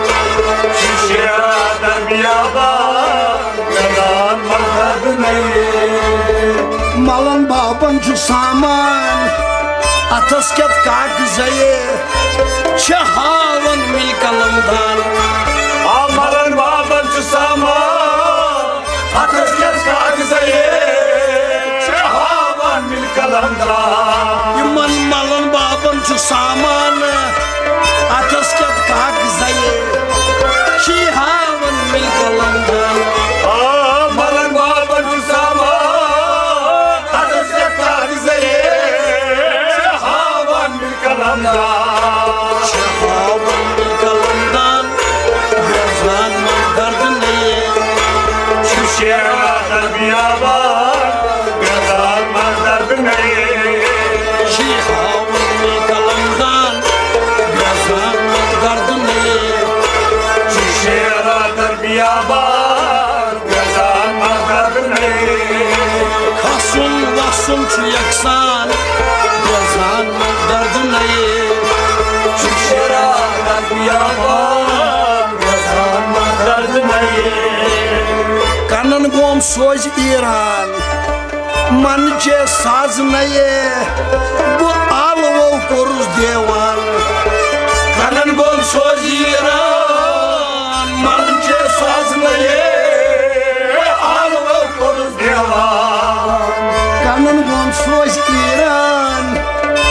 چھُ شیرا درد بیابان، گرٛزان منٛز دردٕ نَیے۔ ملن بابن چھُ سامان، اتھس کٮ۪تھ کاغذے، چھِ ہاوان مِل قلم دان۔ آ، ملن بابن چھُ سامان، اتھس کٮ۪تھ کاغذے، چھِ ہاوان مِل قلم دان۔ یِمن ملن بابن چھُ سامان، اتھس کٮ۪تھ کاغذے، چھِ ہاوان مِل قلم دان۔ آ، ملن بابن چھُ سامان، اتھس کٮ۪تھ کاغذے، چھِ ہاوان مِل قلم دان۔ چھِ ہاوان مِل قلم دان، گرٛزان منٛز دردٕ نَیے۔ چھُ شیرا درد بیابان، گرٛزان منٛز دردٕ نَیے۔ چھِ ہاوان مِل قلم دان، گرٛزان منٛز دردٕ نَیے۔ چھُ شیرا درد بیابان، گرٛزان منٛز دردٕ نَیے۔ کھسُن وَسُن چھُ یَکسان، گرٛزان منٛز دردٕ نَیے۔ چھُ شیرا درد بیابان، گرٛزان منٛز دردٕ نَیے۔ کنن گوم سوزِ ایران، من چے ساز نَیے، بہٕ آلوو کوٚرُس دیوان۔ کنن گوم سوزِ ایران، من چے ساز نَیے، بہٕ آلوو کوٚرُس دیوان۔ کنن گوم سوزِ ایران،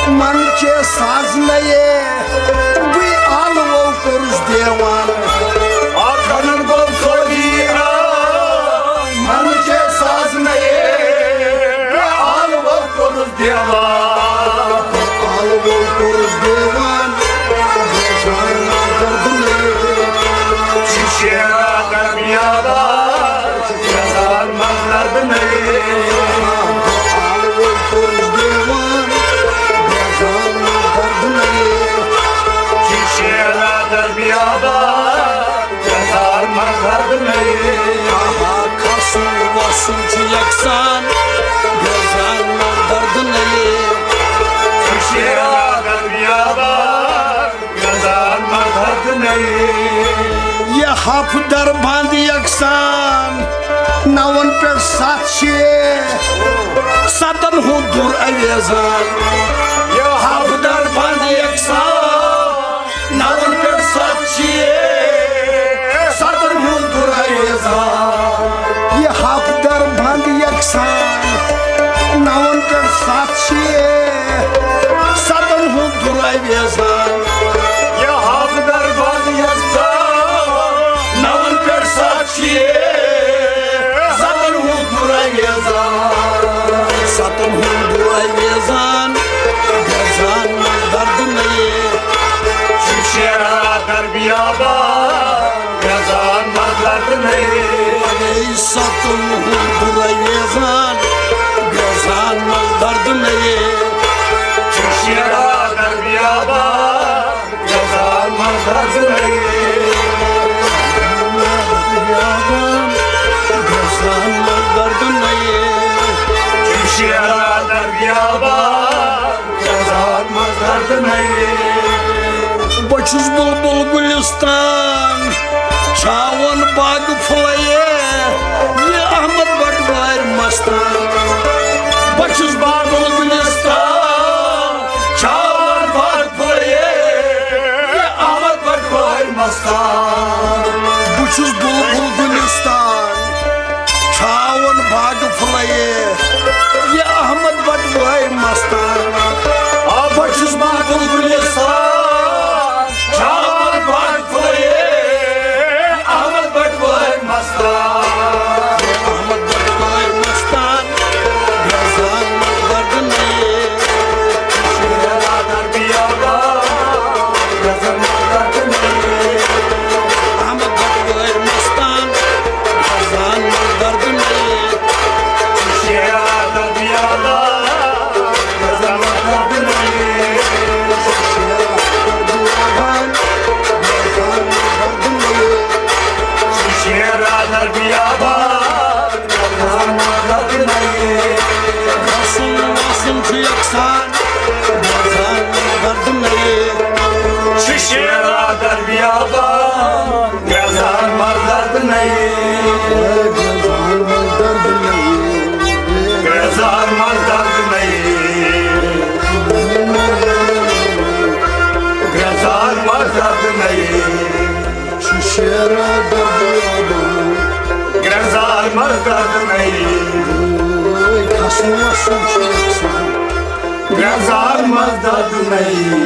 من چے ساز نَیے، بہٕ آلوو کوٚرُس دیوان۔ آ، کنن گوم سوزِ ایران، من چے ساز نَیے، بہٕ آلوو کوٚرُس دیوان۔ آلوو کوٚرُس دیوان، گرٛزان منٛز دردٕ نَیے۔ چھُ شیرا درد بیابان، گرٛزان منٛز دردٕ نَیے۔ آلوو کوٚرُس دیوان، گرٛزان منٛز دردٕ نَیے۔ چھُ شیرا درد بیابان، گرٛزان منٛز دردٕ نَیے۔ آہا، کھسُن وَسُن چھُ یَکسان، گرٛزان منٛز دردٕ نَیے۔ چھُ شیرا درد بیابان، گرٛزان منٛز دردٕ نَیے۔ یہِ ہَفتہٕ در بنٛد یَکسان، نَوَن پٮ۪ٹھ سَتھ چھِ ستن ہُنٛد دُر اویزان۔ یہِ ہَفتہٕ در بنٛد یَکسان، نَوَن پٮ۪ٹھ سَتھ چھِ ستن ہُنٛد دُر اویزان۔ یہِ ہَفتہٕ در بنٛد یَکسان، نَوَن پٮ۪ٹھ سَتھ چھِ ستن ہُنٛد دُر اویزان۔ یہِ ہَفتہٕ در بنٛد یَکسان، نَوَن پٮ۪ٹھ سَتھ چھِ ستن ہُنٛد دُر اویزان۔ ستن ہُنٛد دُر اویزان، گرٛزان منٛز دردٕ نَیے۔ چھُ شیرا در بیابان، گرٛزان منٛز دردٕ نَیے۔ اے ستن ہُنٛد دُر اویزان، گرٛزان منٛز دردٕ نَیے۔ چھُ شیرا در بیابان، گرٛزان منٛز دردٕ نَیے۔ شیرا دربیابا، گزان مزدرد نئی۔ بہٕ چھُس بُلبُل گُلِستان، چھاوَن باغ پھُلے، یہِ احمد بٹوارِ مستان۔ بہٕ چھُس بُلبُل گُلِستان، چھاوَن باغ پھُلے، یہِ احمد بٹوارِ مستان۔ بہٕ چھُس بُلبُل گُلِستان، چھاوَن باغ پھُلے، یہِ احمد بٹوارِ مستان۔ آ، بہٕ چھُس بُلبُل گُلِستان، چھاوَن باغ پھُلے، یہِ احمد بٹوارِ مستان۔ احمد بٹوارِ مستان، گزان مزدرد نئی۔ شیرا دربیابا، گزان مزدرد نئی۔ احمد بٹوارِ مستان، گزان مزدرد نئی۔ شیرا دربیابا، گزان مزدرد نئی۔ شیرا دربیابا، گزان مزدرد نئی۔ شیرا دربیابا، گزان مزدرد نئی۔ حسن، حسن چھُ یکسان، گزان مزدرد نئی۔ شیرا دربیابا، گزان مزدرد نئی۔ گزان مزدرد نئی۔ گزان مزدرد نئی۔ گزان مزدرد نئی۔ شیرا دربیابا، گزان مزدرد نئی۔ کھسُن وسُن چھُ یکسان۔ گزان مزدرد نئی۔